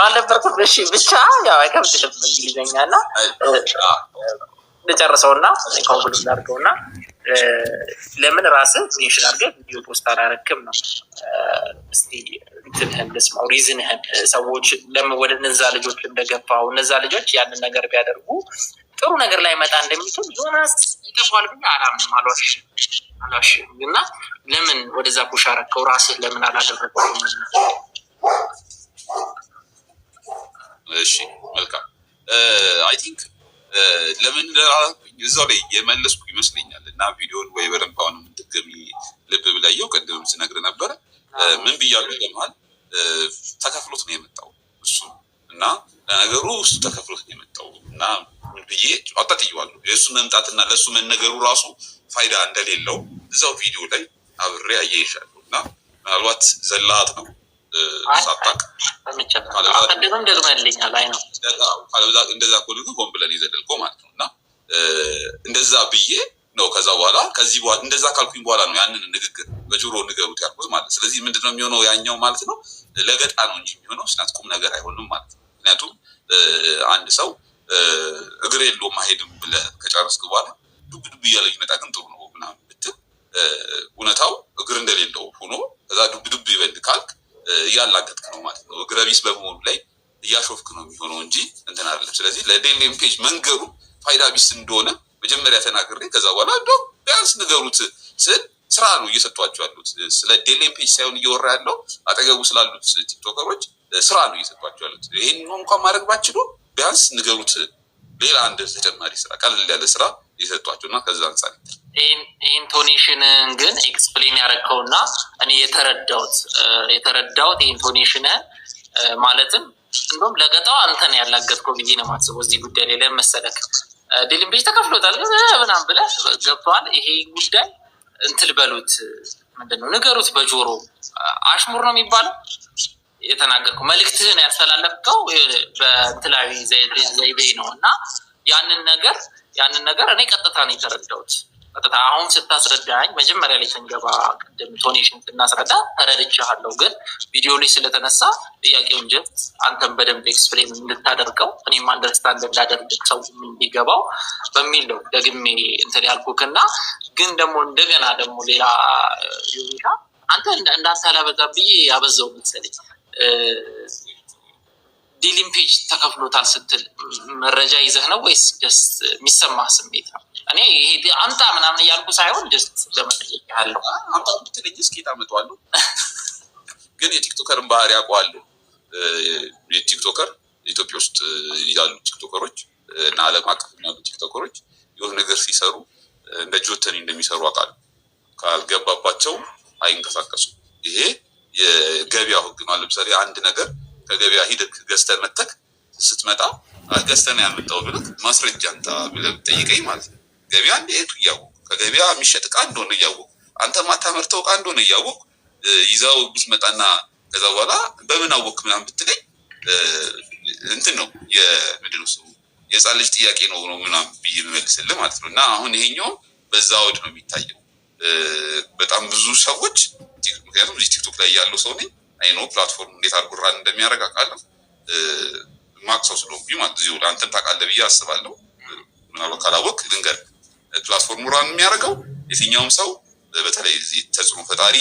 አልነበርኩም። እሺ፣ ብቻ ያው አይከብድህም እንግሊዝኛ። እና ልጨርሰውና conclude ላድርገውና ለምን ራስህ mention አድርገህ ቪዲዮ post አላረክም ነው። እስቲ እንትንህን ልስማው፣ reason ህን፣ ሰዎች ለምን ወደ እነዛ ልጆች እንደገፋው፣ እነዛ ልጆች ያንን ነገር ቢያደርጉ ጥሩ ነገር ላይ መጣ እንደሚችል ዮናስ ይጠፋል ብዬ አላምንም። አልዋሽም፣ አልዋሽም። እና ለምን ወደዛ push አረከው? ራስህ ለምን አላደረገውም?
እሺ መልካም። I think ለምን እዛው ላይ የመለስኩ ይመስለኛል። እና ቪዲዮን ወይ በደንብ አሁንም ድጋሚ ልብ ብላየው፣ ቅድምም ስነግር ነበረ። ምን ብያለሁ? ለመሀል ተከፍሎት ነው የመጣው እሱ እና ለነገሩ እሱ ተከፍሎት ነው የመጣው እና ምን ብዬ አጣጥየዋለሁ። የእሱ መምጣትና ለእሱ መነገሩ ራሱ ፋይዳ እንደሌለው እዛው ቪዲዮ ላይ አብሬ አያይሻለሁ። እና ምናልባት ዘላት ነው ሳታቅ
ቅድምም ደግመልኛል። አይ ነው
እንደዛ ከሆነ ግን ሆን ብለን የዘለልከው ማለት ነው። እና እንደዛ ብዬ ነው ከዛ በኋላ ከዚህ በኋላ እንደዛ ካልኩኝ በኋላ ነው ያንን ንግግር በጆሮ ንገሩት ያልኩት ማለት ነው። ስለዚህ ምንድነው የሚሆነው ያኛው ማለት ነው ለገጣ ነው እንጂ የሚሆነው ስናት ቁም ነገር አይሆንም ማለት ነው። ምክንያቱም አንድ ሰው እግር የለውም አይሄድም ብለህ ከጨረስክ በኋላ ዱብ ዱብ እያለ ይመጣ ግን ጥሩ ነው ምናምን ብትል እውነታው እግር እንደሌለው ሆኖ ከዛ ዱብ ዱብ ይበል ካልክ እያላገጥክ ነው ማለት ነው። እግረ ቢስ በመሆኑ ላይ እያሾፍክ ነው የሚሆነው እንጂ እንትን አይደለም። ስለዚህ ለዴሌም ፔጅ መንገሩ ፋይዳ ቢስ እንደሆነ መጀመሪያ ተናግሬ ከዛ በኋላ እንደው ቢያንስ ንገሩት ስል ስራ ነው እየሰጧቸው ያሉት። ስለ ዴሌም ፔጅ ሳይሆን እየወራ ያለው አጠገቡ ስላሉት ቲክቶከሮች ስራ ነው እየሰጧቸው ያሉት። ይህን እንኳን ማድረግ ባችሉ ቢያንስ ንገሩት፣ ሌላ አንድ ተጨማሪ ስራ፣ ቀለል ያለ ስራ እየሰጧቸው እና ከዛ አንጻር
Intonation ን ግን explain ያደረግከው እና እኔ የተረዳሁት intonation ማለትም እንደውም ለገጣው አንተን ያላገጥከው ብዬ ነው የማስበው እዚህ ጉዳይ ላይ። ለምን መሰለህ? ዴሊም ፔጅ ተከፍሎታል ግን ምናምን ብለህ ገብተዋል። ይሄ ጉዳይ እንትል በሉት ምንድን ነው ንገሩት በጆሮ አሽሙር ነው የሚባለው የተናገርከው መልእክትህን ያስተላለፍከው በእንትላዊ ዘይቤ ነው እና ያንን ነገር እኔ ቀጥታ ነው የተረዳሁት። ቀጥታ አሁን ስታስረዳኝ መጀመሪያ ላይ ስንገባ ቅድም ቶኔሽን ስናስረዳ ተረድቻለሁ። ግን ቪዲዮ ላይ ስለተነሳ ጥያቄውን just አንተን በደንብ explain እንድታደርገው እኔም understand እንዳደርግ ሰው እንዲገባው በሚል ነው ደግሜ እንትን ያልኩህ። እና ግን ደግሞ እንደገና ደግሞ ሌላ ዩኒካ አንተ እንዳንተ አላበዛ ብዬ ያበዛው መሰለኝ። ዲሊም ፔጅ ተከፍሎታል ስትል መረጃ ይዘህ ነው ወይስ just የሚሰማ ስሜት ነው? እኔ ይሄ አምጣ ምናምን እያልኩ ሳይሆን just ለመጠየቅ ያለው።
አምጣ ብትለኝ እስኪ አመጣዋለሁ። ግን የ TikToker ን ባህሪ አውቀዋለሁ። የ TikToker ኢትዮጵያ ውስጥ ያሉ ቲክቶከሮች እና ዓለም አቀፍ ያሉ ቲክቶከሮች የሆነ ነገር ሲሰሩ እንደ ጆተኒ እንደሚሰሩ አውቃለሁ። ካልገባባቸው አይንቀሳቀሱም። ይሄ የገበያው ህግ ነው። ለምሳሌ አንድ ነገር ከገበያ ሂደህ ገዝተህ መተህ ስትመጣ ገዝተህ ነው ያመጣው ብለህ ማስረጃ አምጣ ብለህ ብትጠይቀኝ ማለት ነው። ገበያ እንደሄድኩ እያወቅሁ፣ ከገበያ የሚሸጥ ዕቃ እንደሆነ እያወቅሁ፣ አንተ ማታመርተው ዕቃ እንደሆነ እያወቅሁ ይዘው ብትመጣና ከዛ በኋላ በምን አወቅህ ምናምን ብትለኝ እንትን ነው የምንድን ነው ስሙ የህፃን ልጅ ጥያቄ ነው ምናምን ብዬ የምመልስልህ ማለት ነው። እና አሁን ይሄኛው በዛ አውድ ነው የሚታየው። በጣም ብዙ ሰዎች ምክንያቱም እዚህ ቲክቶክ ላይ ያለው ሰው ነኝ፣ I know platform እንዴት አድርጎ run እንደሚያደርግ አውቃለሁ። ማቅ ሰው ስለሆንኩኝ ማለት እዚሁ አንተም ታውቃለህ ብዬ አስባለሁ። ምናልባት ካላወቅህ ልንገርህ። Platform ኡ run የሚያደርገው የትኛውም ሰው በተለይ እዚህ ተጽዕኖ ፈጣሪ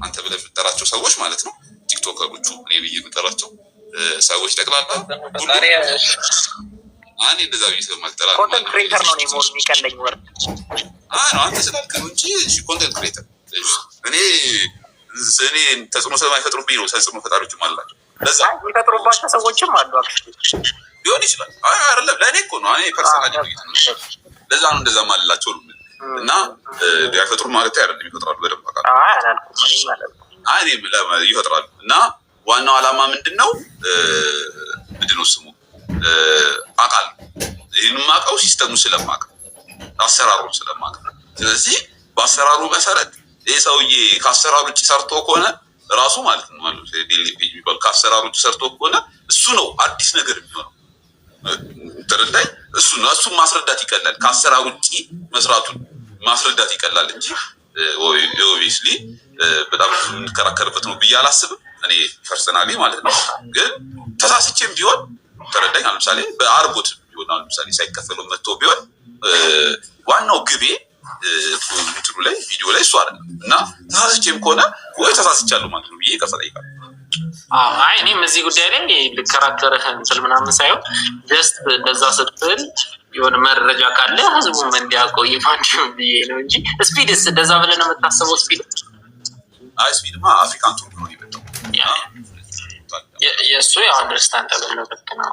አንተ ብለህ የምትጠራቸው ሰዎች ማለት ነው፣ ቲክቶከሮቹ እኔ ብዬ የምጠራቸው ሰዎች ጠቅላላ እኔ እንደዛ ብዬ ስለማልጠራ
Content creator ነው more የሚቀለኝ word።
ነው አንተ ስላልክ ነው እንጂ content creator እኔ ተጽዕኖ ስለማይፈጥሩብኝ ነው ተጽዕኖ ፈጣሪዎችም አላቸው። ለዛ
የሚፈጥሩባቸው ሰዎችም አሉ።
ሊሆን ይችላል። አይደለም ለእኔ እኮ ነው፣ እኔ personally ለዛ ነው እንደዛ ማልላቸው ነው። እና አይፈጥሩም ማለት አይደለም፣ ይፈጥራሉ በደንብ አውቃለሁ። ይፈጥራሉ። እና ዋናው ዓላማ ምንድን ነው? ምንድን ነው ስሙ አውቃለሁ። ይህን የማውቀው system ኡ ስለማውቅ አሰራሩን ስለማውቅ። ስለዚህ በአሰራሩ መሰረት ይህ ሰውዬ ከአሰራሩ ውጭ ሰርቶ ከሆነ ራሱ ማለት ነው የሚባል ከአሰራሩ ውጭ ሰርቶ ከሆነ እሱ ነው አዲስ ነገር የሚሆነው። ተረዳኝ። እሱ ነው እሱን ማስረዳት ይቀላል። ከአሰራሩ ውጭ መስራቱን ማስረዳት ይቀላል እንጂ obviously በጣም ብዙ የምንከራከርበት ነው ብዬ አላስብም። እኔ personally ማለት ነው። ግን ተሳስቼም ቢሆን ተረዳኝ። ለምሳሌ በአርጎት ቢሆን ለምሳሌ ሳይከፈለው መጥቶ ቢሆን ዋናው ግቤ እንትኑ ላይ ቪዲዮ ላይ እሱ አይደለም እና ተሳስቼም ከሆነ ወይ ተሳስቻለሁ ማለት ነው ብዬ ይቅርታ እጠይቃለሁ።
አይ እኔም እዚህ ጉዳይ ላይ ልከራከርህ እንትን ምናምን ሳይሆን just እንደዛ ስትል የሆነ መረጃ ካለ ህዝቡም እንዲያውቀው ይፋንዲሁን ብዬ ነው እንጂ ስፒድስ እንደዛ ብለህ ነው የምታስበው? ስፒድ
አይ ስፒድማ African tour ነው የመጣው።
የእሱ ያው understandable ነው። ልክ ነው።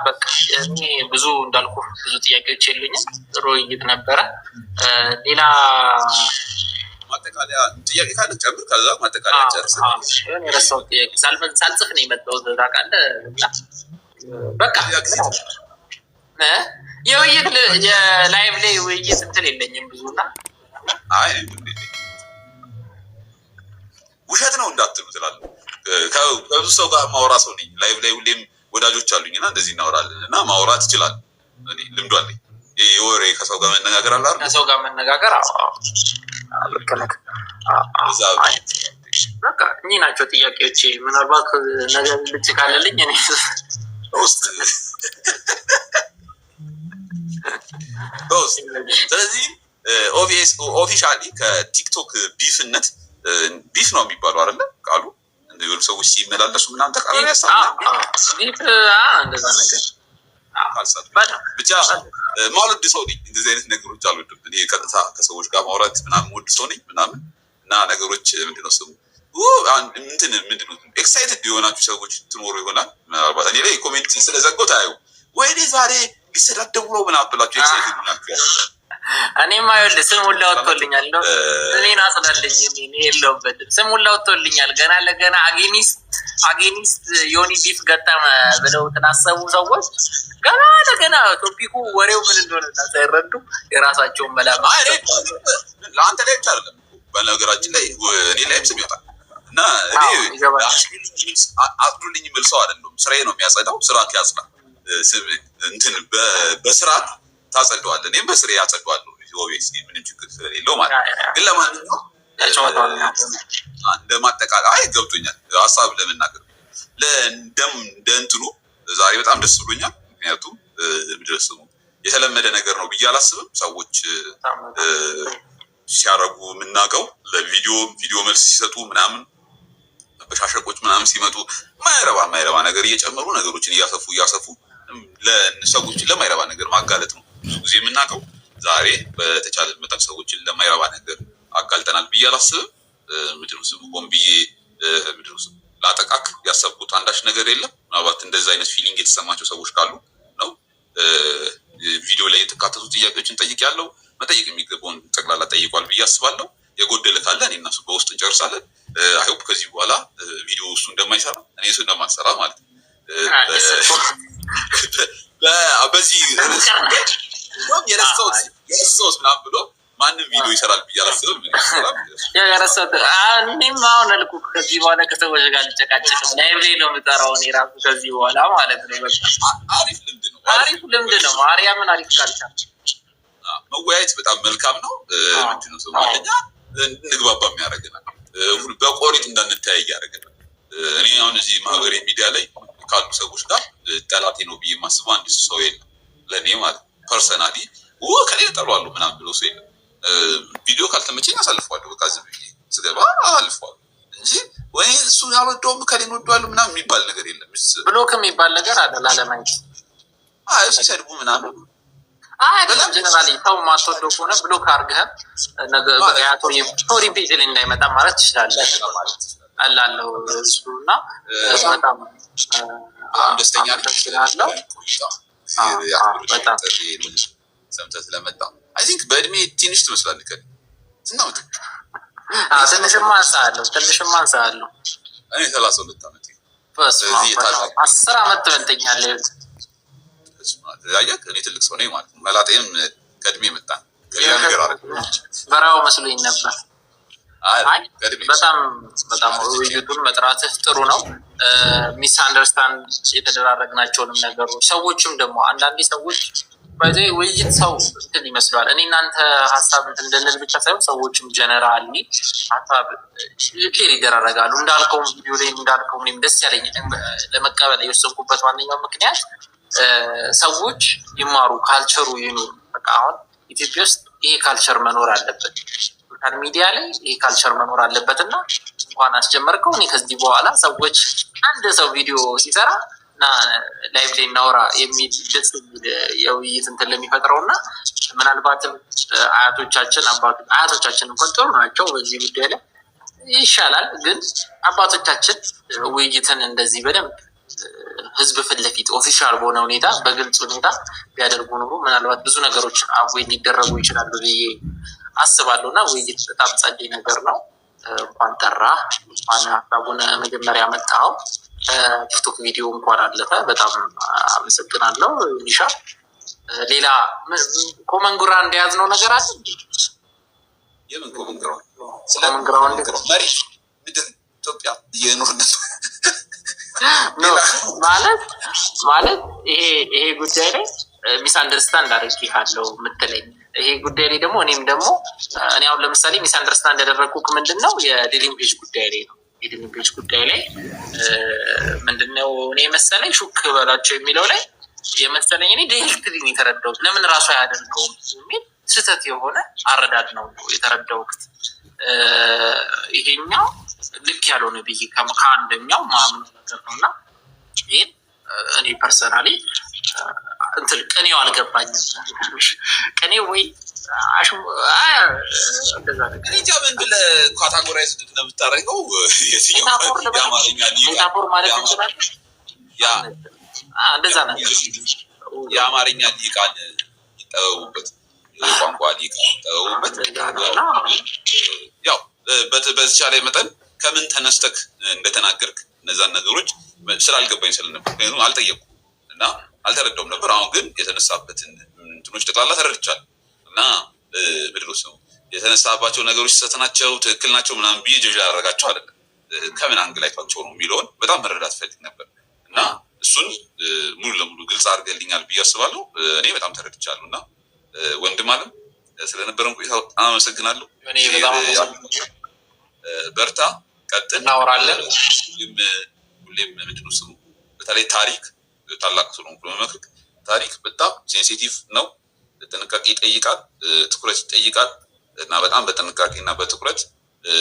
በቃ እኔ ብዙ እንዳልኩ ብዙ ጥያቄዎች የሉኝም። ጥሩ ውይይት ነበረ። ሌላ
ማጠቃለያ ጥያቄ ካለ ጨምር፣ ከዛ ማጠቃለያ ጨርስ።
የረሳሁት ጥያቄ ሳልጽፍ ነው የመጣሁት ታውቃለህ። በቃ የውይይት የ live ላይ ውይይት እንትን የለኝም ብዙ እና
ውሸት ነው እንዳትሉ ትላለህ። ከብዙ ሰው ጋር ማውራ ሰው ነኝ። Live ላይ ሁሌም ወዳጆች አሉኝ እና እንደዚህ እናወራለን እና ማውራት ይችላል። ልምዱ አለኝ። የወሬ ከሰው ጋር መነጋገር አለ አይደል?
ከሰው ጋር መነጋገር ልክ ነህ። በቃ እኚህ ናቸው ጥያቄዎቼ። ምናልባት ነገ ልጭ ካለልኝ እኔ
ውስጥ በውስጥ። ስለዚህ officially ከቲክቶክ beef ነት፣ beef ነው የሚባለው አይደለ? ቃሉ የሆኑ ሰዎች ሲመላለሱ ምናምን ተቃራኒ ሀሳብ
beef እንደዛ ነገር
ብቻ ማልወድ ሰው ነኝ። እንደዚህ አይነት ነገሮች አልወድም። እኔ ቀጥታ ከሰዎች ጋር ማውራት ምናምን ወድ ሰው ነኝ ምናምን እና ነገሮች ምንድነው ስሙ እንትን ምንድነው excited የሆናችሁ ሰዎች ትኖሩ ይሆናል። ምናልባት እኔ ላይ comment ስለዘጋው ታዩ ወይኔ ዛሬ ሊሰዳደቡ ነው ምናምን ብላችሁ excited ናችሁ።
እኔማ ይኸውልህ ስም ሁላ ወጥቶልኛል። እንደው እኔን አጽዳልኝ፣ እኔ የለሁበትም። ስም ሁላ ወጥቶልኛል። ገና ለገና against ዮኒ beef ገጠመ ብለው ትናሰቡ ሰዎች ገና ለገና topic ኡ ወሬው ምን እንደሆነ ሳይረዱ የራሳቸውን መላምት
ለአንተ ላይ ብቻ አይደለም፣ በነገራችን ላይ እኔ ላይም ስም ይወጣል እና እኔ አጽዱልኝ የምል ሰው አይደለም። ስራዬ ነው የሚያጸዳው። ስራ ያጽዳ እንትን በስራ ታጸደዋለህ። እኔም በስሬ ያጸደዋለሁ። Obviously ምንም ችግር ስለሌለው ማለት ነው። ግን ለማንኛውም እንደ ማጠቃለያ፣ አይ ገብቶኛል፣ ሀሳብ ለመናገር ለእንደም እንደ እንትኑ ዛሬ በጣም ደስ ብሎኛል። ምክንያቱም ምድረስሙ የተለመደ ነገር ነው ብዬ አላስብም። ሰዎች ሲያረጉ የምናውቀው ለቪዲዮ ቪዲዮ መልስ ሲሰጡ ምናምን በሻሸቆች ምናምን ሲመጡ ማይረባ ማይረባ ነገር እየጨመሩ ነገሮችን እያሰፉ እያሰፉ ለሰዎችን ለማይረባ ነገር ማጋለጥ ነው ብዙ ጊዜ የምናውቀው። ዛሬ በተቻለ መጠን ሰዎችን ለማይረባ ነገር አጋልጠናል ብዬ አላስብም። ምንድነው ስሙ ሆን ብዬ ምንድነው ስሙ ላጠቃክ ያሰብኩት አንዳች ነገር የለም። ምናልባት እንደዚ አይነት feeling የተሰማቸው ሰዎች ካሉ ነው። ቪዲዮ ላይ የተካተቱ ጥያቄዎችን ጠይቄያለሁ። መጠየቅ የሚገባውን ጠቅላላ ጠይቋል ብዬ አስባለሁ። የጎደለ ካለ እኔ እና እሱ በውስጥ እንጨርሳለን። I hope ከዚህ በኋላ ቪዲዮ እሱ እንደማይሰራ እኔ እሱ እንደማልሰራ ማለት ነው። በዚህ የረሳሁት የረሳሁት ምናምን ብሎ ማንም ቪዲዮ ይሰራል ብዬ አላስብም።
የረሳሁት እኔም አሁን አልኩህ፣ ከዚህ በኋላ ከሰዎች ጋር አልጨቃጨቅም። Live ላይ ነው የምጠራው እኔ ራሱ ከዚህ በኋላ ማለት ነው። በቃ
አሪፍ ልምድ ነው።
አሪፍ ልምድ ነው። ማርያምን አሪፍ culture።
መወያየት በጣም መልካም ነው። ምንድን ነው ስሙ አንደኛ እንግባባ የሚያደርገናል፣ በቆሪጥ እንዳንተያይ ያደርገናል። እኔ አሁን እዚህ ማህበራዊ ሚዲያ ላይ ካሉ ሰዎች ጋር ጠላቴ ነው ብዬ የማስበው አንድ ሰው የለም። ለእኔ ማለት personally ከሌለ ጠሏለሁ ምናምን ብሎ ሰው የለም። ቪዲዮ ካልተመቸኝ አሳልፈዋለሁ። በቃ ዝም ብዬ ስገባ አልፈዋለሁ እንጂ ወይ እሱ አልወደውም ከሌን ወደዋለሁ ምናምን የሚባል ነገር የለም።
Block የሚባል ነገር አለ ላለማየት።
ሲሰድቡ ምናምን
አይደለም፣ generally ሰው ማትወደው ከሆነ block አድርገህ story page ላይ እንዳይመጣ ማለት ትችላለህ። እላለሁ እሱ እና በጣም
በጣም ደስተኛ
አመሰግናለሁ። በጣም
ሰምተህ ስለመጣ። I think በእድሜ ትንሽ ትመስላለህ። ከእኔ ስንት ዓመት?
ትንሽማ አንሳለሁ፣ ትንሽማ አንሳለሁ።
እኔ 32 ዓመት።
10 ዓመት ትበልጠኛለህ።
አየህ፣ እኔ ትልቅ ሰው ነኝ ማለት ነው። መላጤም ከእድሜ መጣ፣ ከሌላ ነገር አለ።
በረሃው መስሎኝ ነበር። አይ በጣም በጣም ውይይቱን መጥራትህ ጥሩ ነው። Misunderstand የተደራረግናቸውንም ነገሮች ሰዎችም ደግሞ አንዳንዴ ሰዎች በዚህ ውይይት ሰው እንትን ይመስለዋል። እኔ እናንተ ሀሳብ እንትን እንድንል ብቻ ሳይሆን ሰዎችም generally ሀሳብ share ይደራረጋሉ። እንዳልከውም ቪዲዮ ላይ እንዳልከውም እኔም ደስ ያለኝ ለመቀበል የወሰንኩበት ዋነኛው ምክንያት ሰዎች ይማሩ፣ culture ኡ ይኑር። በቃ አሁን ኢትዮጵያ ውስጥ ይሄ culture መኖር አለበት። Social media ላይ ይሄ culture መኖር አለበት እና እንኳን አስጀመርከው። እኔ ከዚህ በኋላ ሰዎች አንድ ሰው ቪዲዮ ሲሰራ እና live ላይ እናውራ የሚል ደስ የሚል የውይይት እንትን ለሚፈጥረው እና ምናልባትም አያቶቻችን አያቶቻችን እንኳን ጥሩ ናቸው በዚህ ጉዳይ ላይ ይሻላል። ግን አባቶቻችን ውይይትን እንደዚህ በደንብ ህዝብ ፊት ለፊት official በሆነ ሁኔታ በግልጽ ሁኔታ ቢያደርጉ ኖሮ ምናልባት ብዙ ነገሮች avoid ሊደረጉ ይችላሉ ብዬ አስባለሁ። እና ውይይት በጣም ጸዴ ነገር ነው። እንኳን ጠራ፣ እንኳን ሀሳቡን መጀመሪያ መጣኸው። ቲክቶክ ቪዲዮ እንኳን አለፈ። በጣም አመሰግናለሁ ኒሻ። ሌላ common ground እንደያዝነው ነገር አለ?
የምን common ground?
Common ground
መሬት፣ ምድር፣ ኢትዮጵያ የኖርነት።
ማለት ይሄ ጉዳይ ላይ misunderstand አድርጌሃለሁ የምትለኝ ይሄ ጉዳይ ላይ ደግሞ እኔም ደግሞ እኔ አሁን ለምሳሌ misunderstand ያደረግኩህ ምንድን ነው፣ የ Dylan Page ጉዳይ ላይ ነው። የ Dylan Page ጉዳይ ላይ ምንድን ነው፣ እኔ የመሰለኝ ሹክ በላቸው የሚለው ላይ የመሰለኝ እኔ directly ነው የተረዳሁት። ለምን ራሱ አያደርገውም የሚል ስህተት የሆነ አረዳድ ነው የተረዳሁት። ይሄኛው ልክ ያልሆነ ብዬ ከአንደኛው ማምነው ነገር ነው። እና ይህን እኔ personally እንትን ቅኔው አልገባኝም። ቅኔው ወይ እንደዛ ነገር።
እንጃ ምን ብለህ categorize እንደምታደርገው፣ የትኛው የአማርኛ
metaphor ማለት እንችላለን። እንደዛ ነገር።
የአማርኛ ሊቃን ይጠበቡበት፣ የቋንቋ ሊቃን ይጠበቡበት። ያው በተቻለ መጠን ከምን ተነስተክ እንደተናገርክ እነዛን ነገሮች ስላልገባኝ ስለነበር፣ ምክንያቱም አልጠየቅኩም እና አልተረዳውም ነበር። አሁን ግን የተነሳበትን እንትኖች ጠቅላላ ተረድቻለሁ። እና ምድር ነው የተነሳባቸው ነገሮች ስህተት ናቸው፣ ትክክል ናቸው ምናምን ብዬ ጀጅ ያደረጋቸው አይደለም። ከምን angle አይቷቸው ነው የሚለውን በጣም መረዳት ፈልግ ነበር እና እሱን ሙሉ ለሙሉ ግልጽ አድርገልኛል ብዬ አስባለሁ። እኔ በጣም ተረድቻለሁ። እና ወንድም አለም፣ ስለነበረን ቆይታ በጣም አመሰግናለሁ። በርታ፣ ቀጥል።
እናወራለን።
ሁሌም ምንድን ነው ስሙ፣ በተለይ ታሪክ፣ ታላቅ ስለሆንኩ ለመመክር፣ ታሪክ በጣም sensitive ነው። ጥንቃቄ ይጠይቃል፣ ትኩረት ይጠይቃል። እና በጣም በጥንቃቄ እና በትኩረት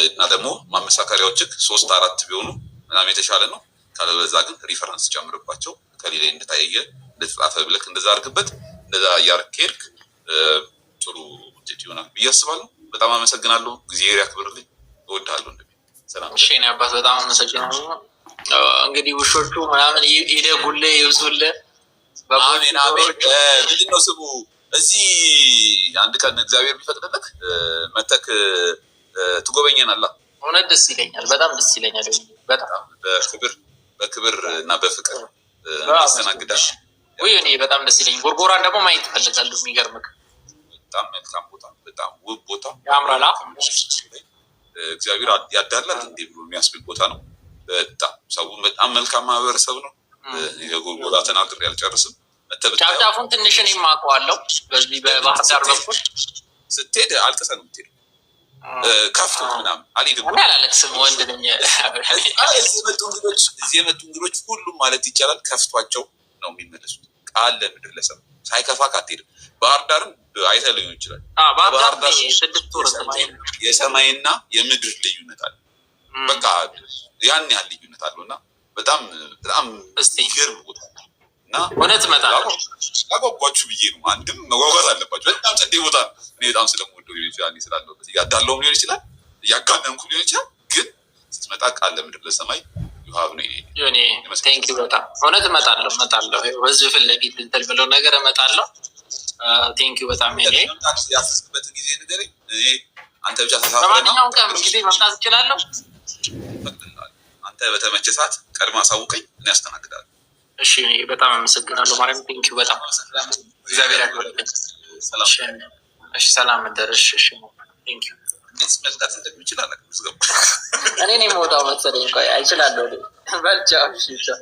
እና ደግሞ ማመሳከሪያዎችህ ሶስት አራት ቢሆኑ በጣም የተሻለ ነው። ካለበዛ ግን reference ጨምርባቸው። ከሌላ እንደታየ እንደተጻፈ ብለህ እንደዛ አድርግበት። እንደዛ እያደረክ ከሄድክ ጥሩ ውጤት ይሆናል ብዬ አስባለሁ። በጣም አመሰግናለሁ። እግዚአብሔር ያክብርልኝ። እወድሃለሁ። እንደሚ ሰላም።
እሺ እኔ አባት በጣም አመሰግናለሁ። እንግዲህ ውሾቹ ምናምን ይደጉልህ፣ ይብዙልህ።
አሜን አሜን። ምንድን ነው ስሙ፣ እዚህ አንድ ቀን እግዚአብሔር ቢፈቅድልህ መተክ ትጎበኘናለህ።
እውነት ደስ ይለኛል። በጣም ደስ ይለኛል። በጣም።
በክብር በክብር እና በፍቅር እናስተናግዳለን።
ውይ እኔ በጣም ደስ ይለኛል። ጎርጎራን ደግሞ ማየት እፈልጋለሁ። የሚገርምህ
በጣም መልካም ቦታ፣ በጣም ውብ ቦታ።
ያምራል።
እግዚአብሔር ያዳላል እንዴ ብሎ የሚያስብል ቦታ ነው። በጣም ሰው በጣም መልካም ማህበረሰብ ነው። የጎርጎራ ተናግሬ አልጨርስም።
ጫፍጫፉን ትንሽ እኔም አውቀዋለሁ። በዚህ በባህር ዳር በኩል።
ስትሄድ አልቅሰህ ነው የምትሄደው። ከፍቶት ምናምን አልሄድም።
እኔ አላለቅስም፣ ወንድ ነኝ።
እዚህ የመጡ እንግዶች ሁሉም ማለት ይቻላል ከፍቷቸው ነው የሚመለሱት። ቃል ለምድር ለሰው ሳይከፋ አትሄድም። ባህር ዳርም አይተህ ሊሆን ይችላል።
ባህር ዳር 6 ወር።
የሰማይና የምድር ልዩነት አለ። በቃ ያን ያህል ልዩነት አለው እና በጣም በጣም የሚገርም ቦታ እና
እውነት እመጣለሁ።
ያጓጓችሁ ብዬ ነው። አንድም መጓጓት አለባችሁ። በጣም ጸዴ ቦታ ነው። እኔ በጣም ስለምወደው ሊሆን ይችላል፣ እኔ ስላለሁበት እያዳለውም ሊሆን ይችላል፣ እያጋነንኩ ሊሆን ይችላል። ግን ስትመጣ ቃል ለምድር ለሰማይ you have ነው።
ዮኒ thank you፣ በጣም እውነት እመጣለሁ፣ እመጣለሁ። ህዝብ ፊት ለፊት እንትን ብለው ነገር እመጣለሁ። Thank you በጣም ኔ
ያሰብክበትን ጊዜ ንገረኝ። እኔ አንተ ብቻ ተሳፍረና
በማንኛውም ቀን ጊዜ መምጣት እችላለሁ።
እፈቅድልሃለሁ። አንተ በተመቸ ሰዓት ቀድማ አሳውቀኝ፣ እኔ አስተናግዳለሁ።
እሺ በጣም አመሰግናለሁ። ማርያም thank you በጣም፣ እግዚአብሔር ያክብርልኝ።
ሰላም።
እሺ ሰላም እደር። እሺ thank you።
እንዴት መምጣት እንደሚችል አላውቅም።
እኔ ነኝ የምወጣው መሰለኝ። ቆይ አይችላለሁ። በል ቻው። እሺ ቻው።